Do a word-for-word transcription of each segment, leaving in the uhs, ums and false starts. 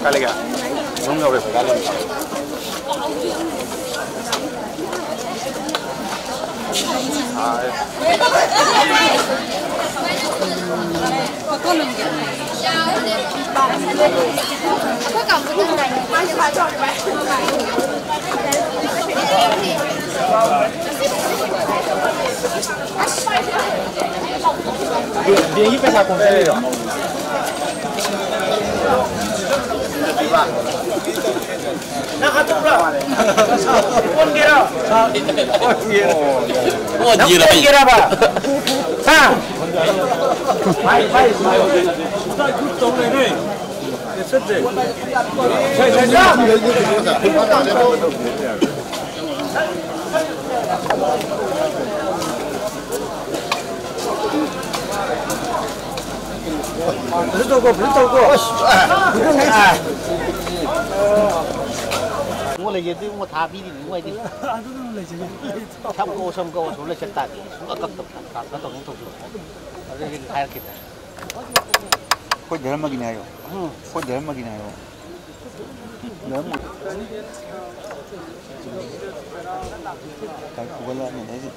ꯀꯥꯏ ꯂꯩꯒꯦ? ꯌꯨꯝ ꯌꯧꯔꯦ, ꯄꯩꯁꯥ ꯂꯩꯔꯦ꯫ ꯕꯦꯡꯒꯤ ꯄꯩꯁꯥ ꯈꯣꯝꯖꯤꯜꯂꯤꯔꯣ? ꯅꯪ ꯍꯥꯠꯇꯣꯛꯄ꯭ꯔꯣ? ꯑꯣꯟꯒꯦꯔꯣ? ꯑꯣꯟꯒꯦꯔꯕ? ꯍꯥ? ꯐꯥꯏ, ꯐꯥꯏ, ꯐꯥꯏ꯫ ꯐꯖꯅ ꯇꯧꯀꯣ, ꯐꯖꯅ ꯇꯧꯀꯣ꯫ ꯏꯕꯨꯡꯉꯣ ꯂꯩꯖꯗꯦ, ꯏꯕꯨꯡꯉꯣ ꯊꯥ ꯄꯤꯔꯤꯅꯤ, ꯏꯕꯨꯡꯉꯣ ꯑꯩꯗꯤ꯫ ꯑꯗꯨꯅ ꯂꯩꯖꯗꯦ꯫ ꯁꯝ ꯀꯛꯑꯣ, ꯁꯝ ꯀꯛꯑꯣ, ꯁꯨꯝ ꯂꯩꯁꯟ ꯇꯥꯔꯗꯤ꯫ ꯁꯨꯡꯀꯛ ꯀꯛꯇꯕ꯫ ꯇ꯭ꯔꯥꯟꯁꯐꯔ ꯇꯧꯅꯤ ꯇꯧꯁꯤꯜꯂꯣ꯫ ꯑꯗꯨꯗꯤ ꯍꯥꯏꯔꯛꯈꯤꯗ꯭ꯔꯦ꯫ ꯑꯩꯈꯣꯏ ꯙꯔꯃꯒꯤꯅꯦ ꯍꯥꯏꯌꯣ꯫ ꯎꯝ꯫ ꯑꯩꯈꯣꯏ ꯙꯔꯃꯒꯤꯅꯦ ꯍꯥꯏꯌꯣ꯫ ꯙꯔꯃ꯫ ꯐꯨꯒꯠꯂꯛꯑꯅꯤ ꯑꯗꯩꯗꯤ꯫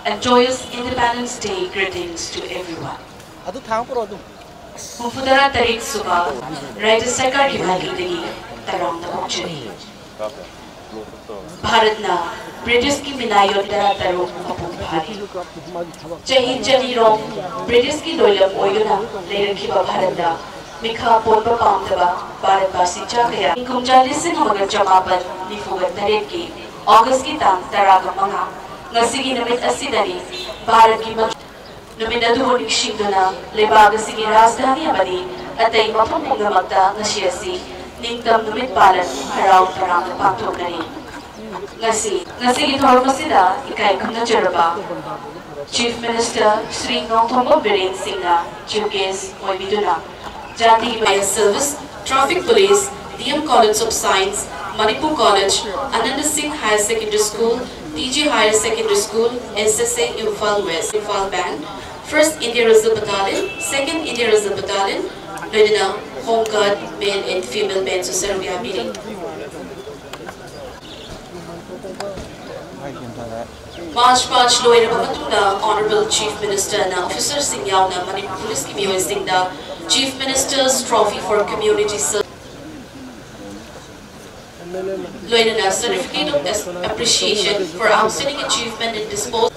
And joyous Independence Day greetings to everyone. ꯑꯗꯨ ꯊꯥꯡ ꯄꯨꯔꯛꯑꯣ ꯑꯗꯨꯝ꯫ ꯍꯨꯝꯐꯨꯇꯔꯥ ꯇꯔꯦꯠ ꯁꯨꯕ ꯔꯥꯖ꯭ꯌ ꯁꯔꯀꯥꯔꯒꯤ ꯃꯥꯏꯀꯩꯗꯒꯤ ꯇꯔꯥꯝꯅ ꯑꯣꯛꯆꯔꯤ꯫ ꯚꯥꯔꯠꯅ ꯕ꯭ꯔꯤꯇꯤꯁꯀꯤ ꯃꯤꯅꯥꯏꯌꯣꯟ ꯇꯔꯥ ꯇꯔꯨꯛ ꯃꯄꯨꯡ ꯐꯥꯔꯤ꯫ ꯆꯍꯤ ꯆꯅꯤꯔꯣꯝ ꯕ꯭ꯔꯤꯇꯤꯁꯀꯤ ꯂꯣꯏꯂꯝ ꯑꯣꯏꯗꯨꯅ ꯂꯩꯔꯛꯈꯤꯕ ꯚꯥꯔꯠꯇ ꯃꯤꯈꯥ ꯄꯣꯟꯕ ꯄꯥꯝꯗꯕ ꯚꯥꯔꯠꯕꯥꯁꯤ ꯆꯥ ꯀꯌꯥ ꯀꯨꯝꯖꯥ ꯂꯤꯁꯤꯡ ꯑꯃꯒ ꯆꯃꯥꯄꯟ ꯅꯤꯐꯨꯒ ꯇꯔꯦꯠꯀꯤ ꯑꯣꯒꯁꯀꯤ ꯇꯥꯡ ꯇꯔꯥꯒ ꯃꯉꯥ, ꯉꯁꯤꯒꯤ ꯅꯨꯃꯤꯠ ꯑꯁꯤꯗꯅꯤ ꯚꯥꯔꯠꯀꯤ ꯃ-, ꯅꯨꯃꯤꯠ ꯑꯗꯨꯕꯨ ꯅꯤꯡꯁꯤꯡꯗꯨꯅ ꯂꯩꯕꯥꯛ ꯑꯁꯤꯒꯤ ꯔꯥꯖꯙꯥꯅꯤ ꯑꯃꯗꯤ ꯑꯇꯩ ꯃꯐꯝ ꯄꯨꯝꯅꯃꯛꯇ ꯉꯁꯤ ꯑꯁꯤ ꯅꯤꯡꯇꯝ ꯅꯨꯃꯤꯠ ꯄꯥꯂꯟ ꯍꯔꯥꯎ ꯇꯔꯥꯝꯅ ꯄꯥꯡꯊꯣꯛꯅꯔꯤ꯫ ꯉꯁꯤ, ꯉꯁꯤꯒꯤ ꯊꯧꯔꯝ ꯑꯁꯤꯗ ꯏꯀꯥꯏ ꯈꯨꯝꯅꯖꯔꯕ Chief Minister ꯁ꯭ꯔꯤ ꯅꯣꯡꯊꯣꯝꯕꯝ ꯕꯤꯔꯦꯟ ꯁꯤꯡꯅ Chief Guest ꯑꯣꯏꯕꯤꯗꯨꯅ ꯖꯥꯇꯤꯒꯤ Fire Service, Traffic Police, D M College of Science, Manipur College, Ananda Singh Higher Secondary School, T G Higher Secondary School, S S A Imphal West, Imphal Band, First India Reserve Battalion, Second India Reserve Battalion, ꯂꯣꯏꯅꯅ Home Guard, male and female band ꯁꯨ ꯁꯔꯨꯛ ꯌꯥꯕꯤꯔꯤ꯫ March past ꯂꯣꯏꯔꯕ ꯃꯇꯨꯡꯗ Honorable Chief Minister ꯅ officer ꯁꯤꯡ ꯌꯥꯎꯅ ꯃꯅꯤꯄꯨꯔ ꯄꯨꯂꯤꯁꯀꯤ ꯃꯤꯑꯣꯏꯁꯤꯡꯗ Chief Minister's Trophy for Community Service ꯂꯣꯏꯅꯅ Certificate of Appreciation for Outstanding Achievement in Disposal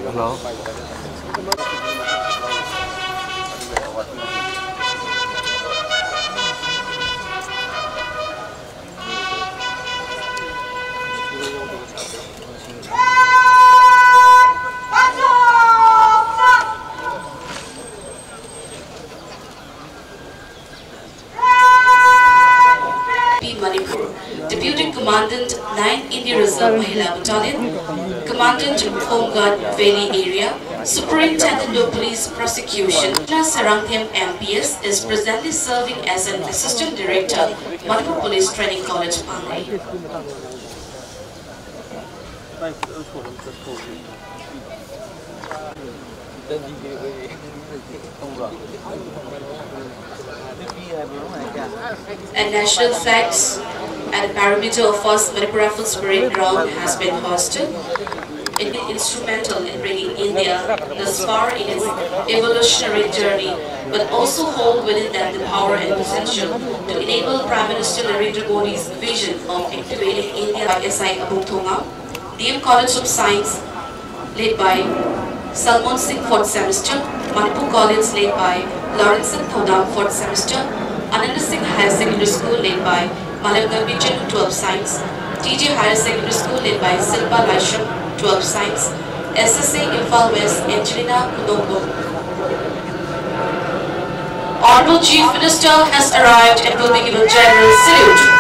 Hello. Manipur, Deputy Commandant ninth Indian Reserve Mahila Battalion, Commandant Home Guard Valley Area, Superintendent of Police Prosecution, Sarangthem M P S, is presently serving as an Assistant Director, Manipur Police Training College, Pangai. And national flags at the perimeter of First Manipur Rifles Parade Ground has been hoisted. It is instrumental in bringing India thus far in its evolutionary journey, but also hold within them the power and potential to enable Prime Minister Narendra Modi's vision of activating India by S I Abung Thongam, D M College of Science, led by Salmon Singh, fourth semester, Manipur College, led by Lawrence Thodam, fourth semester, Ananda Singh Higher Secondary School, led by Malam Gambhir Chanu, twelfth Science, T J Higher Secondary School, led by Silpa Laisham, twelfth Science, S S A Imphal West, Angelina Kunongum. Honorable Chief Minister has arrived and will be given general salute.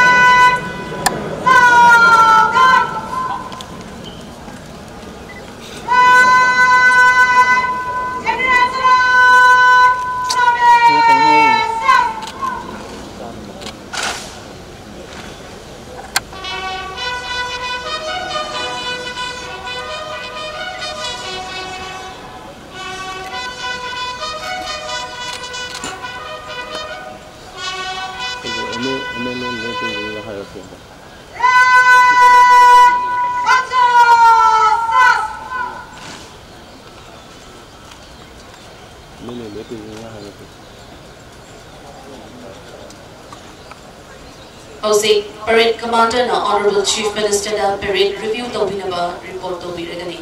ꯍꯧꯖꯤꯛ parade commanderꯅ Honorable Chief Ministerꯗ parade review ꯇꯧꯕꯤꯅꯕ report ꯇꯧꯕꯤꯔꯒꯅꯤ꯫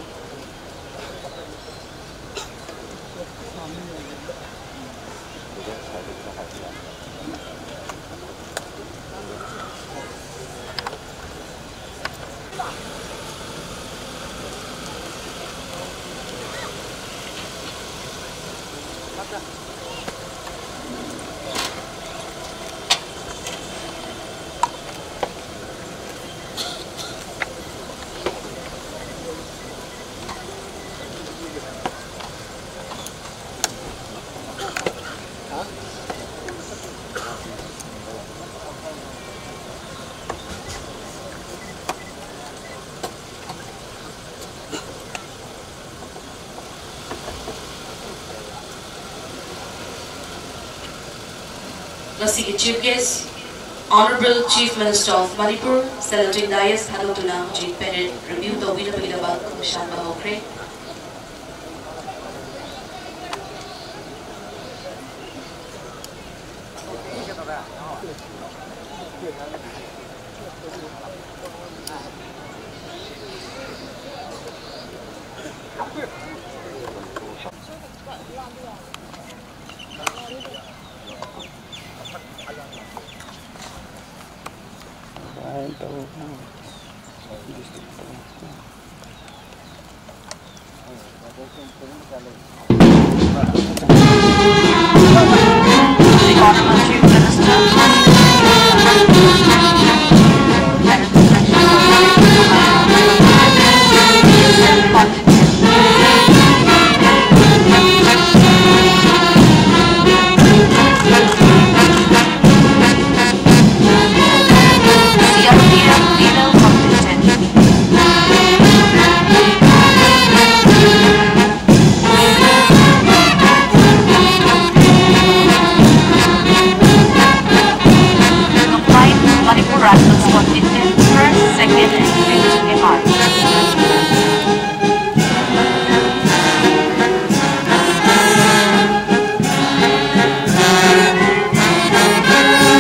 ꯉꯁꯤꯒꯤ Chief Guest, Honorable Chief Minister of Manipur, saluting dais ꯊꯥꯗꯣꯛꯇꯨꯅ ꯍꯧꯖꯤꯛ parade review ꯇꯧꯕꯤꯅꯕꯒꯤꯗꯃꯛ ꯈꯣꯡꯁꯥꯟꯕ ꯍꯧꯈ꯭ꯔꯦ꯫ Combined Manipur Rifles contingent, first, second and fifth M R.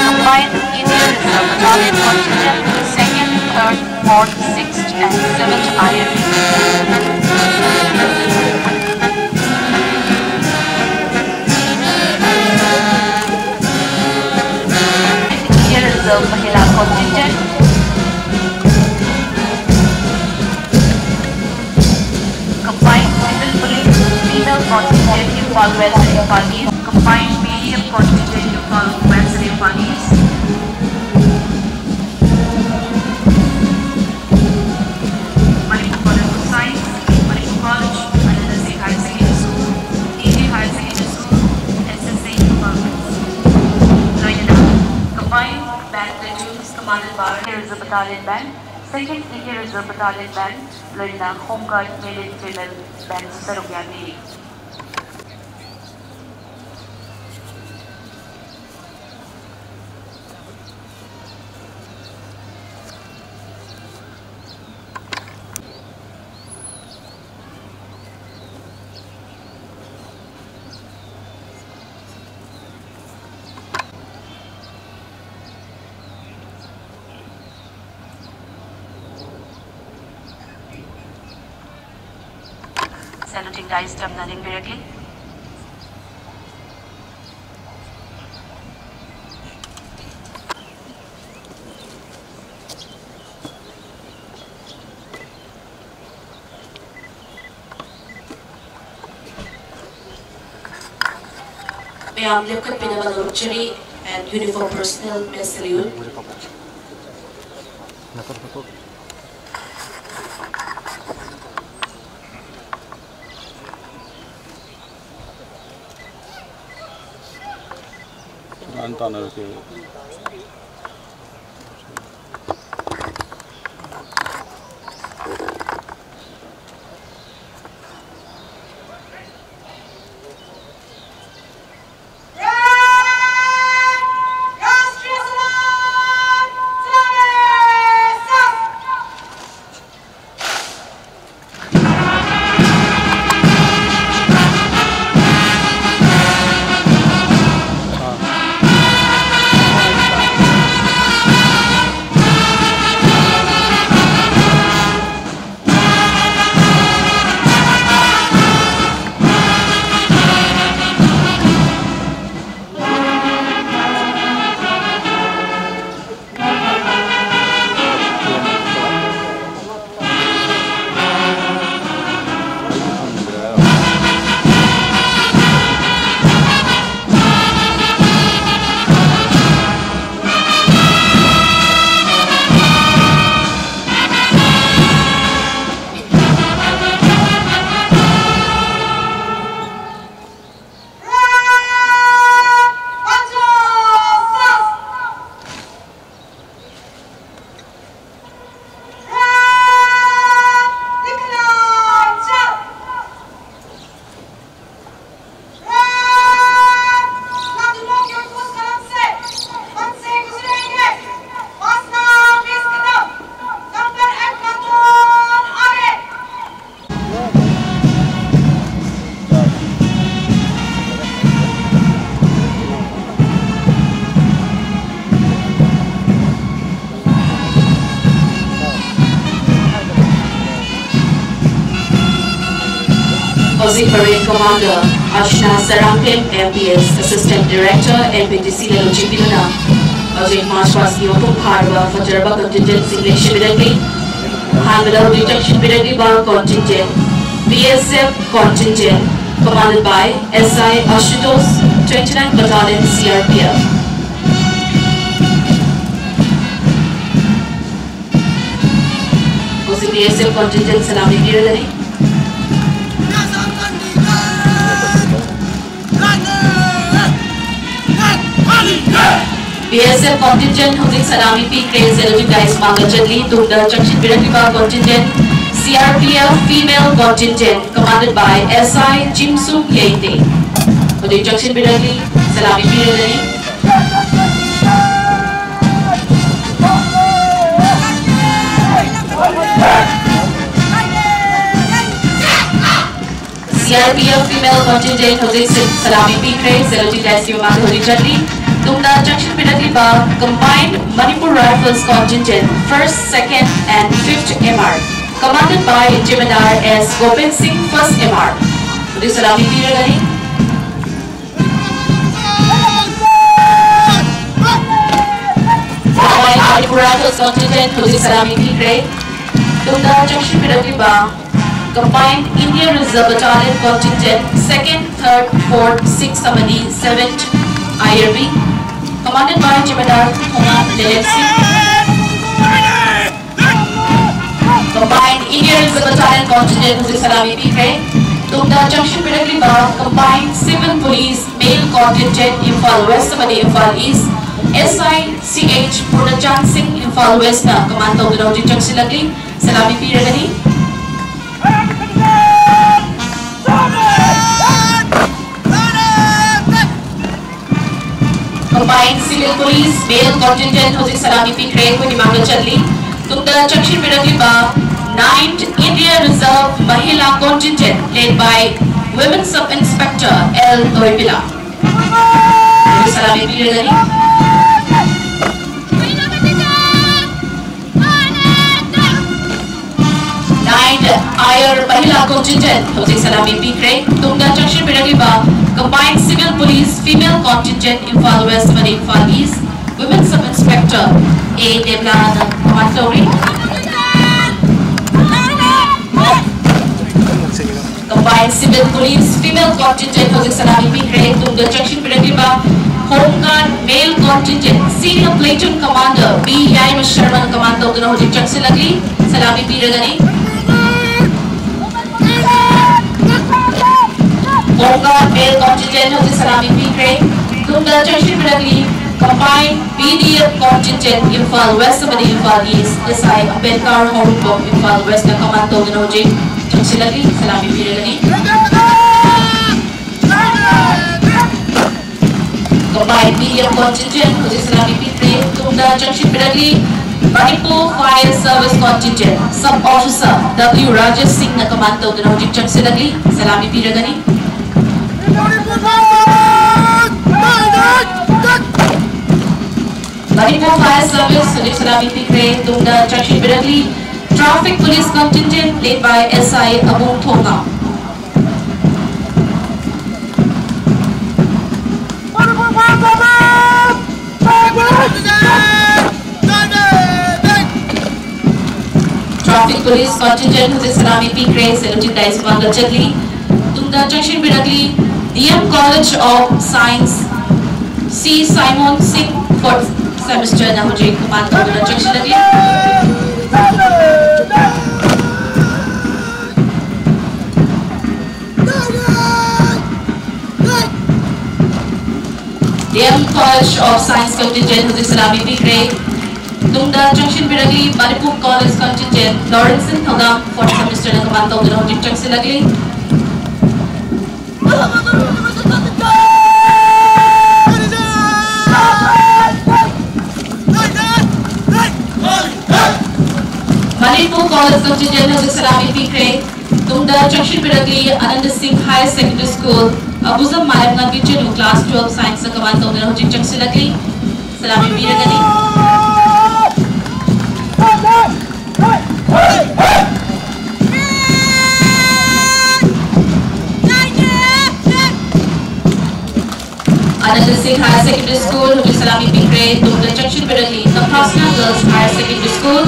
Combined Indian Reserve Battalion contingent, second, third, fourth, sixth and seventh I R B. Indian Reserve Mahila contingent. Combined Civil Police, female contingent, Imphal West and Imphal East. Combined P D F contingent, Imphal West and Imphal East. Manipur College of Science, Manipur College, Ananda Singh Higher Secondary School, D J Higher Secondary School, S S A Imphal West. ꯂꯣꯏꯅꯅ Combined Band Platoons commanded by Reserve Battalion Band, second Indian Reserve Battalion Band, ꯂꯣꯏꯅꯅ Home Guard Male and Female Band ꯇꯔꯨꯛ ꯌꯥꯕꯤꯔꯤ꯫ Saluting dies ꯇꯝꯅ ꯂꯦꯡꯕꯤꯔꯛꯂꯤ꯫ ꯃꯌꯥꯝ ꯂꯦꯞꯈꯠꯄꯤꯅꯕ ꯅꯣꯡꯆꯔꯤ and uniform personnel may salute. ꯒ꯭ꯌꯥꯟ ꯇꯥꯅꯔꯛꯀꯦ꯫ ꯍꯧꯖꯤꯛ parade commander ꯑꯔꯆꯅꯥ Sarangthem, M P S, Assistant Director, N P T C ꯅ ꯂꯨꯆꯤꯡꯕꯤꯗꯨꯅ ꯍꯧꯖꯤꯛ march past ꯀꯤ ꯃꯄꯨꯡ ꯐꯥꯔꯕ ꯐꯖꯔꯕ contingent ꯁꯤꯡ ꯂꯦꯡꯁꯤꯟꯕꯤꯔꯛꯂꯤ꯫ ꯑꯍꯥꯟꯕꯗ ꯍꯧꯖꯤꯛ ꯆꯪꯁꯤꯟꯕꯤꯔꯛꯂꯤꯕ contingent, B S F contingent, commanded by S I Ashutosh, twenty-nine Battalion C R P F꯫ ꯍꯧꯖꯤꯛ B S F contingent ꯁꯂꯥꯃꯤ ꯄꯤꯔꯒꯅꯤ꯫ B S F contingent ꯍꯧꯖꯤꯛ ꯁꯂꯥꯃꯤ ꯄꯤꯈ꯭ꯔꯦ, saluting dice ꯃꯥꯡꯗ ꯆꯠꯂꯤ꯫ ꯇꯨꯡꯗ ꯆꯪꯁꯤꯟꯕꯤꯔꯛꯂꯤꯕ contingent, C R P F female contingent, commanded by S I Jimsung Yeite꯫ ꯍꯧꯖꯤꯛ ꯆꯪꯁꯤꯟꯕꯤꯔꯛꯂꯤ, ꯁꯂꯥꯃꯤ ꯄꯤꯔꯒꯅꯤ꯫ C R P F female contingent ꯍꯧꯖꯤꯛ ꯁꯤ-, ꯁꯂꯥꯃꯤ ꯄꯤꯈ꯭ꯔꯦ, saluting dice ꯀꯤ ꯃꯃꯥꯡꯗ ꯍꯧꯖꯤꯛ ꯆꯠꯂꯤ꯫ ꯇꯨꯡꯗ ꯆꯪꯁꯤꯟꯕꯤꯔꯛꯂꯤꯕ Combined Manipur Rifles contingent, first, second and fifth M R, commanded by Jemedar S Gopen Singh, first M R꯫ ꯍꯧꯖꯤꯛ ꯁꯂꯥꯃꯤ ꯄꯤꯔꯒꯅꯤ꯫ Combined Manipur Rifles contingent ꯍꯧꯖꯤꯛ ꯁꯂꯥꯃꯤ ꯄꯤꯈ꯭ꯔꯦ꯫ ꯇꯨꯡꯗ ꯆꯪꯁꯤꯟꯕꯤꯔꯛꯂꯤꯕ Combined Indian Reserve Battalion contingent, second, third, fourth, sixth ꯑꯃꯗꯤ seventh I R B, commanded by Jemedar Thongam Lelep Singh꯫ Combined Indian Reserve Battalion contingent ꯍꯧꯖꯤꯛ ꯁꯂꯥꯃꯤ ꯄꯤꯈ꯭ꯔꯦ꯫ ꯇꯨꯡꯗ ꯆꯪꯁꯤꯟꯕꯤꯔꯛꯂꯤꯕ Combined Civil Police male contingent, Imphal West ꯑꯃꯗꯤ Imphal East, S I C H ꯄꯨꯔꯅꯆꯥꯟ ꯁꯤꯡ, Imphal West ꯅ command ꯇꯧꯗꯨꯅ ꯍꯧꯖꯤꯛ ꯆꯪꯁꯤꯜꯂꯛꯂꯤ꯫ ꯁꯂꯥꯃꯤ ꯄꯤꯔꯒꯅꯤ꯫ Combined Civil Police male contingent ꯍꯧꯖꯤꯛ ꯁꯂꯥꯃꯤ ꯄꯤꯈ꯭ꯔꯦ, ꯑꯩꯈꯣꯏꯒꯤ ꯃꯥꯡꯗ ꯆꯠꯂꯤ꯫ ꯇꯨꯡꯗ ꯆꯪꯁꯤꯟꯕꯤꯔꯛꯂꯤꯕ Ninth India Reserve Mahila Contingent, led by Women Sub Inspector L ꯅꯣꯏꯕꯤꯂꯥ꯫ ꯍꯧꯖꯤꯛ ꯁꯂꯥꯃꯤ ꯄꯤꯔꯒꯅꯤ꯫ Ninth I R Mahila Contingent ꯍꯧꯖꯤꯛ ꯁꯂꯥꯃꯤ ꯄꯤꯈ꯭ꯔꯦ꯫ ꯇꯨꯡꯗ ꯆꯪꯁꯤꯟꯕꯤꯔꯛꯂꯤꯕ Combined Civil Police Female Contingent, Imphal West ꯑꯃꯗꯤ Imphal East, Women Sub Inspector A ꯗꯦꯕ꯭ꯂꯥꯅ ꯀꯃꯥꯟ ꯇꯧꯔꯤ꯫ Combined Civil Police Female Contingent ꯍꯧꯖꯤꯛ ꯁꯂꯥꯃꯤ ꯄꯤꯈ꯭ꯔꯦ꯫ ꯇꯨꯡꯗ ꯆꯪꯁꯤꯟꯕꯤꯔꯛꯂꯤꯕ Home Guard Male Contingent Senior Platoon Commander B ꯌꯥꯏꯃ ꯁꯔꯃꯅ ꯀꯃꯥꯟ ꯇꯧꯗꯨꯅ ꯍꯧꯖꯤꯛ ꯆꯪꯁꯤꯜꯂꯛꯂꯤ꯫ ꯁꯂꯥꯃꯤ ꯄꯤꯔꯒꯅꯤ꯫ Home Guard Male Contingent ꯍꯧꯖꯤꯛ ꯁꯂꯥꯃꯤ ꯄꯤꯈ꯭ꯔꯦ꯫ ꯇꯨꯡꯗ ꯆꯪꯁꯤꯟꯕꯤꯔꯛꯂꯤ Combined B D F Contingent, Imphal West ꯑꯃꯗꯤ Imphal East, S I Ambedkar ꯍꯥꯎꯔꯨꯕꯝ, Imphal West ꯅ ꯀꯃꯥꯟ ꯇꯧꯗꯨꯅ ꯍꯧꯖꯤꯛ ꯆꯪꯁꯤꯜꯂꯛꯂꯤ꯫ ꯁꯂꯥꯃꯤ ꯄꯤꯔꯒꯅꯤ꯫ Combined B D F Contingent ꯍꯧꯖꯤꯛ ꯁꯂꯥꯃꯤ ꯄꯤꯈ꯭ꯔꯦ꯫ ꯇꯨꯡꯗ ꯆꯪꯁꯤꯟꯕꯤꯔꯛꯂꯤ Manipur Fire Service Contingent Sub Officer W Rajesh ꯁꯤꯡꯅ ꯀꯃꯥꯟ ꯇꯧꯗꯨꯅ ꯍꯧꯖꯤꯛ ꯆꯪꯁꯤꯜꯂꯛꯂꯤ꯫ ꯁꯂꯥꯃꯤ ꯄꯤꯔꯒꯅꯤ꯫ Manipur Fire Service ꯍꯧꯖꯤꯛ ꯁꯂꯥꯃꯤ ꯄꯤꯈ꯭ꯔꯦ꯫ ꯇꯨꯡꯗ ꯆꯪꯁꯤꯟꯕꯤꯔꯛꯂꯤ Traffic Police Contingent led by S I ꯑꯕꯨꯡ ꯊꯣꯉꯥ꯫ Traffic Police Contingent ꯍꯧꯖꯤꯛ ꯁꯂꯥꯃꯤ ꯄꯤꯈ꯭ꯔꯦ꯫ Salute ꯗꯥꯏꯁ ꯃꯥꯡꯗ ꯆꯠꯂꯤ꯫ ꯇꯨꯡꯗ ꯆꯪꯁꯤꯟꯕꯤꯔꯛꯂꯤ D M College of Science C Simon Singh, fourth semester ꯅ ꯍꯧꯖꯤꯛ ꯀꯃꯥꯟ ꯇꯧꯗꯨꯅ ꯆꯪꯁꯤꯜꯂꯛꯂꯤ꯫ D M College of Science Contingent ꯍꯧꯖꯤꯛ ꯁꯂꯥꯃꯤ ꯄꯤꯈ꯭ꯔꯦ꯫ ꯇꯨꯡꯗ ꯆꯪꯁꯤꯟꯕꯤꯔꯛꯂꯤ Manipur College Contingent, Lawrence ꯊꯧꯗꯥꯝ, fourth semester ꯅ ꯀꯃꯥꯟ ꯇꯧꯗꯨꯅ ꯍꯧꯖꯤꯛ ꯆꯪꯁꯤꯜꯂꯛꯂꯤ꯫ Manipur College Contingent ꯅ ꯍꯧꯖꯤꯛ ꯁꯂꯥꯃꯤ ꯄꯤꯈ꯭ꯔꯦ꯫ ꯇꯨꯡꯗ ꯆꯪꯁꯤꯟꯕꯤꯔꯛꯂꯤ Ananda Singh Higher Secondary School, ꯑꯕꯨꯖꯝ ꯃꯥꯂꯦꯝꯉꯥꯟꯕꯤ ꯆꯅꯨ, class twelve Science ꯅ ꯀꯃꯥꯟ ꯇꯧꯗꯨꯅ ꯍꯧꯖꯤꯛ ꯆꯪꯁꯤꯜꯂꯛꯂꯤ꯫ ꯁꯂꯥꯃꯤ ꯄꯤꯔꯒꯅꯤ꯫ Higher Secondary School ꯍꯧꯖꯤꯛ ꯁꯂꯥꯃꯤ ꯄꯤꯈ꯭ꯔꯦ꯫ ꯇꯨꯡꯗ ꯆꯪꯁꯤꯟꯕꯤꯔꯛꯂꯤ Taphasna Girls Higher Secondary School,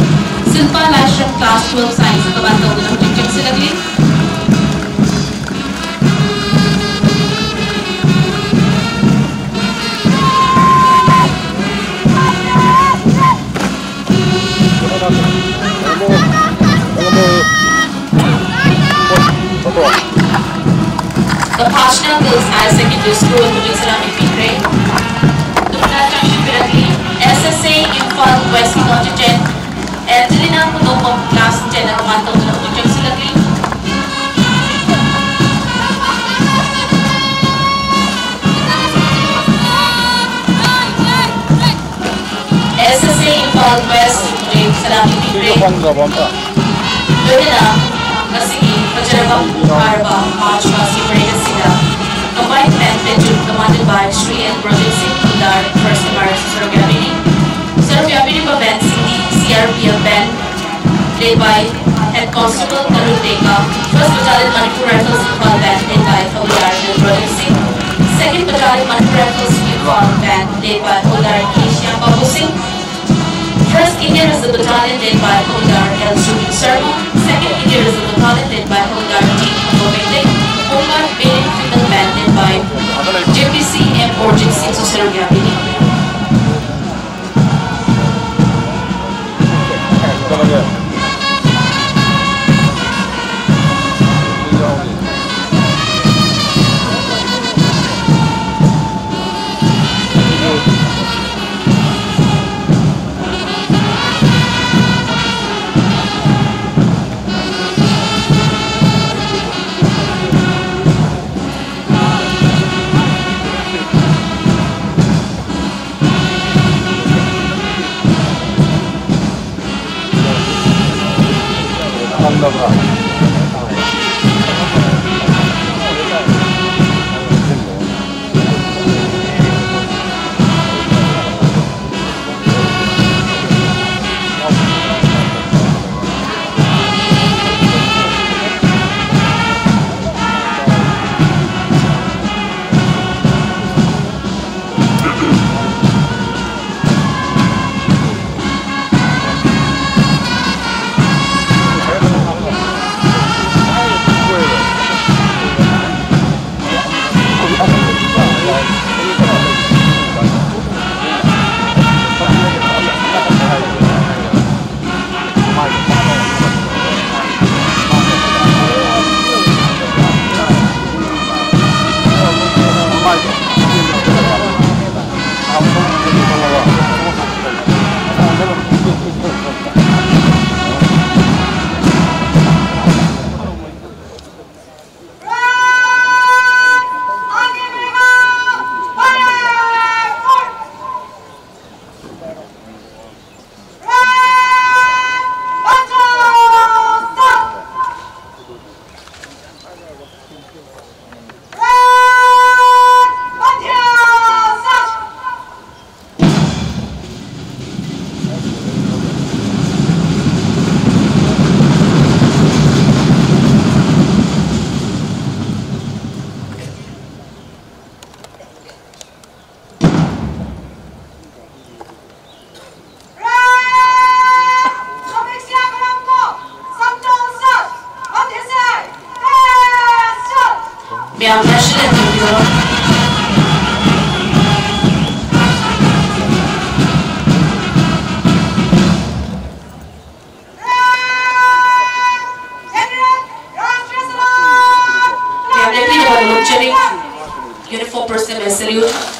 Silpa Laishram Class twelve Science ꯀꯃꯥꯏꯅ ꯇꯧꯗꯨꯅ ꯍꯧꯖꯤꯛ ꯆꯪꯁꯤꯜꯂꯛꯂꯤ꯫ Taphasna Girls Higher Secondary School ꯍꯧꯖꯤꯛ ꯁꯂꯥꯃꯤ ꯄꯤꯈ꯭ꯔꯦ꯫ ꯇꯨꯡꯗ ꯆꯪꯁꯤꯟꯕꯤꯔꯛꯂꯤ S S A Imphal West Contingent, Angelina ꯈꯨꯗꯣꯡꯕꯝ Class ten ꯀꯃꯥꯏꯅ ꯇꯧꯗꯨꯅ ꯍꯧꯖꯤꯛ ꯆꯪꯁꯤꯜꯂꯛꯂꯤ꯫ S S A Imphal West ꯍꯧꯖꯤꯛ ꯁꯂꯥꯃꯤ ꯄꯤꯈ꯭ꯔꯦ꯫ ꯂꯣꯏꯅꯅ ꯉꯁꯤꯒꯤ ꯐꯖꯔꯕ ꯐꯥꯔꯕ March Past Parade ꯑꯁꯤꯗ Combined Band Platoon commanded by Shri N Projit Singh Poddar, First Fire ꯁꯔꯨꯛ ꯌꯥꯕꯤꯔꯤ꯫ ꯁꯔꯨꯛ ꯌꯥꯕꯤꯔꯤꯕ band ꯁꯤꯡꯗꯤ C R P F Band, led by Head Constable Tarun Teka, First Battalion Manipur Rifles Imphal Band, led by Havildar L Projit Singh, Second Battalion Manipur Rifles Imphal Band, led by Havildar K Shyam Babu Singh, First Indian Reserve Battalion, led by Havildar L Shubham Sharma, Second Indian Reserve Battalion, led by Havildar T Bhagwat Mehta, Homeland Maiden Female Band, led by J P C M Orjit Singh Susargya Bini. ꯐꯪꯗꯕ꯭ꯔꯥ? ꯃꯌꯥꯝ ꯂꯦꯞꯄꯤꯔꯒ ꯅꯣꯂꯨꯛꯆꯔꯤ꯫ Uniform personnel salute.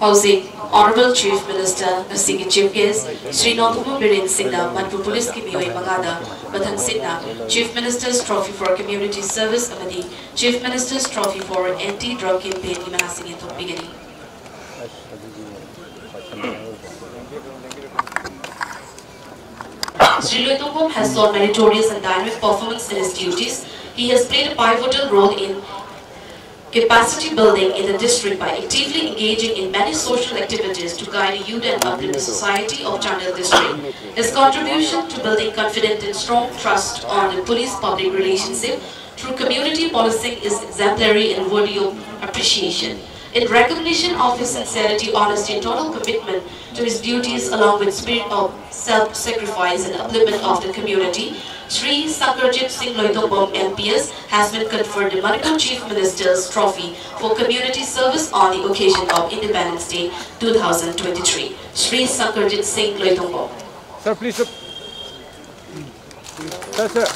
ꯍꯧꯖꯤꯛ Honourable Chief Minister, ꯉꯁꯤꯒꯤ Chief Guest, Shri Nongthombam Biren ꯁꯤꯡꯅ ꯃꯅꯤꯄꯨꯔ ꯄꯨꯂꯤꯁꯀꯤ ꯃꯤꯑꯣꯏ ꯃꯉꯥꯗ ꯃꯊꯪꯁꯤꯠꯅ Chief Minister's Trophy for Community Service ꯑꯃꯗꯤ Chief Minister's Trophy for Anti Drug Campaignꯒꯤ ꯃꯅꯥꯁꯤꯡ ꯌꯦꯟꯊꯣꯛꯄꯤꯒꯅꯤ꯫ Sri Loitongkhom has shown meritorious and dynamic performance in his duties. He has played a pivotal role in capacity building in the district by actively engaging in many social activities to guide youth and uplift the society of Chandel district. His contribution to building confident and strong trust on the police public relationship through community policing is exemplary and worthy of appreciation. In recognition of his sincerity, honesty, and total commitment to his duties, along with spirit of self-sacrifice and upliftment of the community, Shri Sankarjit Singh Loitokbam M P S has been conferred the Manipur Chief Minister's Trophy for Community Service on the occasion of Independence Day two thousand twenty-three. Shri Sankarjit Singh Loitokbam. Sir, please. Sir, sir.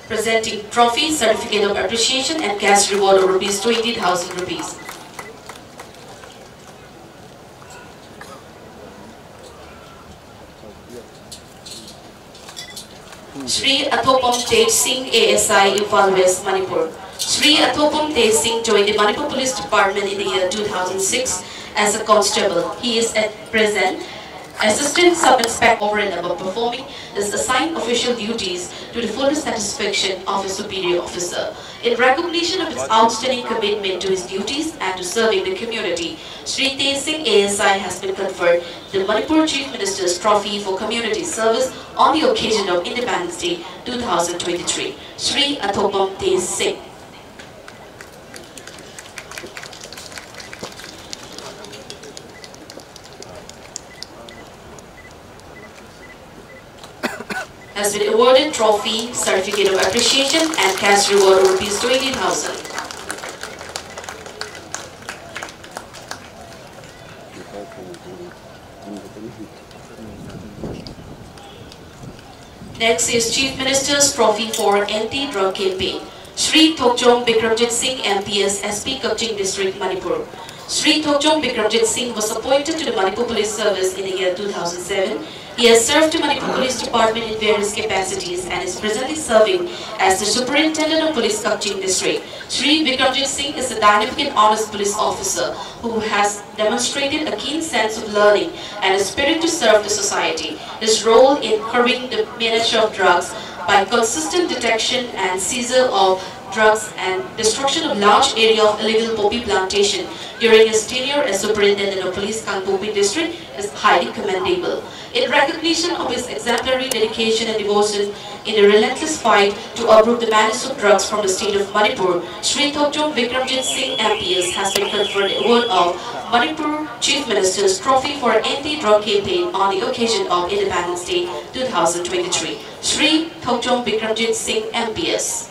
Presenting trophy, certificate of appreciation and cash reward of rupees twenty thousand rupees. Shri Athopam Tej Singh, A S I, Imphal West, Manipur. Shri Athopam Tej Singh joined the Manipur Police Department in the year two thousand six as a constable. He is at present Assistant Sub Inspector over and above performing his assigned official duties to the fullest satisfaction of his superior officer. In recognition of his outstanding commitment to his duties and to serving the community, Shri Tej Singh A S I has been conferred the Manipur Chief Minister's Trophy for Community Service on the occasion of Independence Day two thousand twenty-three. Shri Athopam Tej Singh has been awarded trophy, certificate of appreciation and cash reward of rupees twenty thousand. Next is Chief Minister's Trophy for Anti-Drug Campaign. Shri Thokchom Bikramjit Singh, M P S, S P, Kakching District, Manipur. Shri Thokchom Bikramjit Singh was appointed to the Manipur Police Service in the year two thousand seven. He has served the Manipur Police Department in various capacities and is presently serving as the Superintendent of Police, Kakching District. Shri Bikramjit Singh is a dynamic and honest police officer who has demonstrated a keen sense of learning and a spirit to serve the society. His role in curbing the menace of drugs by consistent detection and seizure of drugs and destruction of large area of illegal poppy plantation during his tenure as Superintendent of Police, Kangpokpi District is highly commendable. In recognition of his exemplary dedication and devotion in a relentless fight to uproot the madness of drugs from the state of Manipur, Shri Thokchom Bikramjit Singh M P S has been conferred the award of Manipur Chief Minister's Trophy for Anti-Drug Campaign on the occasion of Independence Day two thousand twenty-three. Shri Thokchom Bikramjit Singh M P S.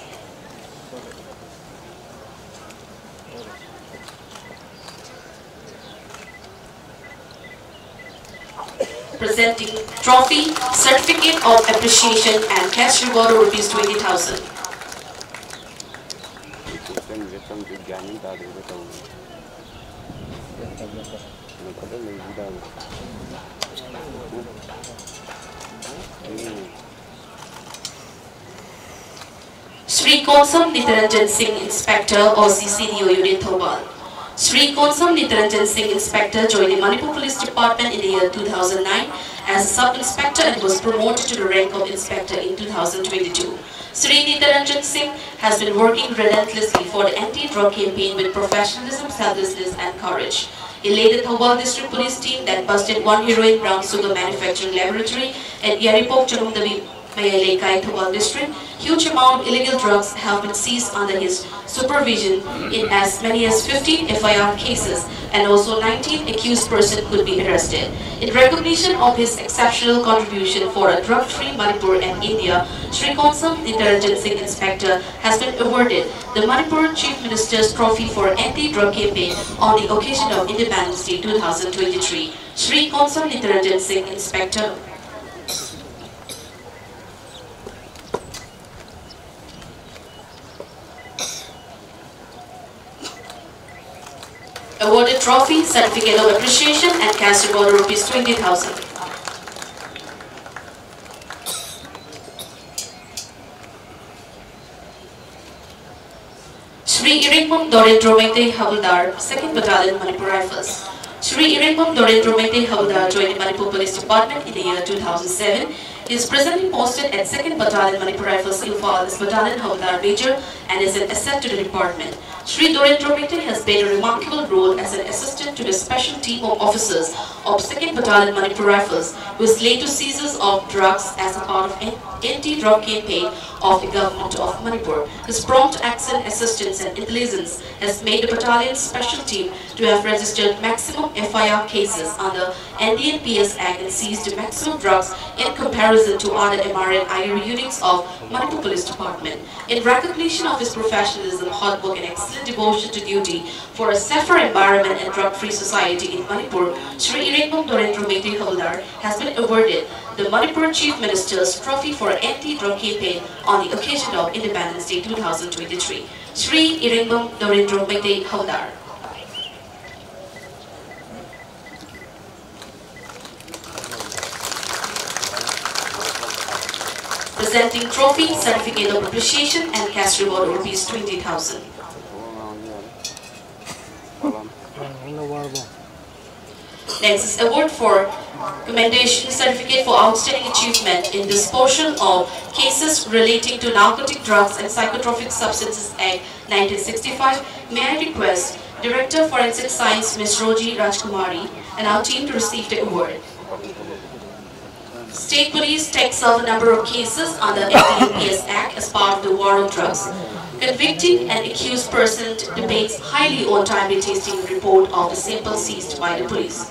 Presenting trophy, certificate of appreciation and cash reward of rupees twenty thousand. Shri Konsam Nitaranjan Singh, Inspector, O C C D O Unit Thoubal. Shri Konsam Nitaranjan Singh, Inspector, joined the Manipur Police Department in the year two thousand nine as a Sub-Inspector and was promoted to the rank of Inspector in two thousand twenty-two. Shri Nitaranjan Singh has been working relentlessly for the anti-drug campaign with professionalism, selflessness and courage. He led the Thoubal District Police team that busted one heroin brown sugar manufacturing laboratory at Yairipok Chanumdabi Mayai Leikai, Thoubal District. Huge amount of illegal drugs have been seized under his supervision in as many as fifteen F I R cases, and also nineteen accused persons could be arrested. In recognition of his exceptional contribution for a drug-free Manipur and India, Shri Konsam Nitaranjan Singh, Inspector, has been awarded the Manipur Chief Minister's Trophy for Anti-Drug Campaign on the occasion of Independence Day two thousand twenty-three. Shri Konsam Nitaranjan Singh, Inspector. Awarded trophy, certificate of appreciation and cash reward of rupees twenty thousand. Shri Iringbum Dorendro Meitei Havildar, Second Battalion, Manipur Rifles. Shri Iringbum Dorendro Meitei Havildar joined the Manipur Police Department in the year two thousand seven He is presently posted at Second Battalion Manipur Rifles, Imphal, as Battalion Havildar Major and is an asset to the department. Shri Dorendra Meitei has played a remarkable role as an assistant to the special team of officers of Second Battalion Manipur Rifles, who is laid to seizures of drugs as a part of an anti-drug campaign of the government of Manipur. His prompt action, assistance and intelligence has made the battalion's special team to have registered maximum F I R cases under N D N P S Act and seized maximum drugs in comparison to other M R N I R units of Manipur Police Department. In recognition of his professionalism, hard work and excellent devotion to duty for a safer environment and drug-free society in Manipur, Shri Irengbam Dorendra Meitei Havildar has been awarded the Manipur Chief Minister's Trophy for Anti-Drug Campaign on the occasion of Independence Day two thousand twenty-three. Shri Irengbam Dorendra Meitei Havildar. Presenting trophy, certificate of appreciation and cash reward of rupees twenty thousand. Next is award for commendation certificate for outstanding achievement in disposal of cases relating to Narcotic Drugs and Psychotropic Substances Act nineteen sixty-five. May I request Director Forensic Science Miss Roji Rajkumari and our team to receive the award. State Police takes up a number of cases under N D N P S Act as part of the war on drugs. Convicting an accused person depends highly on timely testing report of the sample seized by the police.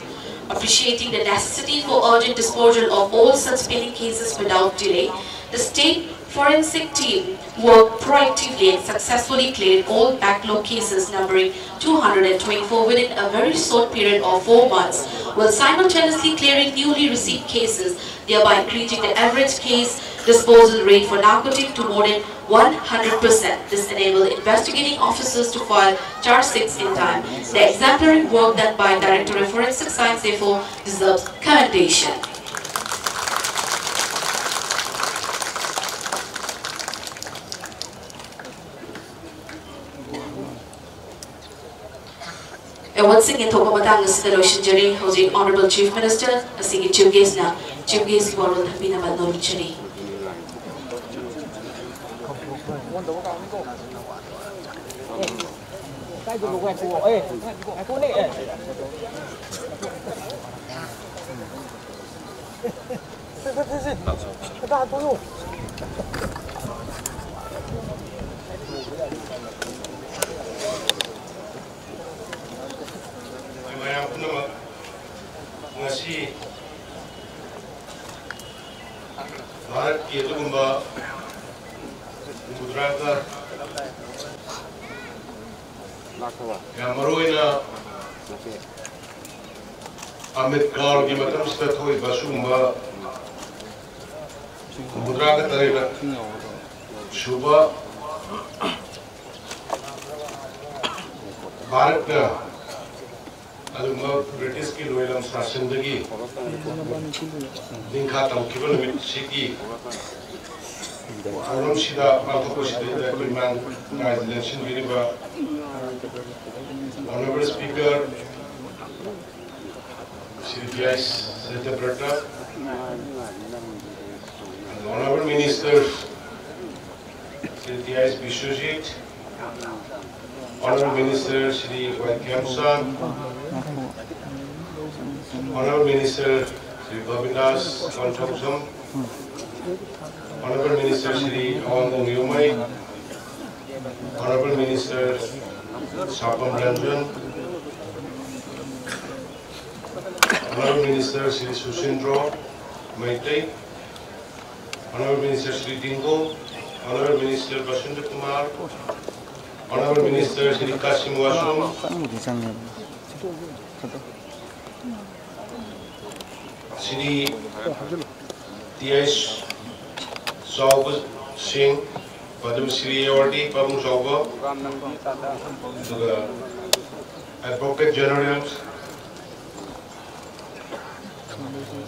Appreciating the necessity for urgent disposal of all such pending cases without delay, the state forensic team worked proactively and successfully cleared all backlog cases numbering two hundred twenty-four within a very short period of four months, while simultaneously clearing newly received cases, thereby increasing the average case disposal rate for narcotic to more than one hundred percent. This enabled investigating officers to file charge sheets in time. The exemplary work done by Director of Forensic Science therefore deserves commendation. Award ꯁꯤꯡ ꯌꯦꯟꯊꯣꯛꯄ ꯃꯇꯥꯡ ꯑꯁꯤꯗ ꯂꯣꯏꯁꯤꯟꯖꯔꯤ꯫ ꯍꯧꯖꯤꯛ Honourable Chief Minister ꯑꯁꯤꯒꯤ Chief Guest ꯅ Chief Guest ꯀꯤ ꯋꯥꯔꯣꯜ ꯊꯝꯕꯤꯅꯕ ꯅꯣꯟꯖꯔꯤ꯫ ꯃꯌꯥꯝ ꯄꯨꯝꯅꯃꯛ, ꯉꯁꯤ ꯚꯥꯔꯠꯀꯤ ꯑꯗꯨꯒꯨꯝꯕ ꯍꯨꯝꯐꯨꯇꯔꯥꯒ ꯌꯥꯝ ꯃꯔꯨꯑꯣꯏꯅ ꯑꯃꯤꯠ ꯀꯥꯜꯒꯤ ꯃꯇꯝꯁꯤꯗ ꯊꯣꯛꯏꯕ ꯁꯤꯒꯨꯝꯕ ꯍꯨꯝꯐꯨꯇꯔꯥꯒ ꯇꯔꯦꯠ ꯁꯨꯕ ꯚꯥꯔꯠꯅ ꯑꯗꯨꯒꯨꯝꯕ ꯕ꯭ꯔꯤꯇꯤꯁꯀꯤ ꯂꯣꯏꯂꯝ ꯁꯥꯁꯟꯗꯒꯤ ꯅꯤꯡꯈꯥ ꯇꯝꯈꯤꯕ ꯅꯨꯃꯤꯠꯁꯤꯒꯤ ꯊꯧꯔꯝꯁꯤꯗ ꯄꯥꯡꯊꯣꯛꯄꯁꯤꯗ ꯑꯩꯈꯣꯏ ꯃꯥꯡ ꯀꯥꯏꯗ ꯂꯦꯡꯁꯤꯟꯕꯤꯔꯤꯕ Honorable Speaker Shri T I Satyabrata, Honorable Minister Shri T I Biswajit, Honorable Minister Shri Y Khemchand, Honorable Minister Shri Bhavinath Konthoujam, Honorable Minister Shri Awangbow Newmai, Honorable Minister Sapam Ranjan, Honorable Minister Shri Sushindro Meitei, Honorable Minister Shri Dingo, Honorable Minister Basanta Kumar, Honorable Minister Shri Kasim Washum, Shri T I Chauba Singh, Padma Shri Award ꯄꯥꯕꯨꯡ ꯆꯥꯎꯕ, ꯑꯗꯨꯒ Advocate General,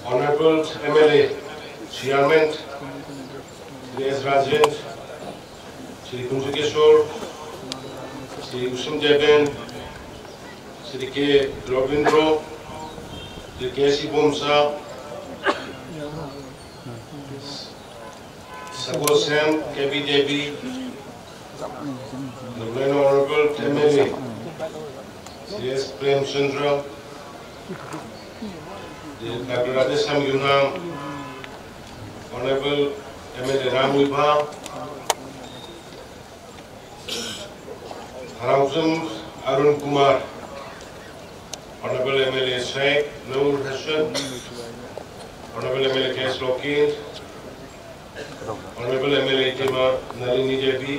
Honorable M L A, Chairman, Shri S Rajen, Shri Kunjukeshwar, Shri Usim Deben, Shri K Robindro, Shri K C Bomsa, Sagosem K B Devi, the Honorable M L A, C S Premchandra, the Doctor Radheshyam Yunam, Honorable M L A Ram Muibha, Haraujum Arun Kumar, Honorable M L A Sheikh Noor Hussain, Honorable M L A K S Loken, Honorable M L A Itima Nalini Devi,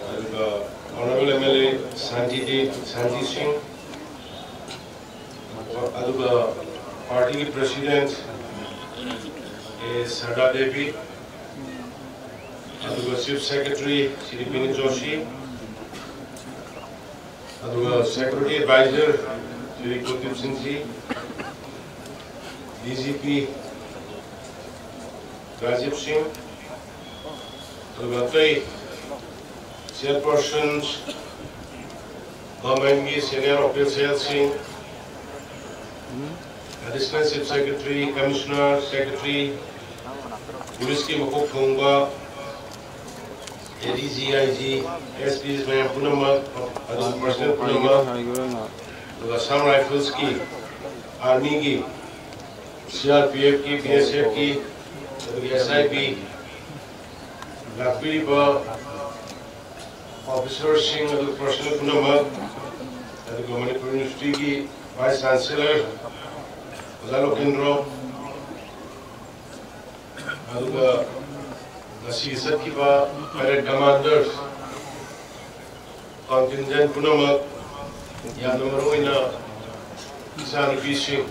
and, uh, Honorable M L A Santi De-, Santi Singh, ꯑꯗꯨꯒ party president A Sarda Devi, ꯑꯗꯨꯒ Chief Secretary Shri Vinit Joshi, ꯑꯗꯨꯒ Security Advisor Shri Kuldeep Singh Ji, D G P Rajiv Singh, ꯑꯗꯨꯒ ꯑꯇꯩ chairpersons, government ꯀꯤ senior officials ꯁꯤꯡ, Additional Chief Secretary, Commissioner, Secretary, Police ꯀꯤ ꯃꯀꯣꯛ ꯊꯣꯡꯕ, A D G, I G, S P ꯃꯌꯥꯝ ꯄꯨꯝꯅꯃꯛ, ꯑꯗꯨꯒ personnel ꯄꯨꯝꯅꯃꯛ, ꯑꯗꯨꯒ Assam Rifles ꯀꯤ, Army ꯒꯤ, C R P F ꯀꯤ, B S F ꯀꯤ, ꯑꯗꯨꯒ S I B, ꯂꯥꯛꯄꯤꯔꯤꯕ officer ꯁꯤꯡ ꯑꯗꯨ personnel ꯄꯨꯝꯅꯃꯛ, ꯑꯗꯨꯒ ꯃꯅꯤꯄꯨꯔ University ꯒꯤ Vice Chancellor ꯑꯣꯖꯥ ꯂꯣꯀꯦꯟꯗ꯭ꯔꯣ, ꯑꯗꯨꯒ ꯉꯁꯤ ꯆꯠꯈꯤꯕ parade commanders, contingent ꯄꯨꯝꯅꯃꯛ, ꯌꯥꯝꯅ ꯃꯔꯨ ꯑꯣꯏꯅ ꯏꯆꯥꯅꯨꯄꯤꯁꯤꯡ,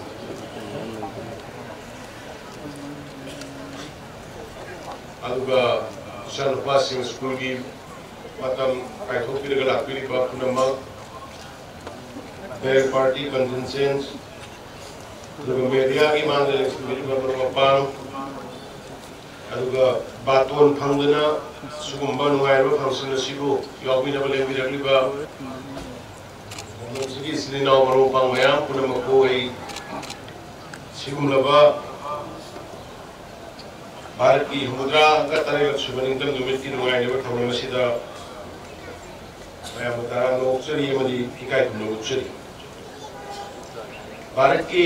ꯑꯗꯨꯒ ꯏꯆꯥꯅꯨꯄꯥꯁꯤꯡ ꯁ꯭ꯀꯨꯜꯒꯤ ꯃꯇꯝ ꯀꯥꯏꯊꯣꯛꯄꯤꯔꯒ ꯂꯥꯛꯄꯤꯔꯤꯕ ꯄꯨꯝꯅꯃꯛ, band party contingent, ꯑꯗꯨꯒ media ꯒꯤ ꯃꯥꯡꯗ ꯂꯦꯡꯁꯤꯟꯕꯤꯔꯤꯕ ꯃꯔꯨꯞ ꯃꯄꯥꯡ, ꯑꯗꯨꯒ ꯕꯥꯇꯣꯟ ꯐꯪꯗꯅ ꯁꯤꯒꯨꯝꯕ ꯅꯨꯡꯉꯥꯏꯔꯕ function ꯑꯁꯤꯕꯨ ꯌꯥꯎꯕꯤꯅꯕ ꯂꯦꯡꯕꯤꯔꯛꯂꯤꯕ ꯂꯝꯗꯝꯁꯤꯒꯤ ꯏꯆꯤꯜ ꯏꯅꯥꯎ ꯃꯔꯨꯞ ꯃꯄꯥꯡ ꯃꯌꯥꯝ ꯄꯨꯝꯅꯃꯛꯄꯨ ꯑꯩ ꯁꯤꯒꯨꯝꯂꯕ ꯚꯥꯔꯠꯀꯤ ꯍꯨꯝꯐꯨꯇꯔꯥꯒ ꯇꯔꯦꯠꯂꯛ ꯁꯨꯕ ꯅꯤꯡꯇꯝ ꯅꯨꯃꯤꯠꯀꯤ ꯅꯨꯡꯉꯥꯏꯅꯕ ꯊꯧꯔꯝ ꯑꯁꯤꯗ ꯃꯌꯥꯝꯕꯨ ꯇꯔꯥꯝꯅ ꯑꯣꯛꯆꯔꯤ ꯑꯃꯗꯤ ꯏꯀꯥꯏ ꯈꯨꯝꯅꯕ ꯎꯠꯆꯔꯤ꯫ ꯚꯥꯔꯠꯀꯤ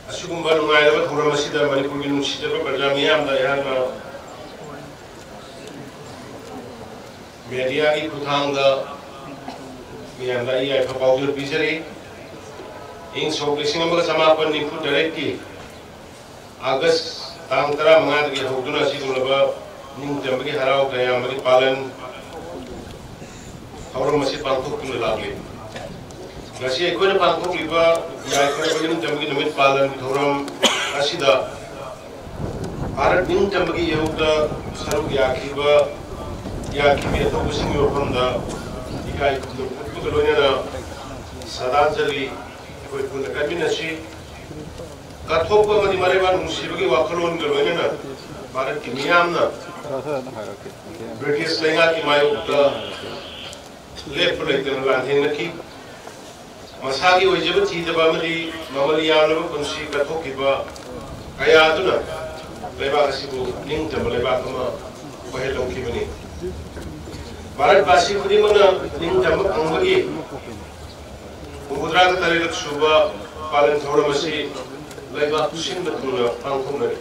ꯑꯁꯤꯒꯨꯝꯕ ꯅꯨꯡꯉꯥꯏꯔꯕ ꯊꯧꯔꯝ ꯑꯁꯤꯗ ꯃꯅꯤꯄꯨꯔꯒꯤ ꯅꯨꯡꯁꯤꯖꯕ ꯄ꯭ꯔꯖꯥ ꯃꯤꯌꯥꯝꯗ ꯑꯩꯍꯥꯛꯅ ꯃꯦꯗꯤꯌꯥꯒꯤ ꯈꯨꯠꯊꯥꯡꯗ ꯃꯤꯌꯥꯝꯗ ꯑꯩ ꯌꯥꯏꯐ ꯄꯥꯎꯖꯦꯜ ꯄꯤꯖꯔꯤ꯫ ꯏꯪ ꯁꯣꯛ ꯂꯤꯁꯤꯡ ꯑꯃꯒ ꯆꯃꯥꯄꯟ ꯅꯤꯐꯨ ꯇꯔꯦꯠꯀꯤ ꯑꯥꯒꯁ ꯇꯥꯡ ꯇꯔꯥꯃꯉꯥꯗꯒꯤ ꯍꯧꯗꯨꯅ ꯑꯁꯤꯒꯨꯝꯂꯕ ꯅꯤꯡꯇꯝꯕꯒꯤ ꯍꯔꯥꯎ ꯇꯌꯥꯝꯕꯒꯤ ꯄꯥꯂꯟ ꯊꯧꯔꯝ ꯑꯁꯤ ꯄꯥꯡꯊꯣꯛꯇꯨꯅ ꯂꯥꯛꯂꯤ꯫ ꯉꯁꯤ ꯑꯩꯈꯣꯏꯅ ꯄꯥꯡꯊꯣꯛꯂꯤꯕ ꯌꯥꯏꯐꯔꯕ ꯅꯤꯡꯇꯝꯕꯒꯤ ꯅꯨꯃꯤꯠ ꯄꯥꯂꯟ ꯊꯧꯔꯝ ꯑꯁꯤꯗ ꯚꯥꯔꯠ ꯅꯤꯡꯇꯝꯕꯒꯤ ꯏꯍꯧꯗ ꯁꯔꯨꯛ ꯌꯥꯈꯤꯕ, ꯌꯥꯈꯤꯕꯤ ꯑꯊꯧꯕꯁꯤꯡꯒꯤ ꯃꯐꯝꯗ ꯏꯀꯥꯏ ꯈꯨꯝꯅꯕ ꯎꯠꯄꯒ ꯂꯣꯏꯅꯅ ꯁꯗꯥꯟꯖꯂꯤ ꯑꯩꯈꯣꯏ ꯄꯨꯟꯅ ꯀꯠꯃꯤꯟꯅꯁꯤ꯫ ꯀꯠꯊꯣꯛꯄ ꯑꯃꯗꯤ ꯃꯔꯩꯕꯥꯛ ꯅꯨꯡꯁꯤꯕꯒꯤ ꯋꯥꯈꯜꯂꯣꯟꯒ ꯂꯣꯏꯅꯅ ꯚꯥꯔꯠꯀꯤ ꯃꯤꯌꯥꯝꯅ ꯕ꯭ꯔꯤꯇꯤꯁ ꯂꯩꯉꯥꯛꯀꯤ ꯃꯥꯌꯣꯛꯇ ꯂꯦꯞꯄ ꯂꯩꯇꯅ ꯂꯥꯟꯊꯦꯡꯅꯈꯤ꯫ ꯃꯁꯥꯒꯤ ꯑꯣꯏꯖꯕ ꯊꯤꯗꯕ ꯑꯃꯗꯤ ꯃꯃꯜ ꯌꯥꯝꯂꯕ ꯄꯨꯟꯁꯤ ꯀꯠꯊꯣꯛꯈꯤꯕ ꯀꯌꯥ ꯑꯗꯨꯅ ꯂꯩꯕꯥꯛ ꯑꯁꯤꯕꯨ ꯅꯤꯡꯇꯝꯕ ꯂꯩꯕꯥꯛ ꯑꯃ ꯑꯣꯏꯍꯜꯍꯧꯈꯤꯕꯅꯤ꯫ ꯚꯥꯔꯠ ꯚꯥꯁꯤ ꯈꯨꯗꯤꯡꯃꯛꯅ ꯅꯤꯡꯇꯝꯕ ꯐꯪꯕꯒꯤ ꯍꯨꯝꯐꯨꯇꯔꯥꯒ ꯇꯔꯦꯠꯂꯛ ꯁꯨꯕ ꯄꯥꯂꯟ ꯊꯧꯔꯝ ꯑꯁꯤ ꯂꯩꯕꯥꯛ ꯁꯤꯟꯕ ꯊꯨꯡꯅ ꯄꯥꯡꯊꯣꯛꯅꯔꯤ꯫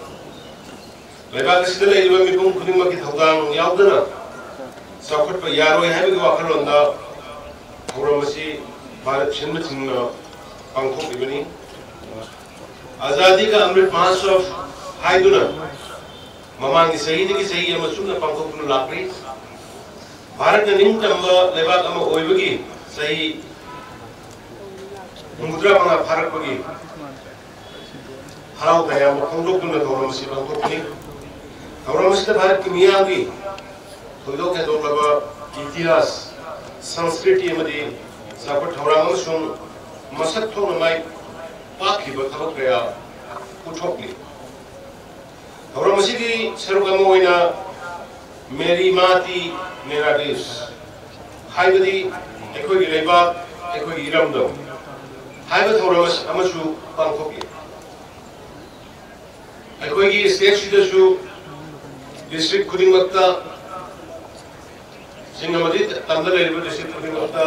ꯂꯩꯕꯥꯛ ꯑꯁꯤꯗ ꯂꯩꯔꯤꯕ ꯃꯤꯄꯨꯝ ꯈꯨꯗꯤꯡꯃꯛꯀꯤ ꯊꯧꯗꯥꯡ ꯌꯥꯎꯗꯅ ꯆꯥꯎꯈꯠꯄ ꯌꯥꯔꯣꯏ ꯍꯥꯏꯕꯒꯤ ꯋꯥꯈꯜꯂꯣꯟꯗ ꯊꯧꯔꯝ ꯑꯁꯤ ꯚꯥꯔꯠ ꯁꯤꯟꯕ ꯊꯨꯡꯅ ꯄꯥꯡꯊꯣꯛꯂꯤꯕꯅꯤ꯫ ꯑꯖꯥꯗꯤ ꯀꯥ ꯑꯃ꯭ꯔꯤꯠ ꯃꯍꯣꯠꯁꯕ ꯍꯥꯏꯗꯨꯅ ꯃꯃꯥꯡꯒꯤ ꯆꯍꯤꯗꯒꯤ ꯆꯍꯤ ꯑꯃ ꯆꯨꯞꯅ ꯄꯥꯡꯊꯣꯛꯇꯨꯅ ꯂꯥꯛꯂꯤ꯫ ꯚꯥꯔꯠꯅ ꯅꯤꯡꯇꯝꯕ ꯂꯩꯕꯥꯛ ꯑꯃ ꯑꯣꯏꯕꯒꯤ ꯆꯍꯤ ꯍꯨꯝꯐꯨꯇꯔꯥ ꯃꯉꯥ ꯐꯥꯔꯛꯄꯒꯤ ꯍꯔꯥꯎ ꯇꯌꯥꯝꯕ ꯐꯣꯡꯗꯣꯛꯇꯨꯅ ꯊꯧꯔꯝ ꯑꯁꯤ ꯄꯥꯡꯊꯣꯛꯄꯅꯤ꯫ ꯊꯧꯔꯝ ꯑꯁꯤꯗ ꯚꯥꯔꯠꯀꯤ ꯃꯤꯌꯥꯝꯒꯤ ꯊꯣꯏꯗꯣꯛ ꯍꯦꯟꯗꯣꯛꯂꯕ ꯏꯇꯤꯍꯥꯁ, ꯁꯪꯁꯀ꯭ꯔꯤꯇꯤ ꯑꯃꯗꯤ ꯆꯥꯎꯈꯠ ꯊꯧꯔꯥꯡ ꯑꯃꯁꯨꯡ ꯃꯁꯛ ꯊꯣꯛꯅ ꯃꯥꯏ ꯄꯥꯛꯈꯤꯕ ꯊꯕꯛ ꯀꯌꯥ ꯎꯠꯊꯣꯛꯂꯤ꯫ ꯊꯧꯔꯝ ꯑꯁꯤꯒꯤ ꯁꯔꯨꯛ ꯑꯃ ꯑꯣꯏꯅ ꯃꯦꯔꯤ ꯃꯥꯇꯤ ꯃꯦꯔꯥ ꯗꯦꯁ, ꯍꯥꯏꯕꯗꯤ ꯑꯩꯈꯣꯏꯒꯤ ꯂꯩꯕꯥꯛ, ꯑꯩꯈꯣꯏꯒꯤ ꯏꯔꯝꯗꯝ ꯍꯥꯏꯕ ꯊꯧꯔꯝ ꯑꯃꯁꯨ ꯄꯥꯡꯊꯣꯛꯂꯤ꯫ ꯑꯩꯈꯣꯏꯒꯤ ꯁ꯭ꯇꯦꯠꯁꯤꯗꯁꯨ ꯗꯤꯁꯇ꯭ꯔꯤꯛ ꯈꯨꯗꯤꯡꯃꯛꯇ ꯁꯤꯡ ꯑꯃꯗꯤ ꯇꯝꯗ ꯂꯩꯔꯤꯕ ꯗꯤꯁꯇ꯭ꯔꯤꯛ ꯈꯨꯗꯤꯡꯃꯛꯇ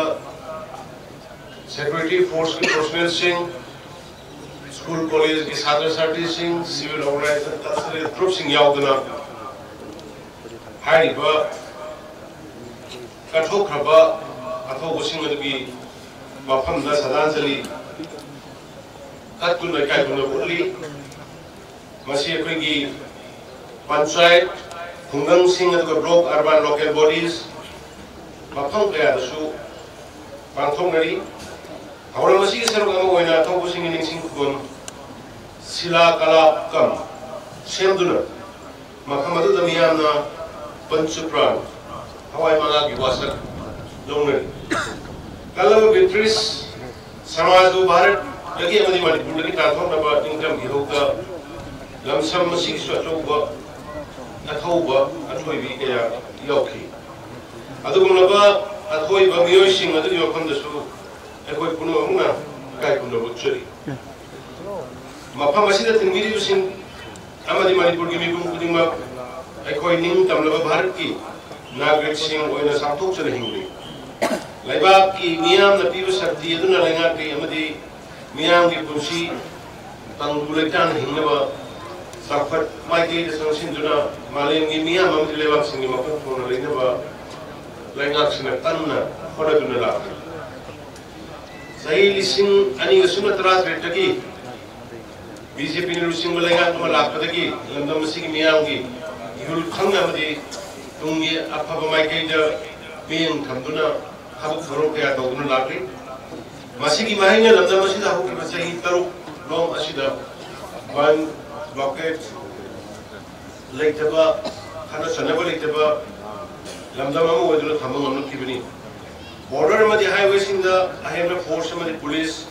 ꯁꯦꯀ꯭ꯌꯨꯔꯤꯇꯤ ꯐꯣꯔꯁꯀꯤ ꯄꯔꯁꯣꯅꯦꯜꯁꯤꯡ, ꯁ꯭ꯀꯨꯜ ꯀꯣꯂꯦꯖꯀꯤ ꯁꯥꯇ꯭ꯔ ꯁꯥꯇ꯭ꯔꯤꯁꯤꯡ, ꯁꯤꯚꯤꯜ ꯑꯣꯔꯒꯅꯥꯏꯖꯦꯁꯟ, ꯀꯜꯆꯔꯦꯜ ꯒ꯭ꯔꯨꯞꯁꯤꯡ ꯌꯥꯎꯗꯨꯅ ꯍꯥꯏꯔꯤꯕ ꯀꯠꯊꯣꯛꯈ꯭ꯔꯕ ꯑꯊꯧꯕꯁꯤꯡ ꯑꯗꯨꯒꯤ ꯃꯐꯝꯗ ꯁ꯭ꯔꯗꯥꯟꯖꯂꯤ ꯀꯠꯇꯨꯅ ꯏꯀꯥꯏ ꯈꯨꯝꯅꯕ ꯎꯠꯂꯤ꯫ ꯃꯁꯤ ꯑꯩꯈꯣꯏꯒꯤ ꯄꯟꯆꯥꯌꯠ, ꯈꯨꯡꯒꯪꯁꯤꯡ ꯑꯗꯨꯒ ꯕ꯭ꯂꯣꯛ, ꯑꯔꯕꯥꯟ ꯂꯣꯀꯦꯜ ꯕꯣꯗꯤꯁ ꯃꯐꯝ ꯀꯌꯥꯗꯁꯨ ꯄꯥꯡꯊꯣꯛꯅꯔꯤ꯫ ꯊꯧꯔꯝ ꯑꯁꯤꯒꯤ ꯁꯔꯨꯛ ꯑꯃ ꯑꯣꯏꯅ ꯑꯊꯧꯕꯁꯤꯡꯒꯤ ꯅꯤꯡꯁꯤꯡ ꯈꯨꯕꯝ ꯁꯤꯂꯥ ꯀꯂꯥꯞꯀꯝ ꯁꯦꯝꯗꯨꯅ ꯃꯐꯝ ꯑꯗꯨꯗ ꯃꯤꯌꯥꯝꯅ ꯄꯟꯆꯨꯄ꯭ꯔꯥꯟ ꯍꯋꯥꯏ ꯃꯉꯥꯒꯤ ꯋꯥꯁꯛ ꯂꯧꯅꯔꯤ꯫ ꯀꯜꯂꯕ ꯕ꯭ꯔꯤꯇꯤꯁ ꯁꯃꯥꯖꯕꯨ ꯚꯥꯔꯠꯇꯒꯤ ꯑꯃꯗꯤ ꯃꯅꯤꯄꯨꯔꯗꯒꯤ ꯇꯥꯟꯊꯣꯛꯅꯕ ꯅꯤꯡꯇꯝ ꯏꯍꯧꯗ ꯂꯝꯁꯝ ꯑꯁꯤꯒꯤꯁꯨ ꯑꯆꯧꯕ ꯑꯊꯧꯕ ꯑꯊꯣꯏꯕꯤ ꯀꯌꯥ ꯌꯥꯎꯈꯤ꯫ ꯑꯗꯨꯒꯨꯝꯂꯕ ꯑꯊꯣꯏꯕ ꯃꯤꯑꯣꯏꯁꯤꯡ ꯑꯗꯨꯒꯤ ꯃꯐꯝꯗꯁꯨ ꯑꯩꯈꯣꯏ ꯄꯨꯝꯅꯃꯛꯅ ꯏꯀꯥꯏ ꯈꯨꯝꯅꯕ ꯎꯠꯆꯔꯤ꯫ ꯃꯐꯝ ꯑꯁꯤꯗ ꯊꯤꯟꯕꯤꯔꯤꯕꯁꯤꯡ ꯑꯃꯗꯤ ꯃꯅꯤꯄꯨꯔꯒꯤ ꯃꯤꯄꯨꯝ ꯈꯨꯗꯤꯡꯃꯛ ꯑꯩꯈꯣꯏ ꯅꯤꯡꯇꯝꯂꯕ ꯚꯥꯔꯠꯀꯤ ꯅꯥꯒꯔꯤꯛꯁꯤꯡ ꯑꯣꯏꯅ ꯆꯥꯎꯊꯣꯛꯆꯅ ꯍꯤꯡꯂꯤ꯫ ꯂꯩꯕꯥꯛꯀꯤ ꯃꯤꯌꯥꯝꯅ ꯄꯤꯕ ꯁꯛꯇꯤ ꯑꯗꯨꯅ ꯂꯩꯉꯥꯛꯂꯤ ꯑꯃꯗꯤ ꯃꯤꯌꯥꯝꯒꯤ ꯄꯨꯟꯁꯤ ꯇꯪꯗꯨ ꯂꯩꯇꯥꯅ ꯍꯤꯡꯅꯕ ꯆꯥꯎꯈꯠ ꯃꯥꯏꯀꯩꯗ ꯆꯪꯁꯤꯟꯗꯨꯅ ꯃꯥꯂꯦꯝꯒꯤ ꯃꯤꯌꯥꯝ ꯑꯃꯗꯤ ꯂꯩꯕꯥꯛꯁꯤꯡꯒꯤ ꯃꯀꯣꯛ ꯊꯣꯡꯅ ꯂꯩꯅꯕ ꯂꯩꯉꯥꯛꯁꯤꯡꯅ ꯀꯟꯅ ꯍꯣꯠꯅꯗꯨꯅ ꯂꯥꯛꯂꯤ꯫ ꯆꯍꯤ ꯂꯤꯁꯤꯡ ꯑꯅꯤꯒ ꯁꯨꯞꯅ ꯇꯔꯥꯇꯔꯦꯠꯇꯒꯤ ꯕꯤ ꯖꯦ ꯄꯤꯅ ꯂꯨꯆꯤꯡꯕ ꯂꯩꯉꯥꯛ ꯑꯃ ꯂꯥꯛꯄꯗꯒꯤ ꯂꯝꯗꯝ ꯑꯁꯤꯒꯤ ꯃꯤꯌꯥꯝꯒꯤ ꯏꯍꯨꯜ ꯈꯪꯅ ꯑꯃꯗꯤ ꯇꯨꯡꯒꯤ ꯑꯐꯕ ꯃꯥꯏꯀꯩꯗ ꯃꯤꯠꯌꯦꯡ ꯊꯝꯗꯨꯅ ꯊꯕꯛ ꯊꯧꯔꯝ ꯀꯌꯥ ꯇꯧꯗꯨꯅ ꯂꯥꯛꯂꯤ꯫ ꯃꯁꯤꯒꯤ ꯃꯍꯩꯅ ꯂꯝꯗꯝ ꯑꯁꯤꯗ ꯍꯧꯈꯤꯕ ꯆꯍꯤ ꯇꯔꯨꯛ ꯂꯣꯝ ꯑꯁꯤꯗ ꯕꯟ, ꯕ꯭ꯂꯣꯀꯦꯠ ꯂꯩꯇꯕ, ꯈꯠꯅ ꯆꯩꯅꯕ ꯂꯩꯇꯕ ꯂꯝꯗꯝ ꯑꯃ ꯑꯣꯏꯗꯨꯅ ꯊꯝꯕ ꯉꯝꯂꯛꯈꯤꯕꯅꯤ꯫ ꯕꯣꯔꯗꯔ ꯑꯃꯗꯤ ꯍꯥꯏꯋꯦꯁꯤꯡꯗ ꯑꯍꯦꯟꯕ ꯐꯣꯔꯁ ꯑꯃꯗꯤ ꯄꯨꯂꯤꯁ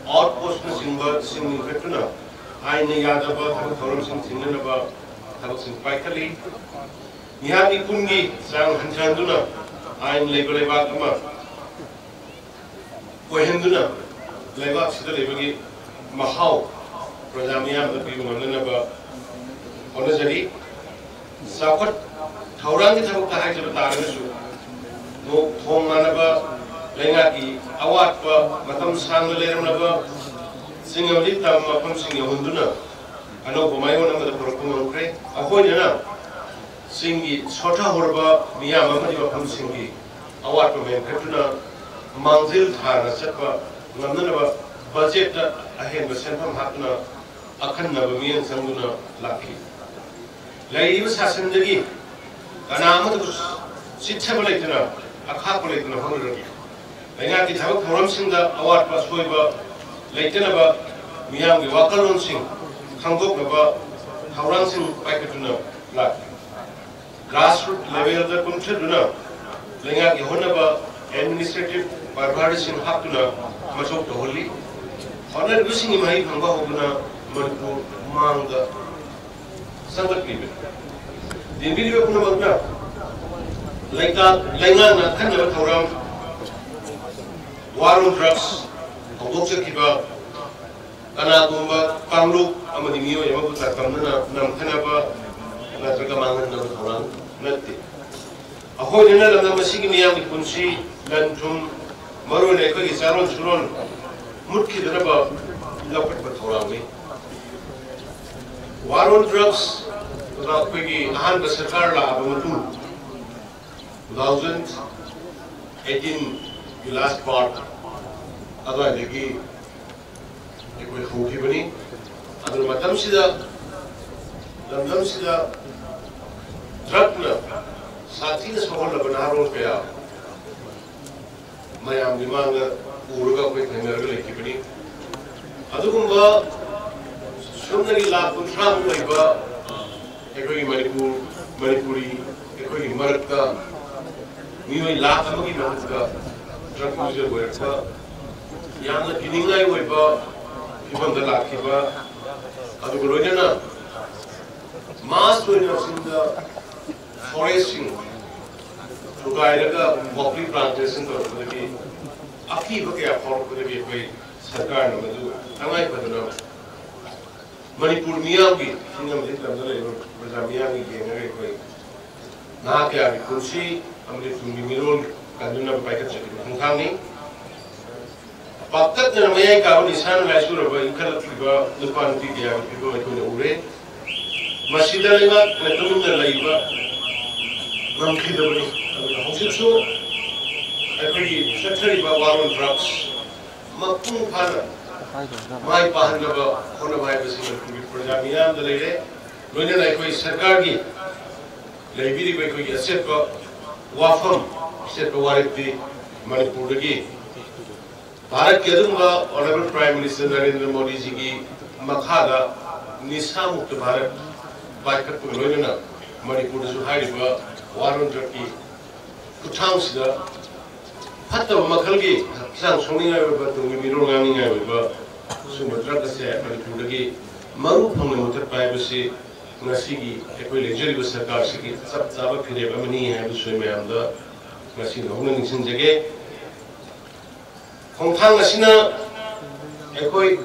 ꯑꯥꯎꯠ ꯄꯣꯁꯅꯆꯤꯡꯕꯁꯤꯡ ꯂꯤꯡꯈꯠꯇꯨꯅ ꯑꯥꯏꯟꯅ ꯌꯥꯗꯕ ꯊꯕꯛ ꯊꯧꯔꯝꯁꯤꯡ ꯊꯤꯡꯅꯅꯕ ꯊꯕꯛꯁꯤꯡ ꯄꯥꯏꯈꯠꯂꯤ꯫ ꯃꯤꯍꯥꯠ ꯃꯤꯄꯨꯟꯒꯤ ꯆꯥꯡ ꯍꯟꯊꯍꯟꯗꯨꯅ ꯑꯥꯏꯟ ꯂꯩꯕ ꯂꯩꯕꯥꯛ ꯑꯃ ꯑꯣꯏꯍꯟꯗꯨꯅ ꯂꯩꯕꯥꯛꯁꯤꯗ ꯂꯩꯕꯒꯤ ꯃꯍꯥꯎ ꯄ꯭ꯔꯖꯥ ꯃꯤꯌꯥꯝꯗ ꯄꯤꯕ ꯉꯝꯅꯅꯕ ꯍꯣꯠꯅꯖꯔꯤ꯫ ꯆꯥꯎꯈꯠ ꯊꯧꯔꯥꯡꯒꯤ ꯊꯕꯛꯇ ꯍꯥꯏꯖꯕ ꯇꯥꯔꯒꯁꯨ, ꯅꯣꯡ ꯊꯣꯡ ꯃꯥꯟꯅꯕ ꯂꯩꯉꯥꯛꯀꯤ ꯑꯋꯥꯠꯄ ꯃꯇꯝ ꯁꯥꯡꯅ ꯂꯩꯔꯝꯂꯕ ꯆꯤꯡ ꯑꯃꯗꯤ ꯇꯝ ꯃꯐꯝꯁꯤꯡ ꯌꯧꯍꯟꯗꯨꯅ ꯑꯅꯧꯕ ꯃꯥꯏꯑꯣꯟ ꯑꯃꯗ ꯄꯨꯔꯛꯄ ꯉꯝꯈ꯭ꯔꯦ꯫ ꯑꯩꯈꯣꯏꯅ ꯆꯤꯡꯒꯤ ꯁꯣꯠꯊꯍꯧꯔꯕ ꯃꯤꯌꯥꯝ ꯑꯃꯗꯤ ꯃꯐꯝꯁꯤꯡꯒꯤ ꯑꯋꯥꯠꯄ ꯃꯦꯟꯈꯠꯇꯨꯅ ꯃꯥꯡꯖꯤꯜ ꯊꯥꯅ ꯆꯠꯄ ꯉꯝꯅꯅꯕ ꯕꯖꯦꯠꯇ ꯑꯍꯦꯟꯕ ꯁꯦꯟꯐꯝ ꯍꯥꯞꯇꯨꯅ ꯑꯈꯟꯅꯕ ꯃꯤꯠꯌꯦꯡ ꯆꯪꯗꯨꯅ ꯂꯥꯛꯈꯤ꯫ ꯂꯩꯔꯤꯕ ꯁꯥꯁꯟꯗꯒꯤ ꯀꯅꯥ ꯑꯃꯠꯇꯕꯨ ꯆꯤꯠꯊꯕ ꯂꯩꯇꯅ, ꯑꯈꯥꯛꯄ ꯂꯩꯇꯅ ꯍꯣꯠꯅꯔꯝꯃꯤ꯫ ꯂꯩꯉꯥꯛꯀꯤ ꯊꯕꯛ ꯊꯧꯔꯝꯁꯤꯡꯗ ꯑꯋꯥꯠꯄ ꯑꯁꯣꯏꯕ ꯂꯩꯇꯅꯕ ꯃꯤꯌꯥꯝꯒꯤ ꯋꯥꯈꯜꯂꯣꯟꯁꯤꯡ ꯈꯪꯗꯣꯛꯅꯕ ꯊꯧꯔꯥꯡꯁꯤꯡ ꯄꯥꯏꯈꯠꯇꯨꯅ ꯂꯥꯛꯂꯤ꯫ ꯒ꯭ꯔꯥꯁꯔꯨꯠ ꯂꯦꯚꯦꯜꯗ ꯀꯨꯝꯊꯗꯨꯅ ꯂꯩꯉꯥꯛꯀꯤ ꯍꯣꯠꯅꯕ ꯑꯦꯗꯃꯤꯅꯤꯁꯇ꯭ꯔꯦꯇꯤꯚ ꯄ꯭ꯔꯚꯥꯔꯤꯁꯤꯡ ꯍꯥꯞꯇꯨꯅ ꯃꯊꯧ ꯇꯧꯍꯜꯂꯤ꯫ ꯍꯣꯠꯅꯔꯤꯕꯁꯤꯡꯒꯤ ꯃꯍꯩ ꯐꯪꯕ ꯍꯧꯗꯨꯅ ꯃꯅꯤꯄꯨꯔ ꯃꯥꯡꯗ ꯆꯪꯂꯛꯂꯤꯕꯅꯤ꯫ ꯇꯦꯟꯕꯤꯔꯤꯕ ꯄꯨꯝꯅꯃꯛꯅ ꯂꯩꯉꯥꯛ ꯂꯩꯉꯥꯛꯅ ꯑꯈꯟꯅꯕ ꯊꯧꯔꯝ War on Drugs ꯍꯧꯗꯣꯛꯆꯈꯤꯕ ꯀꯅꯥꯒꯨꯝꯕ ꯀꯥꯡꯂꯨꯞ ꯑꯃꯗꯤ ꯃꯤꯑꯣꯏ ꯑꯃꯕꯨ ꯇꯥꯛꯇꯝꯅꯅ ꯅꯝꯊꯅꯕ ꯅꯠꯇ꯭ꯔꯒ ꯃꯥꯡꯍꯟꯅꯕ ꯊꯧꯔꯥꯡ ꯅꯠꯇꯦ꯫ ꯑꯩꯈꯣꯏꯅ ꯂꯝꯗꯝ ꯑꯁꯤꯒꯤ ꯃꯤꯌꯥꯝꯒꯤ ꯄꯨꯟꯁꯤ, ꯂꯟ ꯊꯨꯝ, ꯃꯔꯨꯑꯣꯏꯅ ꯑꯩꯈꯣꯏꯒꯤ ꯆꯥꯔꯣꯟ ꯁꯨꯔꯣꯟ ꯃꯨꯠꯈꯤꯗꯅꯕ ꯂꯧꯈꯠꯄ ꯊꯧꯔꯥꯡꯅꯤ꯫ War on Drugs ꯑꯩꯈꯣꯏꯒꯤ ꯑꯍꯥꯟꯕ ꯁꯔꯀꯥꯔ ꯂꯥꯛꯑꯕ ꯃꯇꯨꯡ, two thousand eighteen ꯒꯤ last part ꯑꯗꯨꯋꯥꯏꯗꯒꯤ ꯑꯩꯈꯣꯏ ꯍꯧꯈꯤꯕꯅꯤ꯫ ꯑꯗꯨꯅ ꯃꯇꯝꯁꯤꯗ, ꯂꯝꯗꯝꯁꯤꯗ ꯗ꯭ꯔꯒꯅ ꯁꯥꯊꯤꯅ ꯁꯣꯛꯍꯜꯂꯕ ꯅꯍꯥꯔꯣꯜ ꯀꯌꯥ ꯃꯌꯥꯝꯒꯤ ꯃꯥꯡꯗ ꯎꯔꯒ ꯑꯩꯈꯣꯏ ꯊꯦꯡꯅꯔꯒ ꯂꯩꯈꯤꯕꯅꯤ꯫ ꯑꯗꯨꯒꯨꯝꯕ ꯁꯨꯞꯅꯒꯤ ꯂꯥꯈ ꯀꯨꯟꯊ꯭ꯔꯥꯃꯨꯛ ꯂꯩꯕ ꯑꯩꯈꯣꯏꯒꯤ ꯃꯅꯤꯄꯨꯔ, ꯃꯅꯤꯄꯨꯔꯤ ꯑꯩꯈꯣꯏꯒꯤ ꯃꯔꯛꯇ ꯃꯤꯑꯣꯏ ꯂꯥꯈ ꯑꯃꯒꯤ ꯃꯊꯛꯇ ꯗ꯭ꯔꯒ ꯌꯨꯖꯔ ꯑꯣꯏꯔꯛꯄ ꯌꯥꯝꯅ ꯀꯤꯅꯤꯡꯉꯥꯏ ꯑꯣꯏꯕ ꯐꯤꯕꯝꯗ ꯂꯥꯛꯈꯤꯕ, ꯑꯗꯨꯒ ꯂꯣꯏꯅꯅ ꯃꯥꯁ ꯑꯣꯏꯅ ꯆꯤꯡꯗ ꯐꯣꯔꯦꯁꯁꯤꯡ ꯊꯨꯒꯥꯏꯔꯒ ꯀꯣꯐꯤ ꯄ꯭ꯂꯥꯟꯇꯦꯁꯟ ꯇꯧꯔꯛꯄꯗꯒꯤ ꯑꯀꯤꯕ ꯀꯌꯥ ꯐꯥꯎꯔꯛꯄꯗꯒꯤ ꯑꯩꯈꯣꯏ ꯁꯔꯀꯥꯔꯅ ꯃꯗꯨ ꯇꯉꯥꯏ ꯐꯗꯅ ꯃꯅꯤꯄꯨꯔ ꯃꯤꯌꯥꯝꯒꯤ ꯁꯤꯡ ꯑꯃꯗꯤ ꯇꯝꯗ ꯂꯩꯔꯤꯕ ꯄ꯭ꯔꯖꯥ ꯃꯤꯌꯥꯝꯒꯤ ꯌꯦꯡꯉꯒ ꯑꯩꯈꯣꯏ ꯅꯍꯥ ꯀꯌꯥꯒꯤ ꯄꯨꯟꯁꯤ ꯑꯃꯗꯤ ꯇꯨꯡꯒꯤ ꯃꯤꯔꯣꯜ ꯀꯟꯗꯨꯅꯕ ꯄꯥꯏꯈꯠꯆꯈꯤꯕ ꯈꯣꯡꯊꯥꯡꯅꯤ꯫ ꯄꯥꯛꯇꯛꯅꯅ ꯃꯌꯥꯏ ꯀꯥꯕ ꯅꯤꯁꯥꯅ ꯂꯥꯏꯆꯨꯔꯕ ꯏꯟꯈꯠꯂꯛꯂꯤꯕ ꯅꯨꯄꯥ ꯅꯨꯄꯤ ꯀꯌꯥꯒꯤ ꯐꯤꯕꯝ ꯑꯩꯈꯣꯏꯅ ꯎꯔꯦ꯫ ꯃꯁꯤꯗ ꯂꯩꯉꯥꯛꯅ ꯇꯨꯃꯤꯟꯅ ꯂꯩꯕ ꯉꯝꯈꯤꯗꯕꯅꯤ꯫ ꯑꯗꯨꯅ ꯍꯧꯖꯤꯛꯁꯨ ꯑꯩꯈꯣꯏꯒꯤ ꯆꯠꯊꯔꯤꯕ war on drugs ꯃꯄꯨꯡ ꯐꯥꯅ ꯃꯥꯏ ꯄꯥꯛꯍꯟꯅꯕ ꯍꯣꯠꯅꯕ ꯍꯥꯏꯕꯁꯤ ꯃꯅꯤꯄꯨꯔꯒꯤ ꯄ꯭ꯔꯖꯥ ꯃꯤꯌꯥꯝꯗ ꯂꯩꯔꯦ꯫ ꯂꯣꯏꯅꯅ ꯑꯩꯈꯣꯏ ꯁꯔꯀꯥꯔꯒꯤ ꯂꯩꯕꯤꯔꯤꯕ ꯑꯩꯈꯣꯏꯒꯤ ꯑꯆꯦꯠꯄ ꯋꯥꯐꯝ, ꯑꯆꯦꯠꯄ ꯋꯥꯔꯦꯞꯇꯤ ꯃꯅꯤꯄꯨꯔꯗꯒꯤ ꯚꯥꯔꯠꯀꯤ ꯑꯗꯨꯒꯨꯝꯕ Honourable Prime Minister ꯅꯔꯦꯟꯗ꯭ꯔ ꯃꯣꯗꯤꯖꯤꯒꯤ ꯃꯈꯥꯗ ꯅꯤꯁꯥ ꯃꯨꯛꯇ ꯚꯥꯔꯠ ꯄꯥꯏꯈꯠꯄꯒ ꯂꯣꯏꯅꯅ ꯃꯅꯤꯄꯨꯔꯗꯁꯨ ꯍꯥꯏꯔꯤꯕ war on drugꯀꯤ ꯈꯨꯠꯊꯥꯡꯁꯤꯗ ꯐꯠꯇꯕ ꯃꯈꯜꯒꯤ ꯍꯛꯆꯥꯡ ꯁꯣꯛꯅꯤꯡꯉꯥꯏ ꯑꯣꯏꯕ, ꯇꯨꯡꯒꯤ ꯃꯤꯔꯣꯜ ꯉꯥꯡꯅꯤꯡꯉꯥꯏ ꯑꯣꯏꯕ ꯁꯨꯝꯕ drug ꯑꯁꯦ ꯃꯅꯤꯄꯨꯔꯗꯒꯤ ꯃꯔꯨ ꯐꯪꯅ ꯃꯨꯊꯠꯄ ꯍꯥꯏꯕꯁꯤ ꯉꯁꯤꯒꯤ ꯑꯩꯈꯣꯏ ꯂꯩꯖꯔꯤꯕ ꯁꯔꯀꯥꯔꯁꯤꯒꯤ ꯆꯞ ꯆꯥꯕ ꯐꯤꯔꯦꯞ ꯑꯃꯅꯤ ꯍꯥꯏꯕꯁꯨ ꯑꯩ ꯃꯌꯥꯝꯗ ꯉꯁꯤ ꯅꯧꯍꯧꯅ ꯅꯤꯡꯁꯤꯡꯖꯒꯦ꯫ ꯈꯣꯡꯊꯥꯡ ꯑꯁꯤꯅ ꯑꯩꯈꯣꯏ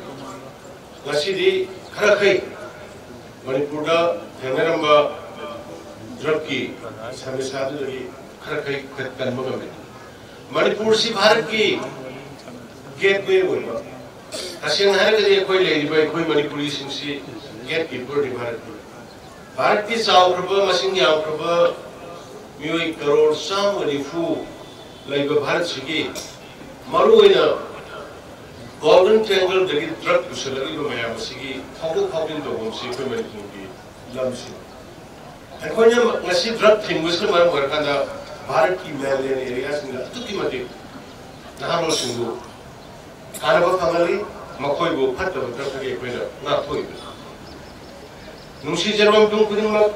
ꯉꯁꯤꯗꯤ ꯈꯔꯈꯩ ꯃꯅꯤꯄꯨꯔꯗ ꯊꯦꯡꯅꯔꯝꯕ drugꯀꯤ ꯁꯃꯁ꯭ꯌꯥꯗꯨꯗꯒꯤ ꯈꯔꯈꯩ ꯀꯟꯕ ꯉꯝꯃꯤ꯫ ꯃꯅꯤꯄꯨꯔꯁꯤ ꯚꯥꯔꯠꯀꯤ gateway ꯑꯣꯏꯕ, ꯇꯁꯦꯡꯅ ꯍꯥꯏꯔꯒꯗꯤ ꯑꯩꯈꯣꯏ ꯂꯩꯔꯤꯕ ꯑꯩꯈꯣꯏ ꯃꯅꯤꯄꯨꯔꯤꯁꯤꯡꯁꯤ gatekeeperꯅꯤ ꯚꯥꯔꯠꯀꯤ꯫ ꯚꯥꯔꯠꯀꯤ ꯆꯥꯎꯈ꯭ꯔꯕ, ꯃꯁꯤꯡ ꯌꯥꯝꯈ꯭ꯔꯕ ꯃꯤꯑꯣꯏ ꯀꯔꯣꯔ ꯆꯥꯝꯃꯒ ꯅꯤꯐꯨ ꯂꯩꯕ ꯚꯥꯔꯠꯁꯤꯒꯤ ꯃꯔꯨꯑꯣꯏꯅ Golden Triangleꯗꯒꯤ drug ꯄꯨꯁꯜꯂꯛꯂꯤꯕ ꯃꯌꯥꯝ ꯑꯁꯤꯒꯤ ꯐꯥꯎꯗꯣꯛ ꯐꯥꯎꯖꯤꯟ ꯇꯧꯐꯝꯁꯤ ꯑꯩꯈꯣꯏ ꯃꯅꯤꯄꯨꯔꯒꯤ ꯂꯝꯁꯤꯅꯤ꯫ ꯑꯩꯈꯣꯏꯅ ꯉꯁꯤ drug ꯊꯤꯡꯕꯁꯤꯅ ꯃꯔꯝ ꯑꯣꯏꯔꯀꯥꯟꯗ ꯚꯥꯔꯠꯀꯤ ꯃꯌꯥꯝꯂꯦꯟ areaꯁꯤꯡꯗ ꯑꯗꯨꯛꯀꯤ ꯃꯇꯤꯛ ꯅꯍꯥꯔꯣꯜꯁꯤꯡꯕꯨ ꯀꯥꯟꯅꯕ ꯐꯪꯍꯜꯂꯤ, ꯃꯈꯣꯏꯕꯨ ꯐꯠꯇꯕ drugꯇꯒꯤ ꯑꯩꯈꯣꯏꯅ ꯉꯥꯛꯊꯣꯛꯏꯕꯅꯤ꯫ ꯅꯨꯡꯁꯤꯖꯔꯕ ꯃꯤꯄꯨꯝ ꯈꯨꯗꯤꯡꯃꯛ,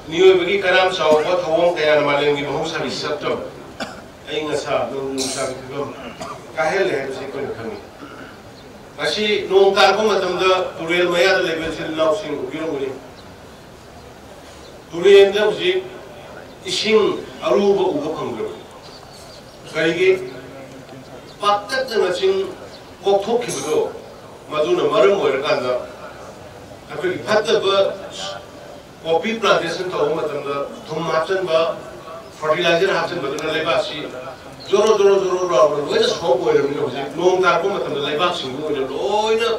ꯃꯤꯑꯣꯏꯕꯒꯤ ꯀꯔꯥꯝ ꯆꯥꯎꯕ ꯊꯧꯑꯣꯡ ꯀꯌꯥꯅ ꯃꯥꯂꯦꯝꯒꯤ ꯃꯍꯧꯁꯥꯒꯤ ꯁꯛꯇꯝ, ꯑꯏꯪ ꯑꯁꯥ, ꯅꯣꯡꯖꯨ ꯅꯨꯡꯁꯥꯒꯤ ꯐꯤꯕꯝ ꯀꯥꯏꯍꯜꯂꯦ ꯍꯥꯏꯕꯁꯤ ꯑꯩꯈꯣꯏꯅ ꯈꯪꯏ꯫ ꯉꯁꯤ ꯅꯣꯡ ꯇꯥꯔꯛꯄ ꯃꯇꯝꯗ ꯇꯨꯔꯦꯜ ꯃꯌꯥꯗ ꯂꯩꯕ ꯏꯆꯤꯜ ꯏꯅꯥꯎꯁꯤꯡ ꯎꯕꯤꯔꯝꯒꯅꯤ꯫ ꯇꯨꯔꯦꯜꯗ ꯍꯧꯖꯤꯛ ꯏꯁꯤꯡ ꯑꯔꯨꯕ ꯎꯕ ꯐꯪꯗ꯭ꯔꯕꯅꯤ꯫ ꯀꯔꯤꯒꯤ? ꯄꯥꯛꯇꯛꯅꯅ ꯆꯤꯡ ꯀꯣꯛꯊꯣꯛꯈꯤꯕꯗꯣ, ꯃꯗꯨꯅ ꯃꯔꯝ ꯑꯣꯏꯔꯀꯥꯟꯗ ꯑꯩꯈꯣꯏꯒꯤ ꯐꯠꯇꯕ ꯀꯣꯐꯤ ꯄ꯭ꯂꯥꯟꯇꯦꯁꯟ ꯇꯧꯕ ꯃꯇꯝꯗ ꯊꯨꯝ ꯍꯥꯞꯆꯤꯟꯕ, ꯐꯔꯇꯤꯂꯥꯏꯖꯔ ꯍꯥꯞꯆꯤꯟꯕꯗꯨꯅ ꯂꯩꯕꯥꯛꯁꯤ ꯖꯣꯔꯣ ꯖꯣꯔꯣ ꯖꯣꯔꯣ ꯂꯥꯎꯅ ꯂꯣꯏꯅ ꯁꯣꯛ ꯑꯣꯏꯔꯕꯅꯤꯅ ꯍꯧꯖꯤꯛ ꯅꯣꯡ ꯇꯥꯔꯛꯄ ꯃꯇꯝꯗ ꯂꯩꯕꯥꯛꯁꯤꯡꯗꯨ ꯑꯣꯏꯅ ꯂꯣꯏꯅ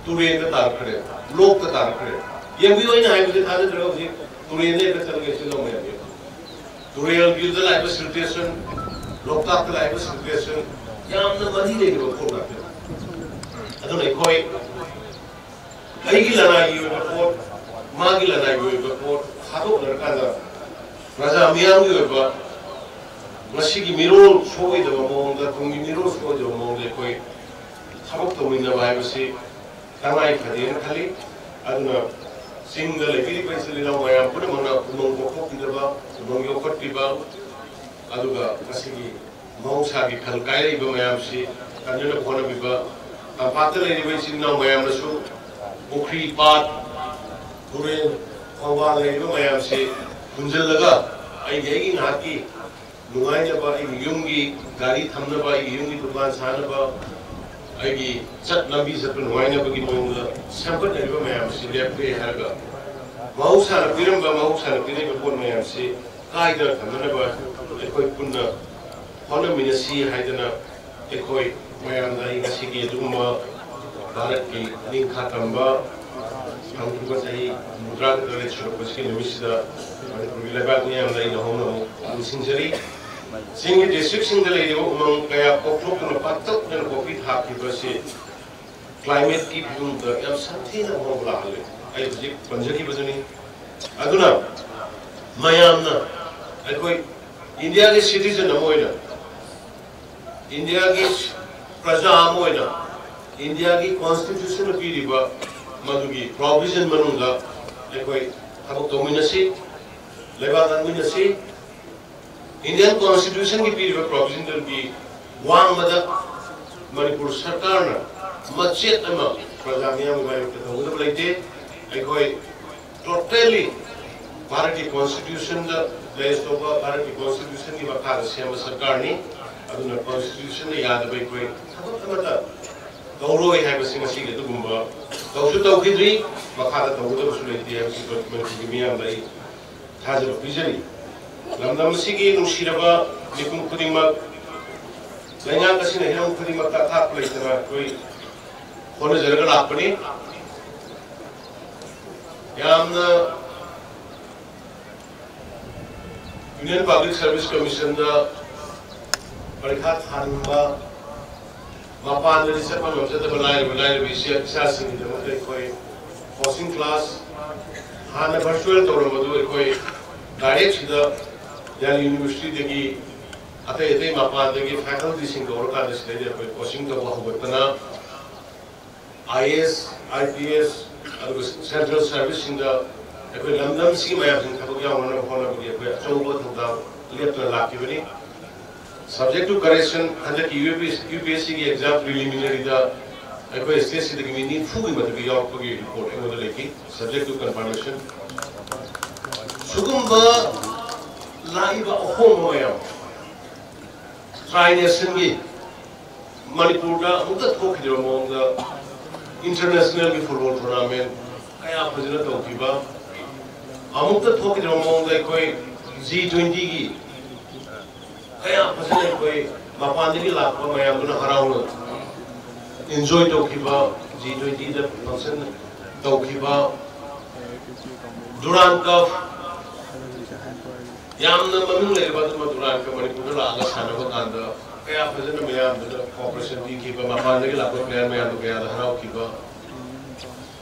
ꯇꯨꯔꯦꯟꯗ ꯇꯥꯔꯛꯈ꯭ꯔꯦ, ꯂꯣꯛꯇ ꯇꯥꯔꯛꯈ꯭ꯔꯦ꯫ ꯌꯦꯡꯕꯤꯌꯨ, ꯑꯩꯅ ꯍꯥꯏꯕꯁꯦ ꯊꯥꯖꯗ꯭ꯔꯒ ꯍꯧꯖꯤꯛ ꯇꯨꯔꯦꯟꯗ ꯍꯦꯛꯇ ꯆꯠꯂꯒ ꯏꯁꯤꯡ ꯂꯧꯕ ꯌꯥꯗꯦ꯫ ꯇꯨꯔꯦꯜꯒꯤꯗ ꯂꯥꯛꯏꯕ ꯁꯤꯜꯇꯦꯁꯟ, ꯂꯣꯛꯇꯥꯛꯇ ꯂꯥꯛꯏꯕ ꯁꯤꯜꯇꯦꯁꯟ ꯌꯥꯝꯅ ꯃꯔꯤ ꯂꯩꯅꯕ ꯄꯣꯠ ꯉꯥꯛꯇꯅꯤ꯫ ꯑꯗꯨꯅ ꯑꯩꯈꯣꯏ ꯑꯩꯒꯤ ꯂꯅꯥꯏꯒꯤ ꯑꯣꯏꯕ ꯄꯣꯠ, ꯃꯥꯒꯤ ꯂꯅꯥꯏꯒꯤ ꯑꯣꯏꯕ ꯄꯣꯠ ꯈꯥꯗꯣꯛꯅꯔꯀꯥꯟꯗ ꯄ꯭ꯔꯖꯥ ꯃꯤꯌꯥꯝꯒꯤ ꯑꯣꯏꯕ ꯉꯁꯤꯒꯤ ꯃꯤꯔꯣꯜ ꯁꯣꯛꯑꯣꯏꯗꯕ ꯃꯑꯣꯡꯗ, ꯇꯨꯡꯒꯤ ꯃꯤꯔꯣꯜ ꯁꯣꯛꯑꯣꯏꯗꯕ ꯃꯑꯣꯡꯗ ꯑꯩꯈꯣꯏ ꯊꯕꯛ ꯇꯧꯃꯤꯟꯅꯕ ꯍꯥꯏꯕꯁꯤ ꯇꯉꯥꯏ ꯐꯗꯦꯅ ꯈꯜꯂꯤ꯫ ꯑꯗꯨꯅ ꯆꯤꯡꯗ ꯂꯩꯕꯤꯔꯤꯕ ꯏꯆꯤꯜ ꯏꯅꯥꯎ ꯃꯌꯥꯝ ꯄꯨꯝꯅꯃꯛꯅ ꯎꯃꯪ ꯀꯣꯛꯊꯣꯛꯄꯤꯗꯕ, ꯎꯃꯪ ꯌꯣꯛꯈꯠꯄꯤꯕ, ꯑꯗꯨꯒ ꯉꯁꯤꯒꯤ ꯃꯍꯧꯁꯥꯒꯤ ꯈꯜ ꯀꯥꯏꯔꯛꯏꯕ ꯃꯌꯥꯝꯁꯤ ꯀꯟꯅꯅꯕ ꯍꯣꯠꯅꯕꯤꯕ, ꯇꯝꯄꯥꯛꯇ ꯂꯩꯔꯤꯕ ꯏꯆꯤꯜ ꯏꯅꯥꯎ ꯃꯌꯥꯝꯅꯁꯨ ꯄꯨꯈ꯭ꯔꯤ, ꯄꯥꯠ, ꯇꯨꯔꯦꯜ, ꯈꯣꯡꯕꯥꯜ ꯂꯩꯔꯤꯕ ꯃꯌꯥꯝꯁꯤ ꯍꯨꯟꯖꯤꯜꯂꯒ ꯑꯩꯒꯤ, ꯑꯩꯒꯤ ꯉꯥꯏꯍꯥꯛꯀꯤ ꯅꯨꯡꯉꯥꯏꯅꯕ, ꯑꯩꯒꯤ ꯌꯨꯝꯒꯤ ꯒꯥꯔꯤ ꯊꯝꯅꯕ, ꯑꯩꯒꯤ ꯌꯨꯝꯒꯤ ꯗꯨꯀꯥꯟ ꯁꯥꯅꯕ, ꯑꯩꯒꯤ ꯆꯠ ꯂꯝꯕꯤ ꯆꯠꯄ ꯅꯨꯡꯉꯥꯏꯅꯕꯒꯤ ꯃꯑꯣꯡꯗ ꯁꯦꯝꯒꯠꯅꯔꯤꯕ ꯃꯌꯥꯝꯁꯤ ꯂꯦꯞꯄꯦ ꯍꯥꯏꯔꯒ ꯃꯍꯧꯁꯥꯅ ꯄꯤꯔꯝꯕ, ꯃꯍꯧꯁꯥꯅ ꯄꯤꯔꯛꯏꯕ ꯄꯣꯠ ꯃꯌꯥꯝꯁꯤ ꯀꯥꯏꯗꯅ ꯊꯝꯅꯅꯕ ꯑꯩꯈꯣꯏ ꯄꯨꯟꯅ ꯍꯣꯠꯅꯃꯤꯟꯅꯁꯤ ꯍꯥꯏꯗꯅ ꯑꯩꯈꯣꯏ ꯃꯌꯥꯝꯗ ꯑꯩ ꯉꯁꯤꯒꯤ ꯑꯗꯨꯒꯨꯝꯕ ꯚꯥꯔꯠꯀꯤ ꯅꯤꯡꯈꯥ ꯇꯝꯕ ꯍꯧꯈꯤꯕ ꯆꯍꯤ ꯍꯨꯝꯐꯨꯇꯔꯥ ꯇꯔꯦꯠ ꯁꯨꯔꯛꯄꯁꯤꯒꯤ ꯅꯨꯃꯤꯠꯁꯤꯗ ꯃꯅꯤꯄꯨꯔꯒꯤ ꯂꯩꯕꯥꯛ ꯃꯤꯌꯥꯝꯗ ꯑꯩ ꯅꯧꯍꯧꯅ ꯑꯃꯨꯛ ꯅꯤꯡꯁꯤꯡꯖꯔꯤ꯫ ꯆꯤꯡꯒꯤ ꯗꯤꯁꯇ꯭ꯔꯤꯛꯁꯤꯡꯗ ꯂꯩꯔꯤꯕ ꯎꯃꯪ ꯀꯌꯥ ꯀꯣꯛꯊꯣꯛꯇꯨꯅ ꯄꯥꯛꯇꯛꯅꯅ ꯀꯣꯐꯤ ꯊꯥꯈꯤꯕ ꯑꯁꯤ ꯀ꯭ꯂꯥꯏꯃꯦꯠꯀꯤ ꯐꯤꯕꯝꯗ ꯌꯥꯝ ꯁꯥꯊꯤꯅ ꯑꯍꯣꯡꯕ ꯂꯥꯛꯍꯜꯂꯦ꯫ ꯑꯩ ꯍꯧꯖꯤꯛ ꯄꯟꯖꯈꯤꯕꯗꯨꯅꯤ꯫ ꯑꯗꯨꯅ ꯃꯌꯥꯝꯅ ꯑꯩꯈꯣꯏ ꯏꯟꯗꯤꯌꯥꯒꯤ ꯁꯤꯇꯤꯖꯟ ꯑꯃ ꯑꯣꯏꯅ, ꯏꯟꯗꯤꯌꯥꯒꯤ ꯄ꯭ꯔꯖꯥ ꯑꯃ ꯑꯣꯏꯅ ꯏꯟꯗꯤꯌꯥꯒꯤ ꯀꯣꯟꯁꯇꯤꯇ꯭ꯌꯨꯁꯟꯅ ꯄꯤꯔꯤꯕ ꯃꯗꯨꯒꯤ ꯄ꯭ꯔꯣꯚꯤꯖꯟ ꯃꯅꯨꯡꯗ ꯑꯩꯈꯣꯏ ꯊꯕꯛ ꯇꯧꯃꯤꯟꯅꯁꯤ, ꯂꯩꯕꯥꯛ ꯉꯥꯛꯃꯤꯟꯅꯁꯤ꯫ ꯏꯟꯗꯤꯌꯥꯟ ꯀꯣꯟꯁꯇꯤꯇ꯭ꯌꯨꯁꯟꯒꯤ ꯄꯤꯔꯤꯕ ꯄ꯭ꯔꯣꯚꯤꯖꯟꯗꯨꯒꯤ ꯋꯥꯡꯃꯗ ꯃꯅꯤꯄꯨꯔ ꯁꯔꯀꯥꯔꯅ ꯃꯆꯦꯠ ꯑꯃ ꯄ꯭ꯔꯖꯥ ꯃꯤꯌꯥꯝꯒꯤ ꯃꯥꯌꯣꯛꯇ ꯇꯧꯒꯗꯕ ꯂꯩꯇꯦ꯫ ꯑꯩꯈꯣꯏ ꯇꯣꯇꯦꯜꯂꯤ ꯚꯥꯔꯠꯀꯤ ꯀꯣꯟꯁꯇꯤꯇ꯭ꯌꯨꯁꯟꯗ ꯕꯦꯁ ꯇꯧꯕ, ꯚꯥꯔꯠꯀꯤ ꯀꯣꯟꯁꯇꯤꯇ꯭ꯌꯨꯁꯟꯒꯤ ꯃꯈꯥꯗ ꯁꯦꯝꯕ ꯁꯔꯀꯥꯔꯅꯤ꯫ ꯑꯗꯨꯅ ꯀꯣꯟꯁꯇꯤꯇ꯭ꯌꯨꯁꯟꯅ ꯌꯥꯗꯕ ꯑꯩꯈꯣꯏ ꯊꯕꯛ ꯑꯃꯠꯇ ꯇꯧꯔꯣꯏ ꯍꯥꯏꯕꯁꯤ ꯉꯁꯤꯒꯤ ꯑꯗꯨꯒꯨꯝꯕ ꯇꯧꯁꯨ ꯇꯧꯈꯤꯗ꯭ꯔꯤ꯫ ꯃꯈꯥꯗ ꯇꯧꯒꯗꯕꯁꯨ ꯂꯩꯇꯦ ꯍꯥꯏꯕꯁꯤ ꯃꯅꯤꯄꯨꯔꯒꯤ ꯃꯤꯌꯥꯝꯗ ꯑꯩ ꯊꯥꯖꯕ ꯄꯤꯖꯔꯤ꯫ ꯂꯝꯗꯝ ꯑꯁꯤꯒꯤ ꯅꯨꯡꯁꯤꯔꯕ ꯃꯤꯄꯨꯝ ꯈꯨꯗꯤꯡꯃꯛ, ꯂꯩꯉꯥꯛ ꯑꯁꯤꯅ ꯍꯤꯔꯝ ꯈꯨꯗꯤꯡꯃꯛꯇ ꯑꯊꯥꯞꯄ ꯂꯩꯇꯅ ꯑꯩꯈꯣꯏ ꯍꯣꯠꯅꯖꯔꯒ ꯂꯥꯛꯄꯅꯤ꯫ ꯌꯥꯝꯅ Union Public Service Commissionꯗ ꯄꯔꯤꯈꯥ ꯊꯥꯅꯤꯡꯕ, ꯃꯄꯥꯟꯗꯗꯤ ꯆꯠꯄ ꯉꯝꯖꯗꯕ ꯂꯥꯏꯔꯕ, ꯂꯥꯏꯔꯕ ꯏꯆꯥ-, ꯏꯆꯥꯁꯤꯡꯒꯤꯗꯃꯛꯇ ꯑꯩꯈꯣꯏ coaching class ꯍꯥꯟꯅ virtual ꯇꯧꯔꯝꯕꯗꯨ ꯑꯩꯈꯣꯏ direct ꯁꯤꯗ ꯌꯥꯏ Universityꯗꯒꯤ ꯑꯇꯩ ꯑꯇꯩ ꯃꯄꯥꯟꯗꯒꯤ facultyꯁꯤꯡ ꯀꯧꯔꯀꯥꯟꯗ ꯁꯤꯗꯩꯗ ꯑꯩꯈꯣꯏ coaching ꯇꯧꯕ ꯍꯧꯒꯠꯄꯅ I A S, I P S, ꯑꯗꯨꯒ central serviceꯁꯤꯡꯗ ꯑꯩꯈꯣꯏ ꯂꯝꯗꯝꯁꯤꯒꯤ ꯃꯌꯥꯝꯁꯤꯡ ꯊꯕꯛ ꯌꯥꯎꯅꯅꯕ ꯍꯣꯠꯅꯕꯒꯤ ꯑꯩꯈꯣꯏ ꯑꯆꯧꯕ ꯊꯧꯗꯥꯡ ꯂꯦꯞꯇꯅ ꯂꯥꯛꯈꯤꯕꯅꯤ꯫ Subject to correction, ꯍꯟꯗꯛꯀꯤ UPSCꯒꯤ exam preliminaryꯗ ꯑꯩꯈꯣꯏ stateꯁꯤꯗꯒꯤ ꯃꯤ ꯅꯤꯐꯨꯒꯤ ꯃꯊꯛꯇ ꯌꯥꯎꯔꯛꯄꯒꯤ report ꯑꯩꯉꯣꯟꯗ ꯂꯩꯈꯤ꯫ Subject to confirmation꯫ ꯁꯤꯒꯨꯝꯕ ꯂꯥꯛꯏꯕ ꯑꯍꯣꯡꯕ ꯃꯌꯥꯝ, tri nationꯒꯤ ꯃꯅꯤꯄꯨꯔꯗ ꯑꯃꯨꯛꯇ ꯊꯣꯛꯈꯤꯗ꯭ꯔꯤꯕ ꯃꯑꯣꯡꯗ internationalꯒꯤ football tournament ꯀꯌꯥ ꯐꯖꯅ ꯇꯧꯈꯤꯕ, ꯑꯃꯨꯛꯇ ꯊꯣꯛꯈꯤꯗ꯭ꯔꯤꯕ ꯃꯑꯣꯡꯗ ꯑꯩꯈꯣꯏ G twentyꯒꯤ ꯀꯌꯥ ꯐꯖꯅ ꯑꯩꯈꯣꯏ ꯃꯄꯥꯟꯗꯒꯤ ꯂꯥꯛꯄ ꯃꯌꯥꯝꯗꯨꯅ ꯍꯔꯥꯎꯅ enjoy ꯇꯧꯈꯤꯕ, G twentyꯗ function ꯇꯧꯈꯤꯕ, Durand Cup, ꯌꯥꯝꯅ ꯃꯃꯤꯡ ꯂꯩꯔꯕ ꯑꯗꯨꯝꯕ Durand Cup ꯃꯅꯤꯄꯨꯔꯗ ꯂꯥꯛꯑꯒ ꯁꯥꯟꯅꯕ ꯀꯥꯟꯗ ꯀꯌꯥ ꯐꯖꯅ ꯃꯌꯥꯝꯗꯨꯗ cooperation ꯄꯤꯈꯤꯕ, ꯃꯄꯥꯟꯗꯒꯤ ꯂꯥꯛꯄ player ꯃꯌꯥꯝꯗꯣ ꯀꯌꯥꯗ ꯍꯔꯥꯎꯈꯤꯕ꯫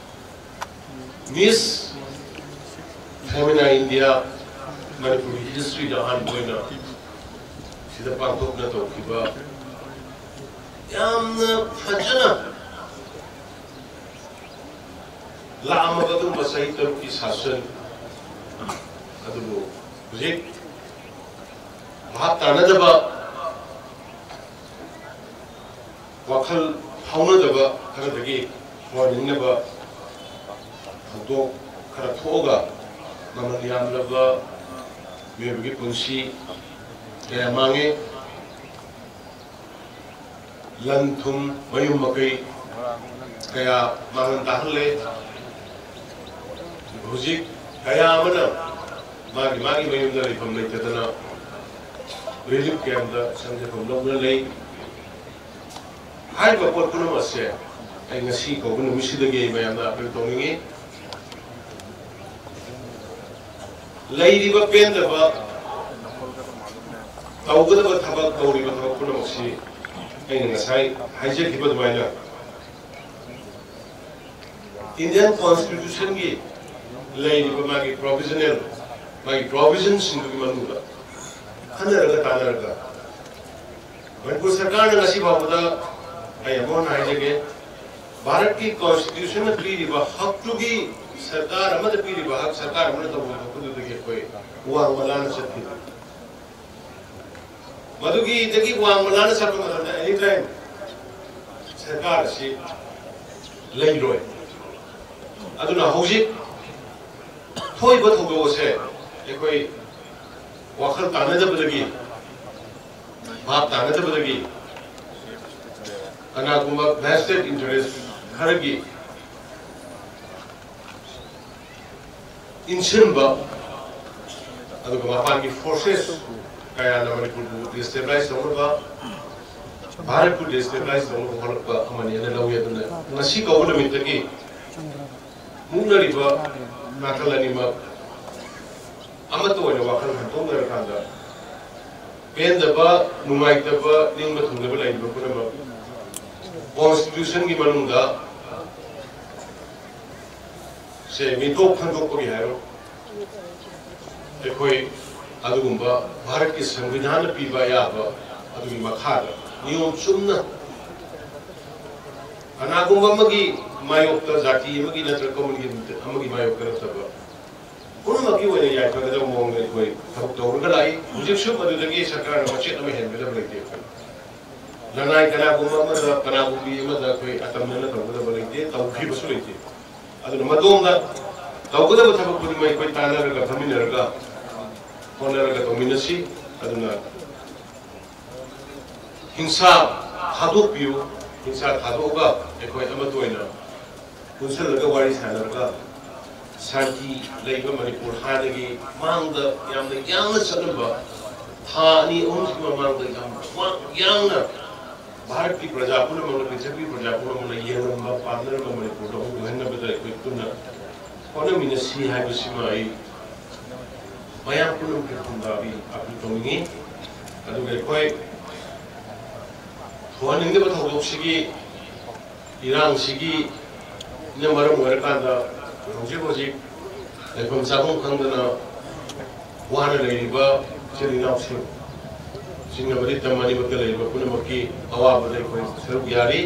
Miss Femina India ꯃꯅꯤꯄꯨꯔꯒꯤ historyꯗ ꯑꯍꯥꯟꯕ ꯑꯣꯏꯅ ꯁꯤꯗ ꯄꯥꯡꯊꯣꯛꯅ ꯇꯧꯈꯤꯕ, ꯌꯥꯝꯅ ꯐꯖꯅ ꯂꯥꯛꯑꯝꯃꯕ ꯑꯗꯨꯒꯨꯝꯕ ꯆꯍꯤ ꯇꯔꯨꯛꯀꯤ ꯁꯥꯁꯟ ꯑꯗꯨꯕꯨ ꯍꯧꯖꯤꯛ ꯚꯥꯞ ꯇꯥꯅꯗꯕ, ꯋꯥꯈꯜ ꯐꯥꯎꯅꯗꯕ ꯈꯔꯗꯒꯤ ꯍꯣꯟꯅꯤꯡꯅꯕ ꯊꯧꯗꯣꯛ ꯈꯔ ꯊꯣꯛꯑꯒ ꯃꯃꯜ ꯌꯥꯝꯂꯕ ꯃꯤꯑꯣꯏꯕꯒꯤ ꯄꯨꯟꯁꯤ ꯀꯌꯥ ꯃꯥꯡꯉꯦ꯫ ꯂꯟ ꯊꯨꯝ, ꯃꯌꯨꯝ ꯃꯀꯩ ꯀꯌꯥ ꯃꯥꯡꯍꯟ ꯇꯥꯍꯜꯂꯦ꯫ ꯍꯧꯖꯤꯛ ꯀꯌꯥ ꯑꯃꯅ ꯃꯥꯒꯤ ꯃꯥꯒꯤ ꯃꯌꯨꯝꯗ ꯂꯩꯐꯝ ꯂꯩꯇꯗꯅ ꯔꯤꯂꯤꯐ ꯀꯦꯝꯞꯇ ꯁꯪꯖꯐꯝ ꯂꯧꯗꯨꯅ ꯂꯩ꯫ ꯍꯥꯏꯔꯤꯕ ꯄꯣꯠ ꯄꯨꯝꯅꯃꯛ ꯑꯁꯦ ꯑꯩ ꯉꯁꯤ ꯀꯧꯕ ꯅꯨꯃꯤꯠꯁꯤꯗꯒꯤ ꯑꯩ ꯃꯌꯥꯝꯗ ꯑꯥꯄꯤꯜ ꯇꯧꯅꯤꯡꯏ꯫ ꯂꯩꯔꯤꯕ ꯄꯦꯟꯗꯕ, ꯇꯧꯒꯗꯕ ꯊꯕꯛ, ꯇꯧꯔꯤꯕ ꯊꯕꯛ ꯄꯨꯝꯅꯃꯛꯁꯤ ꯑꯩꯅ ꯉꯁꯥꯏ ꯍꯥꯏꯖꯈꯤꯕ ꯑꯗꯨꯃꯥꯏꯅ ꯏꯟꯗꯤꯌꯥꯟ ꯀꯣꯟꯁꯇꯤꯇ꯭ꯌꯨꯁꯟꯒꯤ ꯂꯩꯔꯤꯕ ꯃꯥꯒꯤ ꯄ꯭ꯔꯣꯚꯤꯖꯅꯦꯜ, ꯃꯥꯒꯤ ꯄ꯭ꯔꯣꯚꯤꯖꯟꯁꯤꯡꯗꯨꯒꯤ ꯃꯅꯨꯡꯗ ꯈꯟꯅꯔꯒ ꯇꯥꯟꯅꯔꯒ ꯃꯅꯤꯄꯨꯔ ꯁꯔꯀꯥꯔꯅ ꯉꯁꯤ ꯐꯥꯎꯕꯗ, ꯑꯩ ꯑꯃꯨꯛ ꯍꯟꯅ ꯍꯥꯏꯖꯒꯦ, ꯚꯥꯔꯠꯀꯤ ꯀꯣꯟꯁꯇꯤꯇ꯭ꯌꯨꯁꯟꯅ ꯄꯤꯔꯤꯕ ꯍꯛꯇꯨꯒꯤ ꯁꯔꯀꯥꯔ ꯑꯃꯗ ꯄꯤꯔꯤꯕ ꯍꯛ ꯁꯔꯀꯥꯔ ꯑꯃꯅ ꯇꯧꯕ ꯊꯕꯛꯇꯨꯗꯒꯤ ꯑꯩꯈꯣꯏ ꯋꯥꯡꯃ ꯂꯥꯟꯅ ꯆꯠꯈꯤꯕ꯫ ꯃꯗꯨꯒꯤꯗꯒꯤ ꯋꯥꯡꯃ ꯂꯥꯟꯅ ꯆꯠꯄ ꯃꯇꯝꯗ ꯑꯦꯅꯤ ꯇꯥꯏꯝ ꯁꯔꯀꯥꯔ ꯑꯁꯤ ꯂꯩꯔꯣꯏ꯫ ꯑꯗꯨꯅ ꯍꯧꯖꯤꯛ ꯊꯣꯛꯏꯕ ꯊꯧꯗꯣꯛ ꯑꯁꯦ ꯑꯩꯈꯣꯏ ꯋꯥꯈꯜ ꯇꯥꯟꯅꯗꯕꯗꯒꯤ, ꯚꯥꯞ ꯇꯥꯅꯗꯕꯗꯒꯤ ꯀꯅꯥꯒꯨꯝꯕ ꯚꯦꯁꯇꯦꯠ ꯏꯟꯇꯔꯦꯁ ꯈꯔꯒꯤ ꯏꯟꯁꯤꯟꯕ, ꯑꯗꯨꯒ ꯃꯄꯥꯟꯒꯤ ꯐꯣꯔꯁꯦꯁ ꯀꯌꯥꯅ ꯃꯅꯤꯄꯨꯔꯕꯨ ꯗꯤꯁꯇꯦꯕꯤꯂꯥꯏꯁ ꯇꯧꯅꯕ, ꯚꯥꯔꯠꯄꯨ ꯗꯤꯁꯇꯦꯕꯤꯂꯥꯏꯁ ꯇꯧꯅꯕ ꯍꯣꯠꯅꯔꯛꯄ ꯑꯃꯅꯤ ꯍꯥꯏꯅ ꯂꯧꯏ꯫ ꯑꯗꯨꯅ ꯉꯁꯤ ꯀꯧꯕ ꯅꯨꯃꯤꯠꯇꯒꯤ ꯃꯨꯛꯅꯔꯤꯕ ꯅꯥꯀꯜ ꯑꯅꯤꯃꯛ ꯑꯃꯠꯇ ꯑꯣꯏꯅ ꯋꯥꯈꯜ ꯈꯟꯗꯣꯛꯅꯔꯀꯥꯟꯗ ꯄꯦꯟꯗꯕ, ꯅꯨꯡꯉꯥꯏꯇꯕ, ꯅꯤꯡꯕ ꯊꯨꯡꯗꯕ ꯂꯩꯔꯤꯕ ꯄꯨꯝꯅꯃꯛ ꯀꯣꯟꯁꯇꯤꯇ꯭ꯌꯨꯁꯟꯒꯤ ꯃꯅꯨꯡꯗ ꯁꯦ ꯃꯤꯊꯣꯛ ꯈꯟꯗꯣꯛꯄꯒꯤ ꯍꯥꯏꯔꯣ, ꯑꯩꯈꯣꯏ ꯑꯗꯨꯒꯨꯝꯕ ꯚꯥꯔꯠꯀꯤ ꯁꯪꯕꯤꯙꯥꯟꯅ ꯄꯤꯕ ꯑꯌꯥꯕ ꯑꯗꯨꯒꯤ ꯃꯈꯥꯗ ꯅꯤꯌꯣꯝ ꯆꯨꯝꯅ ꯀꯅꯥꯒꯨꯝꯕ ꯑꯃꯒꯤ ꯃꯥꯌꯣꯛꯇ, ꯖꯥꯇꯤ ꯑꯃꯒꯤ ꯅꯠꯇ꯭ꯔꯒ ꯀꯝꯃꯨꯅꯤꯇꯤ ꯑꯃꯒꯤ ꯃꯥꯌꯣꯛꯇ ꯅꯠꯇꯕ ꯄꯨꯝꯅꯃꯛꯀꯤ ꯑꯣꯏꯅ ꯌꯥꯏꯐꯒꯗꯕ ꯃꯑꯣꯡꯗ ꯑꯩꯈꯣꯏ ꯊꯕꯛ ꯇꯧꯔꯒ ꯂꯥꯛꯏ꯫ ꯍꯧꯖꯤꯛꯁꯨ ꯃꯗꯨꯗꯒꯤ ꯁꯔꯀꯥꯔꯅ ꯃꯆꯦꯠ ꯑꯃ ꯍꯦꯟꯒꯗꯕ ꯂꯩꯇꯦ꯫ ꯑꯩꯈꯣꯏ ꯂꯅꯥꯏ ꯀꯅꯥꯒꯨꯝꯕ ꯑꯃꯗ, ꯀꯅꯥꯒꯨꯝꯕꯤ ꯑꯃꯗ ꯑꯩꯈꯣꯏ ꯑꯇꯝꯅꯅ ꯇꯧꯒꯗꯕ ꯂꯩꯇꯦ, ꯇꯧꯈꯤꯕꯁꯨ ꯂꯩꯇꯦ꯫ ꯑꯗꯨꯅ ꯃꯗꯣꯝꯗ ꯇꯧꯒꯗꯕ ꯊꯕꯛ ꯈꯨꯗꯤꯡꯃꯛ ꯑꯩꯈꯣꯏ ꯇꯥꯟꯅꯔꯒ, ꯐꯝꯃꯤꯟꯅꯔꯒ, ꯍꯣꯠꯅꯔꯒ ꯇꯧꯃꯤꯟꯅꯁꯤ꯫ ꯑꯗꯨꯅ ꯍꯤꯡꯁꯥ ꯊꯥꯗꯣꯛꯄꯤꯌꯨ꯫ ꯍꯤꯡꯁꯥ ꯊꯥꯗꯣꯛꯑꯒ ꯑꯩꯈꯣꯏ ꯑꯃꯠꯇ ꯑꯣꯏꯅ ꯄꯨꯟꯁꯤꯜꯂꯒ ꯋꯥꯔꯤ ꯁꯥꯟꯅꯔꯒ ꯁꯥꯟꯇꯤ ꯂꯩꯕ ꯃꯅꯤꯄꯨꯔ ꯍꯥꯟꯅꯒꯤ ꯃꯥꯡꯗ ꯌꯥꯝꯅ ꯌꯥꯡꯅ ꯆꯠꯂꯝꯕ ꯊꯥ ꯑꯅꯤ ꯑꯍꯨꯝꯒꯤ ꯃꯃꯥꯡꯗ ꯌꯥꯝ ꯋꯥ- ꯌꯥꯡꯅ ꯚꯥꯔꯠꯀꯤ ꯄ꯭ꯔꯖꯥ ꯄꯨꯝꯅꯃꯛꯅ, ꯄ꯭ꯔꯤꯊꯤꯕꯤ ꯄ꯭ꯔꯖꯥ ꯄꯨꯝꯅꯃꯛꯅ ꯌꯦꯡꯂꯝꯕ, ꯄꯥꯝꯅꯔꯝꯕ ꯃꯅꯤꯄꯨꯔꯗ ꯑꯃꯨꯛ ꯑꯣꯏꯍꯟꯅꯕꯗ ꯑꯩꯈꯣꯏ ꯄꯨꯟꯅ ꯍꯣꯠꯅꯃꯤꯟꯅꯁꯤ ꯍꯥꯏꯕꯁꯤꯃ ꯑꯩ ꯃꯌꯥꯝ ꯄꯨꯝꯅꯃꯛꯀꯤ ꯐꯝꯗ ꯑꯩ ꯑꯄꯤꯜ ꯇꯧꯅꯤꯡꯉꯤ꯫ ꯑꯗꯨꯒ ꯑꯩꯈꯣꯏ ꯊꯣꯛꯍꯟꯅꯤꯡꯗꯕ ꯊꯧꯗꯣꯛꯁꯤꯒꯤ ꯏꯔꯥꯡꯁꯤꯒꯤꯅ ꯃꯔꯝ ꯑꯣꯏꯔꯀꯥꯟꯗ ꯍꯧꯖꯤꯛ ꯍꯧꯖꯤꯛ ꯂꯩꯐꯝ ꯆꯥꯐꯝ ꯈꯪꯗꯅ ꯋꯥꯅ ꯂꯩꯔꯤꯕ ꯏꯆꯤꯜ ꯏꯅꯥꯎꯁꯤꯡ, ꯆꯤꯡ ꯑꯃꯗꯤ ꯇꯝ ꯑꯅꯤꯃꯛꯇ ꯂꯩꯔꯤꯕ ꯄꯨꯝꯅꯃꯛꯀꯤ ꯑꯋꯥꯕꯗ ꯑꯩꯈꯣꯏ ꯁꯔꯨꯛ ꯌꯥꯔꯤ꯫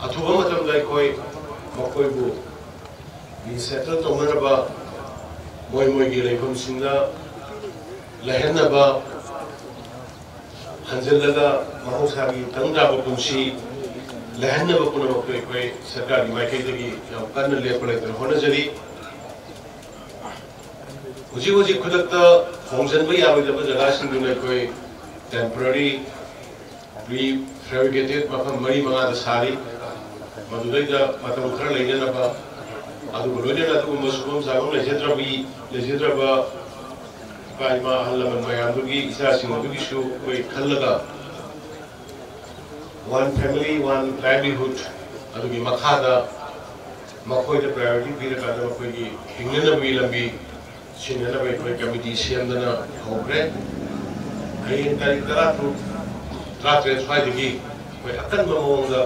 ꯑꯊꯨꯕ ꯃꯇꯝꯗ ꯑꯩꯈꯣꯏ ꯃꯈꯣꯏꯕꯨ ꯔꯤꯁꯦꯇꯜ ꯇꯧꯅꯅꯕ, ꯃꯣꯏ ꯃꯣꯏꯒꯤ ꯂꯩꯐꯝꯁꯤꯡꯗ ꯂꯩꯍꯟꯅꯕ, ꯍꯟꯖꯤꯜꯂꯒ ꯃꯍꯧꯁꯥꯒꯤ ꯇꯪ ꯇꯥꯕ ꯄꯨꯟꯁꯤ ꯂꯩꯍꯟꯅꯕ ꯄꯨꯝꯅꯃꯛꯇꯨ ꯑꯩꯈꯣꯏ ꯁꯔꯀꯥꯔꯒꯤ ꯃꯥꯏꯀꯩꯗꯒꯤ ꯌꯥꯝ ꯀꯟꯅ ꯂꯦꯞꯄ ꯂꯩꯇꯅ ꯍꯣꯠꯅꯖꯔꯤ꯫ ꯍꯧꯖꯤꯛ ꯍꯧꯖꯤꯛ ꯈꯨꯗꯛꯇ ꯍꯣꯡꯖꯤꯟꯕ ꯌꯥꯔꯣꯏꯗꯕ ꯖꯒꯥꯁꯤꯡꯗꯨꯅ ꯑꯩꯈꯣꯏ ꯇꯦꯝꯄꯔꯔꯤ ꯔꯤꯐꯦꯕ꯭ꯔꯤꯀꯦꯇꯦꯠ ꯃꯐꯝ ꯃꯔꯤ ꯃꯉꯥꯗ ꯁꯥꯔꯤ꯫ ꯃꯗꯨꯗꯩꯗ ꯃꯇꯝ ꯈꯔ ꯂꯩꯅꯅꯕ, ꯑꯗꯨꯒ ꯂꯣꯏꯅꯅ ꯑꯗꯨꯒꯨꯝꯕ ꯁꯨꯐꯝ ꯁꯥꯐꯝ ꯂꯩꯖꯗ꯭ꯔꯕꯤ, ꯂꯩꯖꯗ꯭ꯔꯕ ꯏꯄꯥ ꯏꯃꯥ ꯑꯍꯜ ꯂꯃꯟ ꯃꯌꯥꯝꯗꯨꯒꯤ ꯏꯆꯥꯁꯤꯡ ꯑꯗꯨꯒꯤꯁꯨ ꯑꯩꯈꯣꯏ ꯈꯜꯂꯒ One Family One Livelihood ꯑꯗꯨꯒꯤ ꯃꯈꯥꯗ ꯃꯈꯣꯏꯗ ꯄ꯭ꯔꯥꯏꯌꯣꯔꯤꯇꯤ ꯄꯤꯔꯀꯥꯟꯗ ꯃꯈꯣꯏꯒꯤ ꯍꯤꯡꯅꯅꯕꯒꯤ ꯂꯝꯕꯤ ꯁꯤꯟꯅꯅꯕ ꯑꯩꯈꯣꯏ ꯀꯃꯤꯇꯤ ꯁꯦꯝꯗꯅ ꯍꯧꯈ꯭ꯔꯦ꯫ ꯍꯌꯦꯡ ꯇꯥꯔꯤꯛ ꯇꯔꯥꯇꯔꯨꯛ, ꯇꯔꯥꯇꯔꯦꯠ ꯁ꯭ꯋꯥꯏꯗꯒꯤ ꯑꯩꯈꯣꯏ ꯑꯀꯟꯕ ꯃꯑꯣꯡꯗ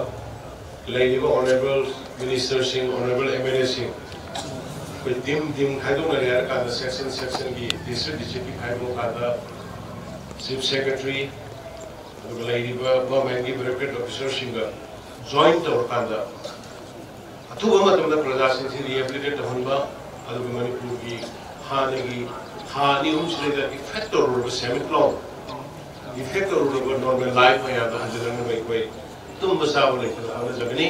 ꯂꯩꯔꯤꯕ ꯑꯣꯅꯔꯦꯕꯜ ꯃꯤꯅꯤꯁꯇꯔꯁꯤꯡ, ꯑꯣꯅꯔꯦꯕꯜ ꯑꯦꯝ ꯑꯦꯜ ꯑꯦꯁꯤꯡ ꯑꯩꯈꯣꯏ ꯇꯤꯝ ꯇꯤꯝ ꯈꯥꯏꯗꯣꯛꯅꯔꯦ ꯍꯥꯏꯔ ꯀꯥꯟꯗ, ꯁꯦꯛꯁꯟ ꯁꯦꯛꯁꯟꯒꯤ, ꯗꯤꯁꯇ꯭ꯔꯤꯛ ꯗꯤꯁꯇ꯭ꯔꯤꯛꯀꯤ ꯈꯥꯏꯗꯣꯛꯑꯀꯥꯟꯗ ꯆꯤꯐ ꯁꯦꯀ꯭ꯔꯦꯇꯔꯤ, ꯑꯗꯨꯒ ꯂꯩꯔꯤꯕ ꯒꯣꯔꯃꯦꯟꯒꯤ ꯕ꯭ꯌꯨꯔꯣꯀ꯭ꯔꯦꯠ ꯑꯣꯐꯤꯁꯔꯁꯤꯡꯒ ꯖꯣꯏꯟ ꯇꯧꯔꯀꯥꯟꯗ ꯑꯊꯨꯕ ꯃꯇꯝꯗ ꯄ꯭ꯔꯖꯥꯁꯤꯡꯁꯤ ꯔꯤꯍꯦꯕꯤꯂꯤꯇꯦꯠ ꯇꯧꯍꯟꯕ, ꯑꯗꯨꯒ ꯃꯅꯤꯄꯨꯔꯒꯤ ꯍꯥꯟꯅꯒꯤ ꯊꯥ ꯑꯅꯤ ꯑꯍꯨꯝꯁꯤꯗꯩꯗ ꯏꯐꯦꯛ ꯇꯧꯔꯨꯔꯕ ꯁꯦꯟꯃꯤꯠꯂꯣꯟ, ꯏꯐꯦꯛ ꯇꯧꯔꯨꯔꯕ ꯅꯣꯔꯃꯦꯜ ꯂꯥꯏꯐ ꯃꯌꯥꯝꯗꯣ ꯍꯟꯖꯤꯜꯂꯛꯅꯕ ꯑꯩꯈꯣꯏ ꯇꯨꯝꯕ ꯆꯥꯕ ꯂꯩꯇꯅ ꯍꯣꯠꯅꯖꯒꯅꯤ꯫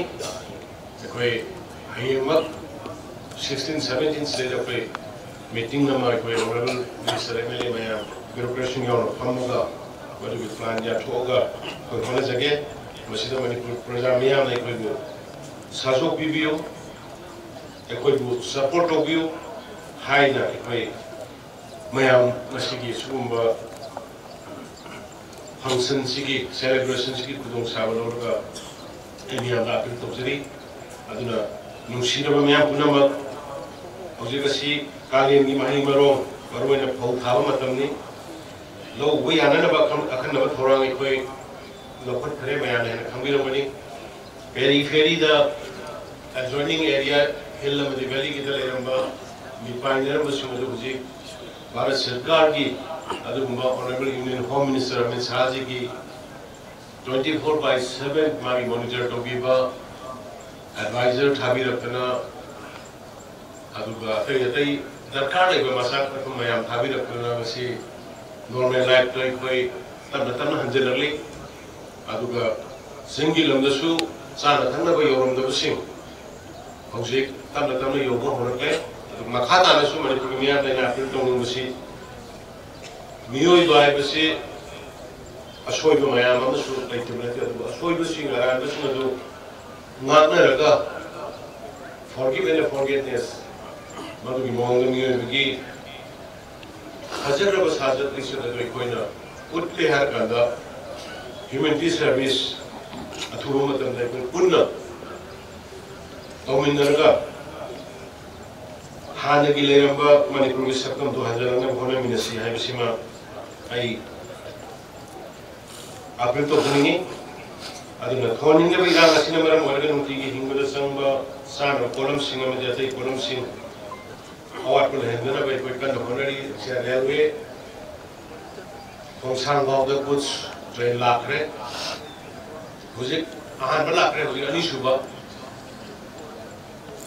ꯑꯩꯈꯣꯏ ꯍꯌꯦꯡꯃꯛ ꯁꯤꯛꯁꯇꯤꯟ ꯁꯚꯦꯟꯇꯤꯟꯁꯤꯗꯩꯗ ꯑꯩꯈꯣꯏ ꯃꯤꯇꯤꯡ ꯑꯃ ꯑꯩꯈꯣꯏ honourable minister, M L A ꯃꯌꯥꯝ, ꯕ꯭ꯌꯨꯔꯣꯀ꯭ꯔꯦꯠꯁꯤꯡ ꯌꯥꯎꯅ ꯐꯝꯃꯒ ꯃꯗꯨꯒꯤ ꯄ꯭ꯂꯥꯟ ꯌꯥꯊꯣꯛꯑꯒ ꯑꯩꯈꯣꯏ ꯍꯣꯠꯅꯖꯒꯦ꯫ ꯃꯁꯤꯗ ꯃꯅꯤꯄꯨꯔ ꯄ꯭ꯔꯖꯥ ꯃꯤꯌꯥꯝꯅ ꯑꯩꯈꯣꯏꯕꯨ ꯁꯍꯖꯣꯒ ꯄꯤꯕꯤꯌꯨ꯫ ꯑꯩꯈꯣꯏꯕꯨ ꯁꯄꯣꯔꯠ ꯇꯧꯕꯤꯌꯨ ꯍꯥꯏꯅ ꯑꯩꯈꯣꯏ ꯃꯌꯥꯝ ꯉꯁꯤꯒꯤ ꯁꯤꯒꯨꯝꯕ ꯐꯪꯁꯟꯁꯤꯒꯤ, ꯁꯦꯂꯦꯕ꯭ꯔꯦꯁꯟꯁꯤꯒꯤ ꯈꯨꯗꯣꯡꯆꯥꯕ ꯂꯧꯔꯒ ꯑꯩ ꯃꯤꯌꯥꯝꯗ ꯑꯥꯄꯤꯜ ꯇꯧꯖꯔꯤ꯫ ꯑꯗꯨꯅ ꯅꯨꯡꯁꯤꯔꯕ ꯃꯤꯌꯥꯝ ꯄꯨꯝꯅꯃꯛ, ꯍꯧꯖꯤꯛ ꯑꯁꯤ ꯀꯥꯂꯦꯟꯒꯤ ꯃꯍꯩ ꯃꯔꯣꯡ, ꯃꯔꯨꯑꯣꯏꯅ ꯐꯧ ꯊꯥꯕ ꯃꯇꯝꯅꯤ꯫ ꯂꯧ ꯎꯕ ꯌꯥꯅꯅꯕ ꯑꯈꯟ-, ꯑꯈꯟꯅꯕ ꯊꯧꯔꯥꯡ ꯑꯩꯈꯣꯏ ꯂꯧꯈꯠꯈ꯭ꯔꯦ, ꯃꯌꯥꯝꯅ ꯍꯦꯟꯅ ꯈꯪꯕꯤꯔꯝꯒꯅꯤ꯫ ꯄꯦꯔꯤꯐꯦꯔꯤꯗ, ꯑꯦꯗꯖꯣꯏꯅꯤꯡ ꯑꯦꯔꯤꯌꯥ, ꯍꯤꯜ ꯑꯃꯗꯤ ꯚꯦꯂꯤꯒꯤꯗ ꯂꯩꯔꯝꯕ ꯃꯤꯄꯥꯏꯅꯔꯝꯕꯁꯤꯡ ꯑꯗꯨ ꯍꯧꯖꯤꯛ ꯚꯥꯔꯠ ꯁꯔꯀꯥꯔꯒꯤ ꯑꯗꯨꯒꯨꯝꯕ honourable union home minister Amit ꯁꯥꯍꯖꯤꯒꯤ twenty four by seven ꯃꯥꯒꯤ ꯃꯣꯅꯤꯇꯔ ꯇꯧꯕꯤꯕ ꯑꯦꯗꯚꯥꯏꯖꯔ ꯊꯥꯕꯤꯔꯛꯇꯅ, ꯑꯗꯨꯒ ꯑꯇꯩ ꯑꯇꯩ ꯗꯔꯀꯥꯔ ꯂꯩꯕ ꯃꯆꯥꯛ ꯃꯊꯨꯝ ꯃꯌꯥꯝ ꯊꯥꯕꯤꯔꯛꯇꯨꯅ ꯉꯁꯤ ꯅꯣꯔꯃꯦꯜ ꯂꯥꯏꯐꯇ ꯑꯩꯈꯣꯏ ꯇꯞꯅ ꯇꯞꯅ ꯍꯟꯖꯤꯜꯂꯛꯂꯤ꯫ ꯑꯗꯨꯒ ꯆꯤꯡꯒꯤ ꯂꯝꯗꯁꯨ ꯆꯥꯅ ꯊꯛꯅꯕ ꯌꯧꯔꯝꯗꯕꯁꯤꯡ ꯍꯧꯖꯤꯛ ꯇꯞꯅ ꯇꯞꯅ ꯌꯧꯕ ꯍꯧꯔꯛꯂꯦ꯫ ꯑꯗꯨ ꯃꯈꯥ ꯇꯥꯅꯁꯨ ꯃꯅꯤꯄꯨꯔꯒꯤ ꯃꯤꯌꯥꯝꯗ ꯑꯩꯅ ꯑꯥꯄꯤꯜ ꯇꯧꯅꯤꯡꯕꯁꯤ, ꯃꯤꯑꯣꯏꯕ ꯍꯥꯏꯕꯁꯤ ꯑꯁꯣꯏꯕ ꯃꯌꯥꯝ ꯑꯃꯁꯨ ꯂꯩꯇꯕ ꯅꯠꯇꯦ, ꯑꯗꯨꯕꯨ ꯑꯁꯣꯏꯕꯁꯤꯡ, ꯑꯔꯥꯟꯕꯁꯤꯡ ꯑꯗꯨ ꯉꯥꯛꯅꯔꯒ forgive and forgetness, ꯃꯗꯨꯒꯤ ꯃꯑꯣꯡꯗ ꯃꯤꯑꯣꯏꯕꯒꯤ ꯐꯖꯈ꯭ꯔꯕ ꯁꯥꯖꯠ ꯂꯤꯆꯠ ꯑꯗꯨ ꯑꯩꯈꯣꯏꯅ ꯎꯠꯂꯦ ꯍꯥꯏꯔ ꯀꯥꯟꯗ humanity service ꯑꯊꯨꯕ ꯃꯇꯝꯗ ꯑꯩꯈꯣꯏ ꯄꯨꯟꯅ ꯇꯧꯃꯤꯟꯅꯔꯒ ꯍꯥꯟꯅꯒꯤ ꯂꯩꯔꯝꯕ ꯃꯅꯤꯄꯨꯔꯒꯤ ꯁꯛꯇꯝꯗꯨ ꯍꯟꯖꯤꯜꯂꯛꯅꯕ ꯍꯣꯠꯅꯃꯤꯟꯅꯁꯤ ꯍꯥꯏꯕꯁꯤꯃ ꯑꯩ ꯑꯥꯄꯤꯜ ꯇꯧꯖꯅꯤꯡꯏ꯫ ꯑꯗꯨꯅ ꯊꯣꯟꯅꯤꯡꯂꯤꯕ ꯏꯔꯥꯡ ꯑꯁꯤꯅ ꯃꯔꯝ ꯑꯣꯏꯔꯒ ꯅꯨꯡꯇꯤꯒꯤ ꯍꯤꯡꯕꯗ ꯆꯪꯕ ꯆꯥꯅꯕ ꯄꯣꯠꯂꯝꯁꯤꯡ ꯑꯃꯗꯤ ꯑꯇꯩ ꯄꯣꯠꯂꯝꯁꯤꯡ ꯑꯋꯥꯠꯄ ꯂꯩꯍꯟꯗꯅꯕ ꯑꯩꯈꯣꯏ ꯀꯟꯅ ꯍꯣꯠꯅꯔꯤ꯫ ꯁꯤꯗ ꯔꯦꯜꯋꯦ, ꯈꯣꯡꯁꯥꯡ ꯐꯥꯎꯗ ꯒꯨꯗꯁ ꯇ꯭ꯔꯦꯟ ꯂꯥꯛꯈ꯭ꯔꯦ꯫ ꯍꯧꯖꯤꯛ ꯑꯍꯥꯟꯕ ꯂꯥꯛꯈ꯭ꯔꯦ, ꯍꯧꯖꯤꯛ ꯑꯅꯤꯁꯨꯕ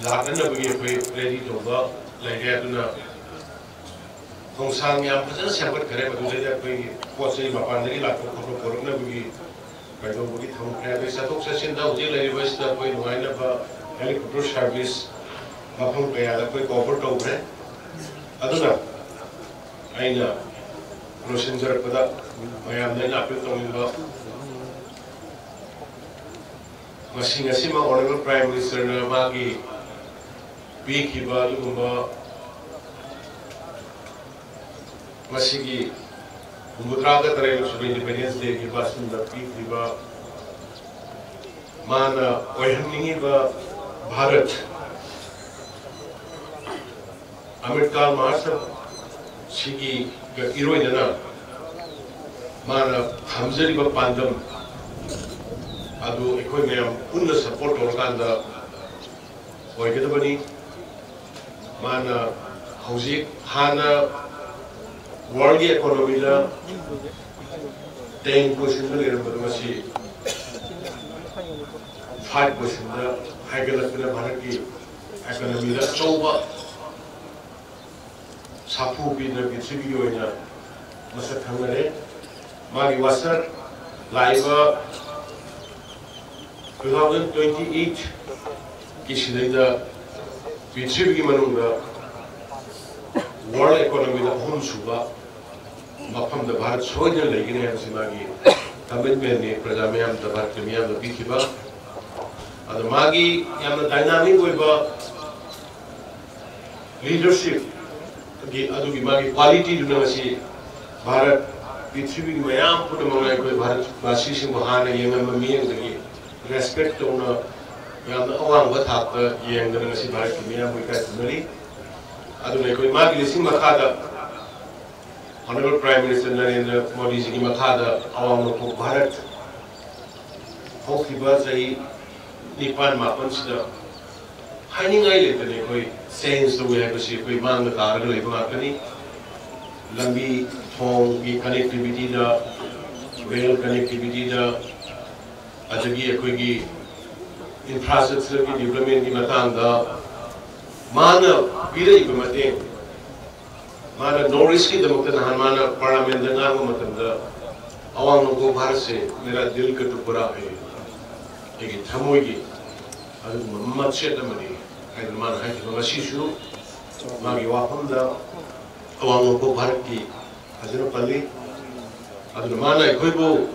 ꯂꯥꯛꯅꯅꯕꯒꯤ ꯑꯩꯈꯣꯏ ꯔꯦꯗꯤ ꯇꯧꯕ ꯂꯩꯔꯦ꯫ ꯑꯗꯨꯅ ꯈꯣꯡꯁꯥꯡ ꯌꯥꯝ ꯐꯖꯅ ꯁꯦꯝꯒꯠꯈ꯭ꯔꯦ꯫ ꯃꯗꯨꯗꯩꯗ ꯑꯩꯈꯣꯏꯒꯤ ꯄꯣꯠ ꯆꯩ ꯃꯄꯥꯟꯗꯒꯤ ꯂꯥꯛꯄ ꯈꯣꯠꯄ ꯄꯨꯔꯛꯅꯕꯒꯤ ꯀꯩꯗꯧꯕꯒꯤ ꯊꯝꯈ꯭ꯔꯦ꯫ ꯑꯗꯩ ꯆꯠꯊꯣꯛ ꯆꯠꯁꯤꯟꯗ ꯍꯧꯖꯤꯛ ꯂꯩꯔꯤꯕꯁꯤꯗ ꯑꯩꯈꯣꯏ ꯅꯨꯡꯉꯥꯏꯅꯕ ꯍꯦꯂꯤꯀꯣꯞꯇꯔ ꯁꯥꯔꯚꯤꯁ ꯃꯐꯝ ꯀꯌꯥꯗ ꯑꯩꯈꯣꯏ ꯀꯣꯚꯔ ꯇꯧꯈ꯭ꯔꯦ꯫ ꯑꯗꯨꯅ ꯑꯩꯅ ꯂꯣꯏꯁꯤꯟꯖꯔꯛꯄꯗ ꯃꯌꯥꯝꯗ ꯑꯩꯅ ꯑꯥꯄꯤꯜ ꯇꯧꯅꯤꯡꯕ, ꯉꯁꯤ, ꯉꯁꯤꯃꯛ ꯑꯣꯅꯔꯦꯕꯜ ꯄ꯭ꯔꯥꯏꯝ ꯃꯤꯅꯤꯁꯇꯔꯅ ꯃꯥꯒꯤ ꯄꯤꯈꯤꯕ ꯑꯗꯨꯒꯨꯝꯕ ꯉꯁꯤꯒꯤ ꯍꯨꯝꯐꯨꯇꯔꯥꯒ ꯇꯔꯦꯠ ꯁꯨꯕ Independence Day ꯒꯤ ꯚꯥꯁꯟꯗ ꯄꯤꯈꯤꯕ, ꯃꯥꯅ ꯑꯣꯏꯍꯟꯅꯤꯡꯉꯤꯕ ꯚꯥꯔꯠ ꯑꯃꯤꯠ ꯀꯥꯜ ꯃꯍꯥꯁꯥꯕ ꯁꯤꯒꯤ ꯏꯔꯣꯏꯅꯅ ꯃꯥꯅ ꯊꯝꯖꯔꯤꯕ ꯄꯥꯟꯗꯝ ꯑꯗꯨ ꯑꯩꯈꯣꯏ ꯃꯌꯥꯝ ꯄꯨꯟꯅ ꯁꯄꯣꯔꯠ ꯇꯧꯔꯀꯥꯟꯗ ꯑꯣꯏꯒꯗꯕꯅꯤ꯫ ꯃꯥꯅ ꯍꯧꯖꯤꯛ ꯍꯥꯟꯅ ꯋꯥꯔꯜꯒꯤ ꯏꯀꯣꯅꯣꯃꯤꯗ ꯇꯦꯟ ꯄꯣꯖꯤꯁꯟꯗ ꯂꯩꯔꯝꯕꯗꯣ ꯉꯁꯤ ꯐꯥꯏꯚ ꯄꯣꯖꯤꯁꯟꯗ ꯍꯥꯏꯒꯠꯂꯛꯇꯨꯅ ꯚꯥꯔꯠꯀꯤ ꯏꯀꯣꯅꯣꯃꯤꯗ ꯑꯆꯧꯕ ꯁꯥꯐꯨ ꯄꯤꯗꯨꯅ ꯄ꯭ꯔꯤꯊꯤꯕꯤꯒꯤ ꯑꯣꯏꯅ ꯃꯁꯛ ꯈꯪꯅꯔꯦ꯫ ꯃꯥꯒꯤ ꯋꯥꯁꯛ ꯂꯥꯛꯏꯕ two thousand twenty eight ꯀꯤ ꯁꯤꯗꯩꯗ ꯄ꯭ꯔꯤꯊꯤꯕꯤꯒꯤ ꯃꯅꯨꯡꯗ ꯋꯥꯔꯜ ꯏꯀꯣꯅꯣꯃꯤꯗ ꯑꯍꯨꯝꯁꯨꯕ ꯃꯐꯝꯗ ꯚꯥꯔꯠ ꯁꯣꯏꯗꯅ ꯂꯩꯒꯅꯤ ꯍꯥꯏꯕꯁꯤ ꯃꯥꯒꯤ ꯀꯃꯤꯠꯃꯦꯟꯅꯤ꯫ ꯄ꯭ꯔꯖꯥ ꯃꯤꯌꯥꯝꯗ, ꯚꯥꯔꯠꯀꯤ ꯃꯤꯌꯥꯝꯗ ꯄꯤꯈꯤꯕ, ꯑꯗꯣ ꯃꯥꯒꯤ ꯌꯥꯝꯅ ꯗꯥꯏꯅꯥꯃꯤꯛ ꯑꯣꯏꯕ ꯂꯤꯗꯔꯁꯤꯞꯀꯤ ꯑꯗꯨꯒꯤ ꯃꯥꯒꯤ ꯀ꯭ꯋꯥꯂꯤꯇꯤꯗꯨꯅ ꯉꯁꯤ ꯚꯥꯔꯠ, ꯄ꯭ꯔꯤꯊꯤꯕꯤꯒꯤ ꯃꯌꯥꯝ ꯄꯨꯝꯅꯃꯛꯅ ꯑꯩꯈꯣꯏ ꯚꯥꯔꯠ ꯚꯥꯁꯤꯁꯤꯡꯕꯨ ꯍꯥꯟꯅ ꯌꯦꯡꯉꯝꯕ ꯃꯤꯠꯌꯦꯡꯗꯒꯤ ꯔꯦꯁꯄꯦꯛ ꯇꯧꯅ ꯌꯥꯝꯅ ꯑꯋꯥꯡꯕ ꯊꯥꯛꯇ ꯌꯦꯡꯗꯅ ꯉꯁꯤ ꯚꯥꯔꯠꯀꯤ ꯃꯤꯌꯥꯝꯕꯨ ꯏꯀꯥꯏ ꯈꯨꯝꯅꯔꯤ꯫ ꯑꯗꯨꯅ ꯑꯩꯈꯣꯏ ꯃꯥꯒꯤ ꯂꯤꯁꯤꯡ ꯃꯈꯥꯗ Honorable Prime Minister ꯅꯔꯦꯟꯗ꯭ꯔ ꯃꯣꯗꯤꯖꯤꯒꯤ ꯃꯈꯥꯗ ꯑꯋꯥꯡ ꯅꯣꯡꯄꯣꯛ ꯚꯥꯔꯠ ꯍꯧꯈꯤꯕ ꯆꯍꯤ ꯅꯤꯄꯥꯟ ꯃꯥꯄꯟꯁꯤꯗ ꯍꯥꯏꯅꯤꯡꯉꯥꯏ ꯂꯩꯇꯅ ꯑꯩꯈꯣꯏ ꯆꯦꯟꯖ ꯇꯧꯏ ꯍꯥꯏꯕꯁꯤ ꯑꯩꯈꯣꯏ ꯃꯥꯡꯗ ꯇꯥꯔꯒ ꯂꯩꯕ ꯉꯥꯛꯇꯅꯤ꯫ ꯂꯝꯕꯤ ꯊꯣꯡꯒꯤ ꯀꯅꯦꯛꯇꯤꯚꯤꯇꯤꯗ, ꯔꯦꯜ ꯀꯅꯦꯛꯇꯤꯚꯤꯇꯤꯗ, ꯑꯗꯒꯤ ꯑꯩꯈꯣꯏꯒꯤ ꯏꯟꯐ꯭ꯔꯥꯁ꯭ꯇ꯭ꯔꯛꯆꯔꯒꯤ ꯗꯤꯕ꯭ꯂꯞꯃꯦꯟꯒꯤ ꯃꯇꯥꯡꯗ ꯃꯥꯅ ꯄꯤꯔꯛꯏꯕ ꯃꯇꯦꯡ, ꯃꯥꯅ ꯅꯣꯔꯠ ꯏꯁꯀꯤꯗꯃꯛꯇ ꯅꯍꯥꯟ ꯃꯥꯅ ꯄꯥꯔꯂꯥꯃꯦꯟꯗ ꯉꯥꯡꯕ ꯃꯇꯝꯗ, "ꯑꯋꯥꯡ ꯅꯣꯡꯄꯣꯛ ꯚꯥꯔꯠꯁꯦ ꯃꯦꯔꯥ ꯗꯤꯜ ꯀ ꯇꯨꯀꯔꯥ ꯍꯦ, ꯑꯩꯒꯤ ꯊꯃꯣꯏꯒꯤ ꯑꯗꯨꯒꯨꯝꯕ ꯃꯆꯦꯠ ꯑꯃꯅꯤ" ꯍꯥꯏꯗꯅ ꯃꯥꯅ ꯍꯥꯏꯈꯤꯕ꯫ ꯉꯁꯤꯁꯨ ꯃꯥꯒꯤ ꯋꯥꯐꯝꯗ ꯑꯋꯥꯡ ꯅꯣꯡꯄꯣꯛ ꯚꯥꯔꯠꯀꯤ ꯐꯖꯅ ꯄꯜꯂꯤ꯫ ꯑꯗꯨꯅ ꯃꯥꯅ ꯑꯩꯈꯣꯏꯕꯨ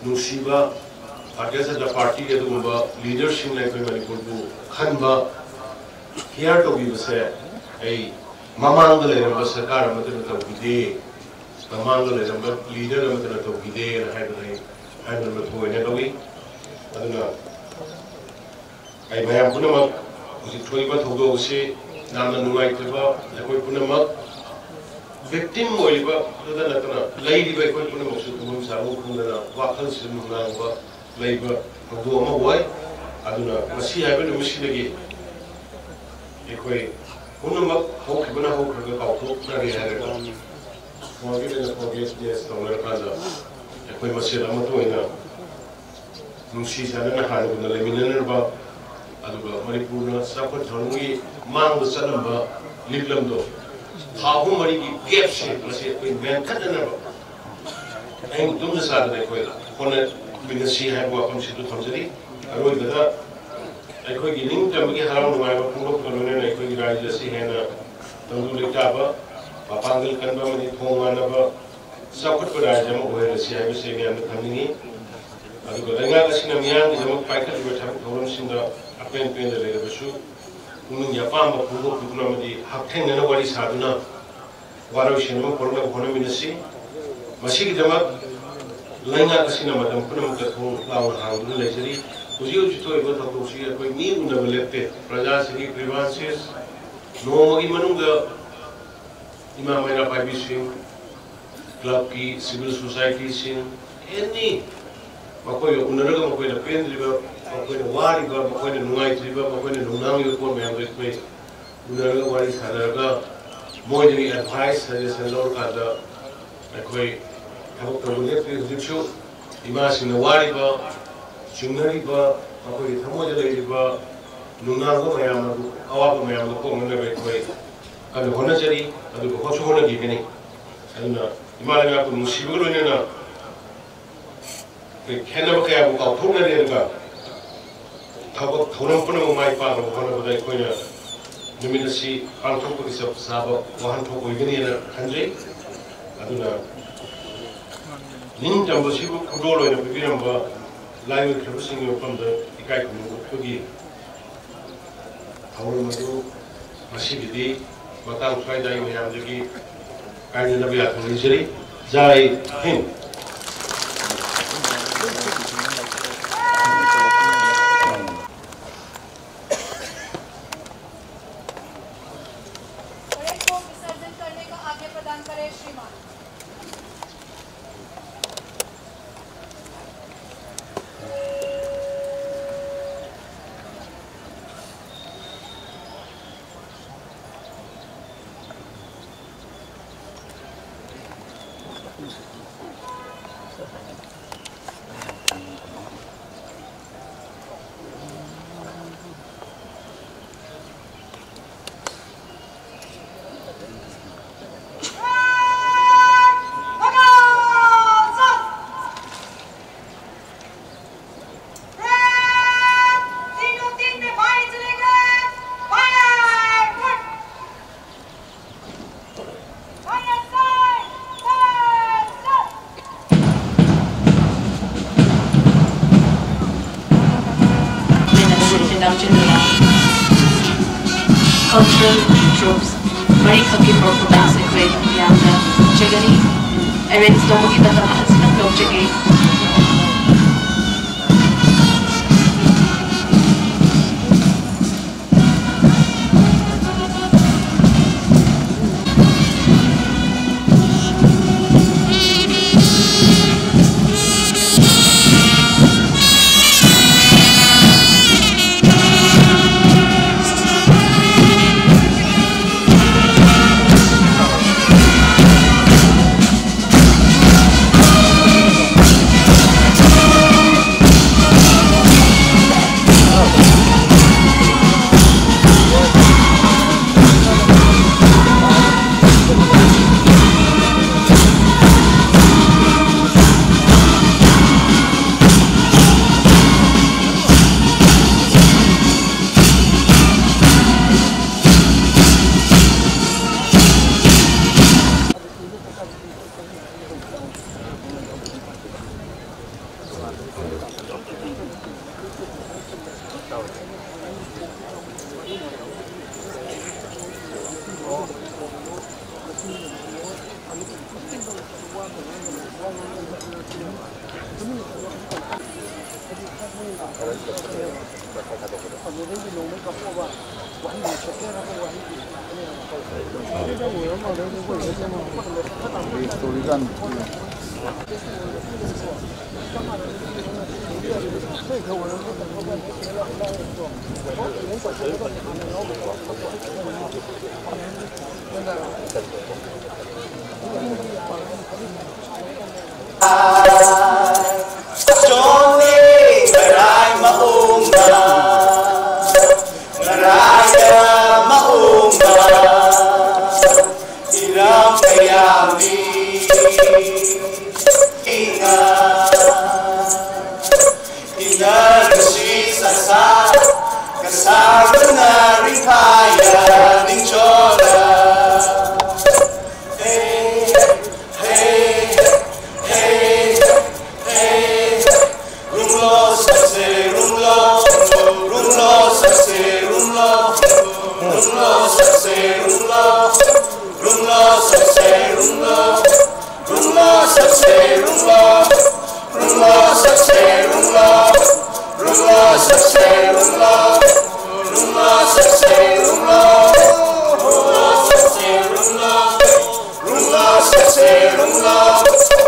ꯅꯨꯡꯁꯤꯕ, ꯚꯥꯔꯇꯤꯌ ꯖꯅꯇꯥ ꯄꯥꯔꯇꯤꯒꯤ ꯑꯗꯨꯒꯨꯝꯕ ꯂꯤꯗꯔꯁꯤꯡꯅ ꯑꯩꯈꯣꯏ ꯃꯅꯤꯄꯨꯔꯕꯨ ꯈꯟꯕ, ꯍꯤꯌꯥꯔ ꯇꯧꯕꯤꯕꯁꯦ ꯑꯩ ꯃꯃꯥꯡꯗ ꯂꯩꯔꯝꯕ ꯁꯔꯀꯥꯔ ꯑꯃꯠꯇꯅ ꯇꯧꯕꯤꯗꯦ, ꯃꯃꯥꯡꯗ ꯂꯩꯔꯝꯕ ꯂꯤꯗꯔ ꯑꯃꯠꯇꯅ ꯇꯧꯕꯤꯗꯦꯅ ꯍꯥꯏꯕꯗ ꯑꯩ ꯍꯥꯏꯕ ꯊꯣꯏꯅ ꯂꯧꯏ꯫ ꯑꯗꯨꯅ ꯑꯩ ꯃꯌꯥꯝ ꯄꯨꯝꯅꯃꯛ ꯍꯧꯖꯤꯛ ꯊꯣꯛꯏꯕ ꯊꯧꯗꯣꯛ ꯑꯁꯤ ꯌꯥꯝꯅ ꯅꯨꯡꯉꯥꯏꯇꯕ, ꯑꯩꯈꯣꯏ ꯄꯨꯝꯅꯃꯛ ꯚꯤꯛꯇꯤꯝ ꯑꯣꯏꯔꯤꯕꯗꯨꯗ ꯅꯠꯇꯅ ꯂꯩꯔꯤꯕ ꯑꯩꯈꯣꯏ ꯄꯨꯝꯅꯃꯛꯁꯨ ꯇꯧꯐꯝ ꯆꯥꯐꯝ ꯈꯪꯗꯅ ꯋꯥꯈꯜꯁꯤ ꯅꯨꯡꯅꯥꯡꯕ ꯂꯩꯕ ꯊꯧꯗꯣꯛ ꯑꯃ ꯑꯣꯏ꯫ ꯑꯗꯨꯅ ꯉꯁꯤ ꯍꯥꯏꯕ ꯅꯨꯃꯤꯠꯁꯤꯗꯒꯤ ꯑꯩꯈꯣꯏ ꯄꯨꯝꯅꯃꯛ ꯍꯧꯈꯤꯕꯅ ꯍꯧꯈ꯭ꯔꯒ ꯀꯥꯎꯊꯣꯛꯅꯔꯦ ꯍꯥꯏꯔꯒ forgive and forget less ꯇꯧꯅꯔꯀꯥꯟꯗ ꯑꯩꯈꯣꯏ ꯃꯁꯦꯜ ꯑꯃꯠꯇ ꯑꯣꯏꯅ ꯅꯨꯡꯁꯤ ꯆꯥꯟꯅꯅ ꯍꯥꯟꯅꯒꯨꯝꯅ ꯂꯩꯃꯤꯟꯅꯅꯕ, ꯑꯗꯨꯒ ꯃꯅꯤꯄꯨꯔꯅ ꯆꯥꯎꯈꯠ ꯊꯧꯔꯥꯡꯒꯤ ꯃꯥꯡꯗ ꯆꯠꯂꯝꯕ ꯂꯤꯛꯂꯝꯗꯣ ꯊꯥ ꯑꯍꯨꯝ ꯃꯔꯤꯒꯤ ꯒꯦꯞꯁꯦ ꯃꯁꯤ ꯑꯩꯈꯣꯏ ꯃꯦꯟꯈꯠꯅꯅꯕ ꯑꯍꯤꯡ ꯇꯨꯝꯗ ꯆꯥꯗꯅ ꯑꯩꯈꯣꯏ ꯍꯣꯠꯅꯃꯤꯟꯅꯁꯤ ꯍꯥꯏꯕ ꯋꯥꯐꯝꯁꯤꯁꯨ ꯊꯝꯖꯔꯤ꯫ ꯑꯔꯣꯏꯕꯗ ꯑꯩꯈꯣꯏꯒꯤ ꯅꯤꯡꯇꯝꯕꯒꯤ ꯍꯔꯥꯎ ꯅꯨꯡꯉꯥꯏꯕ ꯐꯣꯡꯗꯣꯛꯄꯒ ꯂꯣꯏꯅꯅ ꯑꯩꯈꯣꯏꯒꯤ ꯔꯥꯖ꯭ꯌ ꯑꯁꯤ ꯍꯦꯟꯅ ꯇꯪꯗꯨ ꯂꯩꯇꯥꯕ, ꯃꯄꯥꯡꯒꯜ ꯀꯟꯕ ꯑꯃꯗꯤ ꯊꯣꯡ ꯃꯥꯟꯅꯕ ꯆꯥꯎꯈꯠꯄ ꯔꯥꯖ꯭ꯌ ꯑꯃ ꯑꯣꯏꯍꯜꯂꯁꯤ ꯍꯥꯏꯕꯁꯤ ꯑꯩ ꯃꯌꯥꯝꯗ ꯊꯝꯅꯤꯡꯏ꯫ ꯑꯗꯨꯒ ꯂꯩꯉꯥꯛ ꯑꯁꯤꯅ ꯃꯤꯌꯥꯝꯒꯤꯗꯃꯛ ꯄꯥꯏꯈꯠꯂꯤꯕ ꯊꯕꯛ ꯊꯧꯔꯝꯁꯤꯡꯗ ꯑꯄꯦꯟ ꯄꯦꯟꯗ ꯂꯩꯔꯕꯁꯨ ꯄꯨꯛꯅꯤꯡꯒꯤ ꯑꯄꯥꯝꯕ ꯐꯣꯡꯗꯣꯛꯄꯤꯗꯨꯅ ꯑꯃꯗꯤ ꯍꯛꯊꯦꯡꯅꯅ ꯋꯥꯔꯤ ꯁꯥꯗꯨꯅ ꯋꯥꯔꯣꯏꯁꯤꯟ ꯑꯃ ꯄꯨꯔꯛꯅꯕ ꯍꯣꯠꯅꯃꯤꯟꯅꯁꯤ꯫ ꯃꯁꯤꯒꯤꯗꯃꯛ ꯂꯩꯉꯥꯛ ꯑꯁꯤꯅ ꯃꯇꯝ ꯄꯨꯝꯅꯃꯛꯇ ꯊꯣꯡ ꯂꯥꯎꯅ ꯍꯥꯡꯗꯨꯅ ꯂꯩꯖꯔꯤ꯫ ꯍꯧꯖꯤꯛ ꯍꯧꯖꯤꯛ ꯊꯣꯛꯏꯕ ꯊꯧꯗꯣꯛꯁꯤ ꯑꯩꯈꯣꯏ ꯃꯤ ꯎꯅꯕ ꯂꯦꯞꯇꯦ꯫ ꯄ꯭ꯔꯖꯥꯁꯤꯡꯒꯤ grievances ꯅꯣꯡꯃꯒꯤ ꯃꯅꯨꯡꯗ ꯏꯃꯥ ꯃꯩꯔꯥ ꯄꯥꯏꯕꯤꯁꯤꯡ, ꯀ꯭ꯂꯕꯀꯤ, ꯁꯤꯚꯤꯜ ꯁꯣꯁꯥꯏꯇꯤꯁꯤꯡ, ꯑꯦꯅꯤ ꯃꯈꯣꯏꯒ ꯎꯅꯔꯒ ꯃꯈꯣꯏꯅ ꯄꯦꯟꯗ꯭ꯔꯤꯕ, ꯃꯈꯣꯏꯅ ꯋꯥꯔꯤꯕ, ꯃꯈꯣꯏꯅ ꯅꯨꯡꯉꯥꯏꯇ꯭ꯔꯤꯕ, ꯃꯈꯣꯏꯅ ꯅꯨꯡꯅꯥꯡꯂꯤꯕ ꯄꯣꯠ ꯃꯌꯥꯝꯗꯣ ꯑꯩꯈꯣꯏ ꯎꯅꯔꯒ ꯋꯥꯔꯤ ꯁꯥꯟꯅꯔꯒ ꯃꯣꯏꯗꯒꯤ advice, suggestion ꯂꯧꯔꯀꯥꯟꯗ ꯑꯩꯈꯣꯏ ꯊꯕꯛ ꯇꯧꯕ ꯂꯦꯞꯇ꯭ꯔꯤ꯫ ꯍꯧꯖꯤꯛꯁꯨ ꯏꯃꯥꯁꯤꯡꯅ ꯋꯥꯔꯤꯕ, ꯆꯤꯡꯅꯔꯤꯕ, ꯃꯈꯣꯏꯒꯤ ꯊꯃꯣꯏꯗ ꯂꯩꯔꯤꯕ ꯅꯨꯡꯅꯥꯡꯕ ꯃꯌꯥꯝ ꯑꯗꯨ, ꯑꯋꯥꯕ ꯃꯌꯥꯝ ꯑꯗꯨ ꯀꯣꯛꯅꯅꯕ ꯑꯩꯈꯣꯏ ꯀꯟꯅ ꯍꯣꯠꯅꯖꯔꯤ, ꯑꯗꯨꯒ ꯍꯣꯠꯁꯨ ꯍꯣꯠꯅꯈꯤꯒꯅꯤ꯫ ꯑꯗꯨꯅ ꯏꯃꯥ ꯂꯩꯉꯥꯛꯄꯨ ꯅꯨꯡꯁꯤꯕꯒ ꯂꯣꯏꯅꯅ ꯑꯩꯈꯣꯏ ꯈꯦꯠꯅꯕ ꯀꯌꯥꯕꯨ ꯀꯥꯎꯊꯣꯛꯅꯔꯦ꯫ ꯑꯗꯨꯒ ꯊꯕꯛ ꯊꯧꯔꯝ ꯄꯨꯝꯅꯃꯛ ꯃꯥꯏ ꯄꯥꯛꯅꯕ ꯍꯣꯠꯅꯕꯗ ꯑꯩꯈꯣꯏꯅ ꯅꯨꯃꯤꯠ ꯑꯁꯤ ꯄꯥꯡꯊꯣꯛꯄꯒꯤ ꯆꯞ ꯆꯥꯕ ꯋꯥꯍꯟꯊꯣꯛ ꯑꯣꯏꯒꯅꯤꯅ ꯈꯟꯖꯩ꯫ ꯑꯗꯨꯅ ꯅꯤꯡꯇꯝꯕꯁꯤꯕꯨ ꯈꯨꯗꯣꯜ ꯑꯣꯏꯅ ꯄꯤꯕꯤꯔꯝꯕ ꯂꯥꯏ ꯑꯣꯏꯈ꯭ꯔꯕꯁꯤꯡꯒꯤ ꯃꯐꯝꯗ ꯏꯀꯥꯏ ꯈꯨꯝꯅꯕ ꯎꯠꯄꯒꯤ ꯊꯧꯔꯝ ꯑꯗꯨ ꯉꯁꯤꯒꯤꯗꯤ ꯃꯇꯥꯡ ꯁ꯭ꯋꯥꯏꯗ ꯑꯩ ꯃꯌꯥꯝꯗꯒꯤ ꯀꯥꯏꯅꯅꯕ ꯌꯥꯊꯪ ꯅꯤꯖꯔꯤ꯫ ꯖꯥꯏ ꯍꯤꯟ꯫ परेड को विसर्जन करने का आज्ञा प्रदान करें श्रीमान। ꯂꯝꯖꯤꯡꯗꯨꯅ cultural troupes ꯃꯔꯤꯈꯛꯀꯤ performance ꯑꯩꯈꯣꯏ ꯌꯥꯝꯅ ꯆꯠꯀꯅꯤ꯫ Arrange ꯇꯧꯕꯒꯤ ꯃꯇꯝ ꯈꯖꯤꯛꯇꯪ ꯂꯧꯖꯒꯦ꯫ ꯑꯗꯨꯗꯒꯤ ꯅꯣꯡꯃꯩ ꯀꯥꯞꯊꯣꯛꯑꯕ ꯋꯥꯍꯩ ꯁꯦꯀꯦꯟ ꯑꯃ ꯋꯥꯍꯩ ꯁꯤꯗ ꯑꯣꯏꯔ ꯃꯥꯜꯂꯦ, ꯑꯩꯈꯣꯏ ꯁꯦꯀꯦꯟ ꯑꯃ ꯁꯤꯗ ꯈꯔ ꯇꯥꯃꯟꯗꯅ Johnny, ꯀꯔꯥꯏ ꯃꯑꯣꯡꯗ, ꯀꯔꯥꯏꯗ ꯃꯑꯣꯡꯗ, ꯏꯔꯝ ꯀꯌꯥꯝꯃꯤ ꯏꯅ, ꯏꯅ ꯅꯨꯡꯁꯤ ꯁꯥꯁꯥ, ꯀꯁꯥꯔꯨꯅ ꯔꯤꯐꯥꯌꯥ ꯅꯤꯡꯆꯣꯂ. Hey, hey, hey, hey, hey. Runglo sakse runglo, runglo sakse runglo, runglo sakse runglo, runglo sakse runglo, runglo sakse runglo, runglo sakse runglo, runglo sakse runglo, runglo sakse runglo, runglo sakse runglo. Runglo sakse runglo,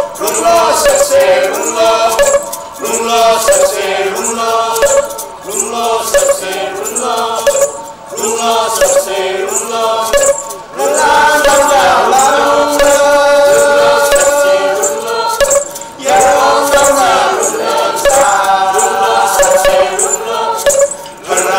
runglo sakse runglo, runglo sakse runglo, runglo sakse runglo, runglo sakse runglo, runglo sakse runglo, runglo sakse runglo, yarong sakse runglo, runglo sakse runglo.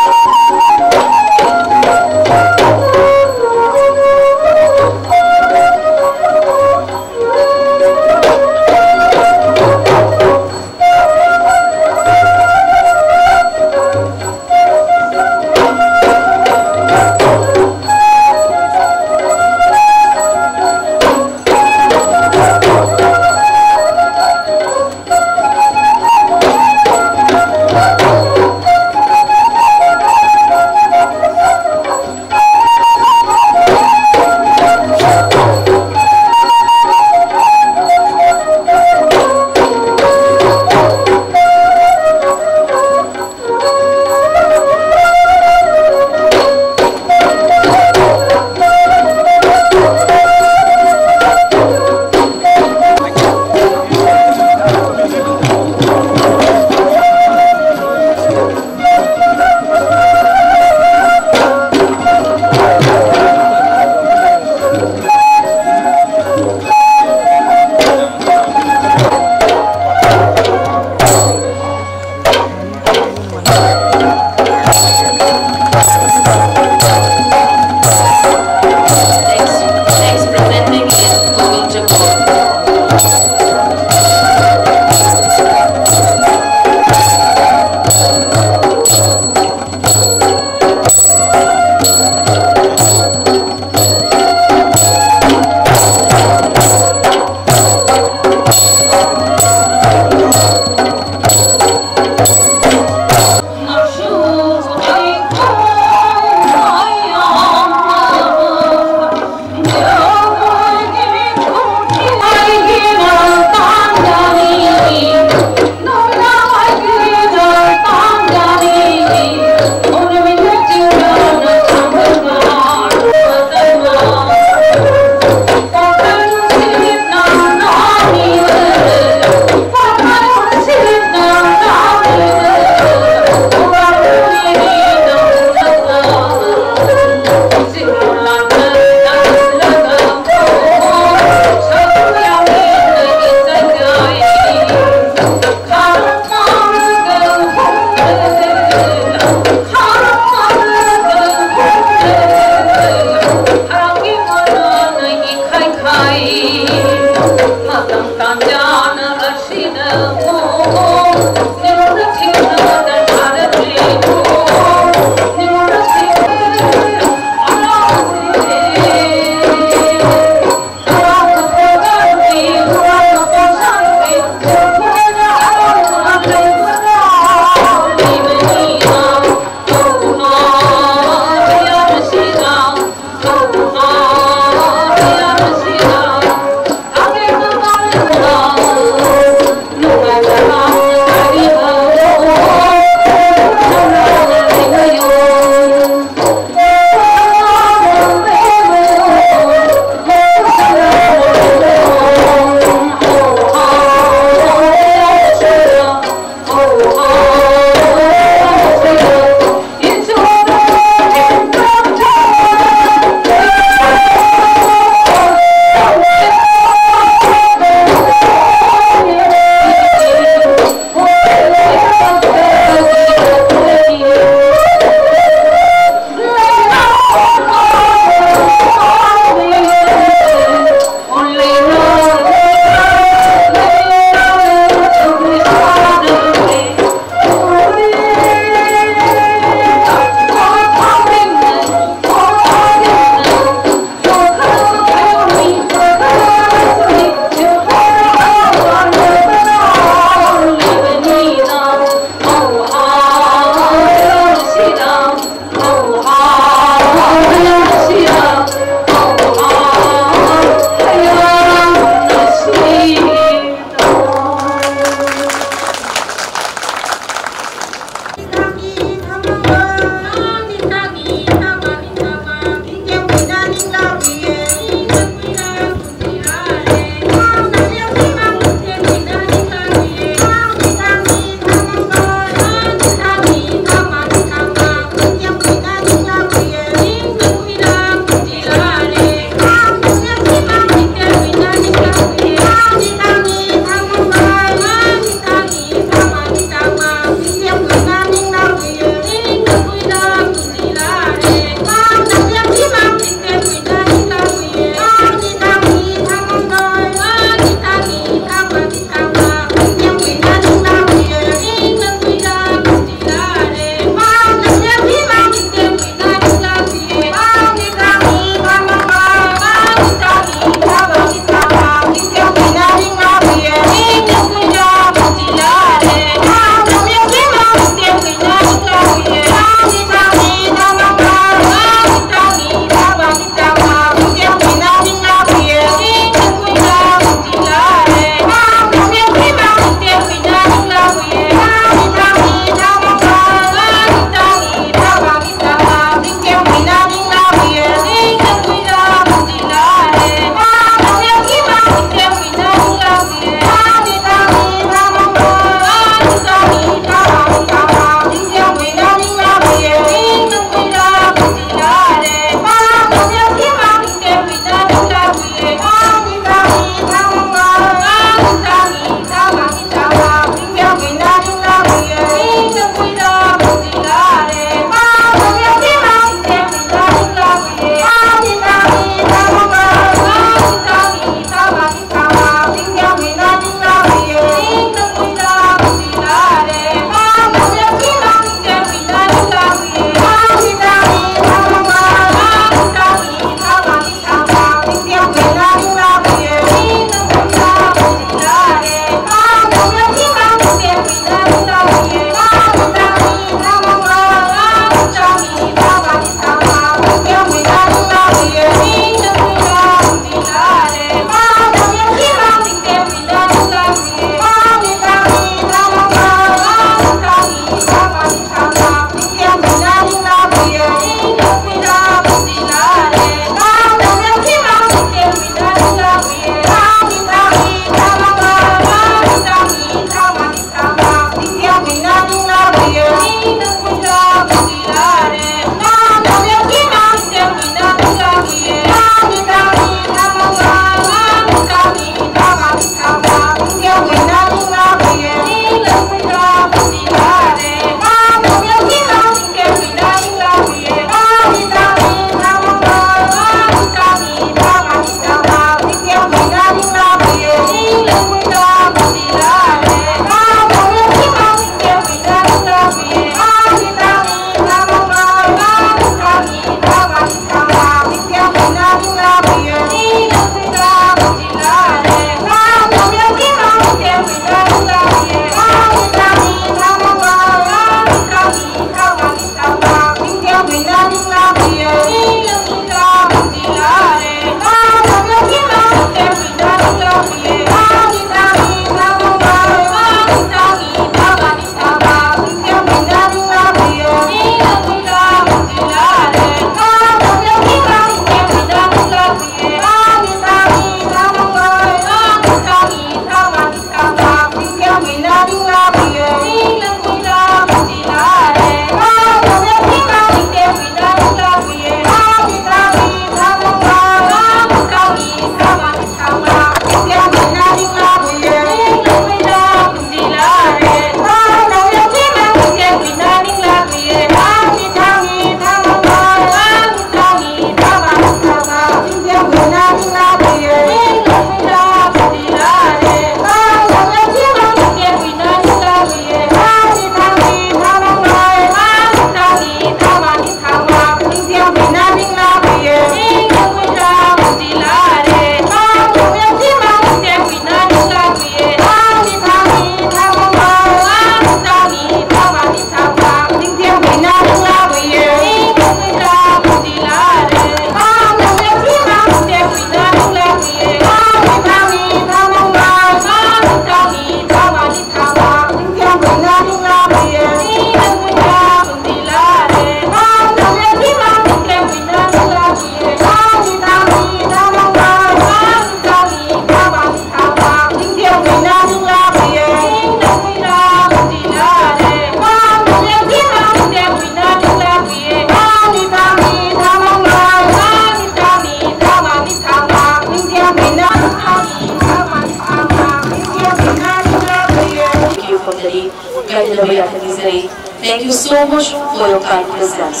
ꯂꯧꯕ ꯌꯥꯊꯪ ꯅꯤꯖꯔꯤ꯫ Thank you so much for your kind presence.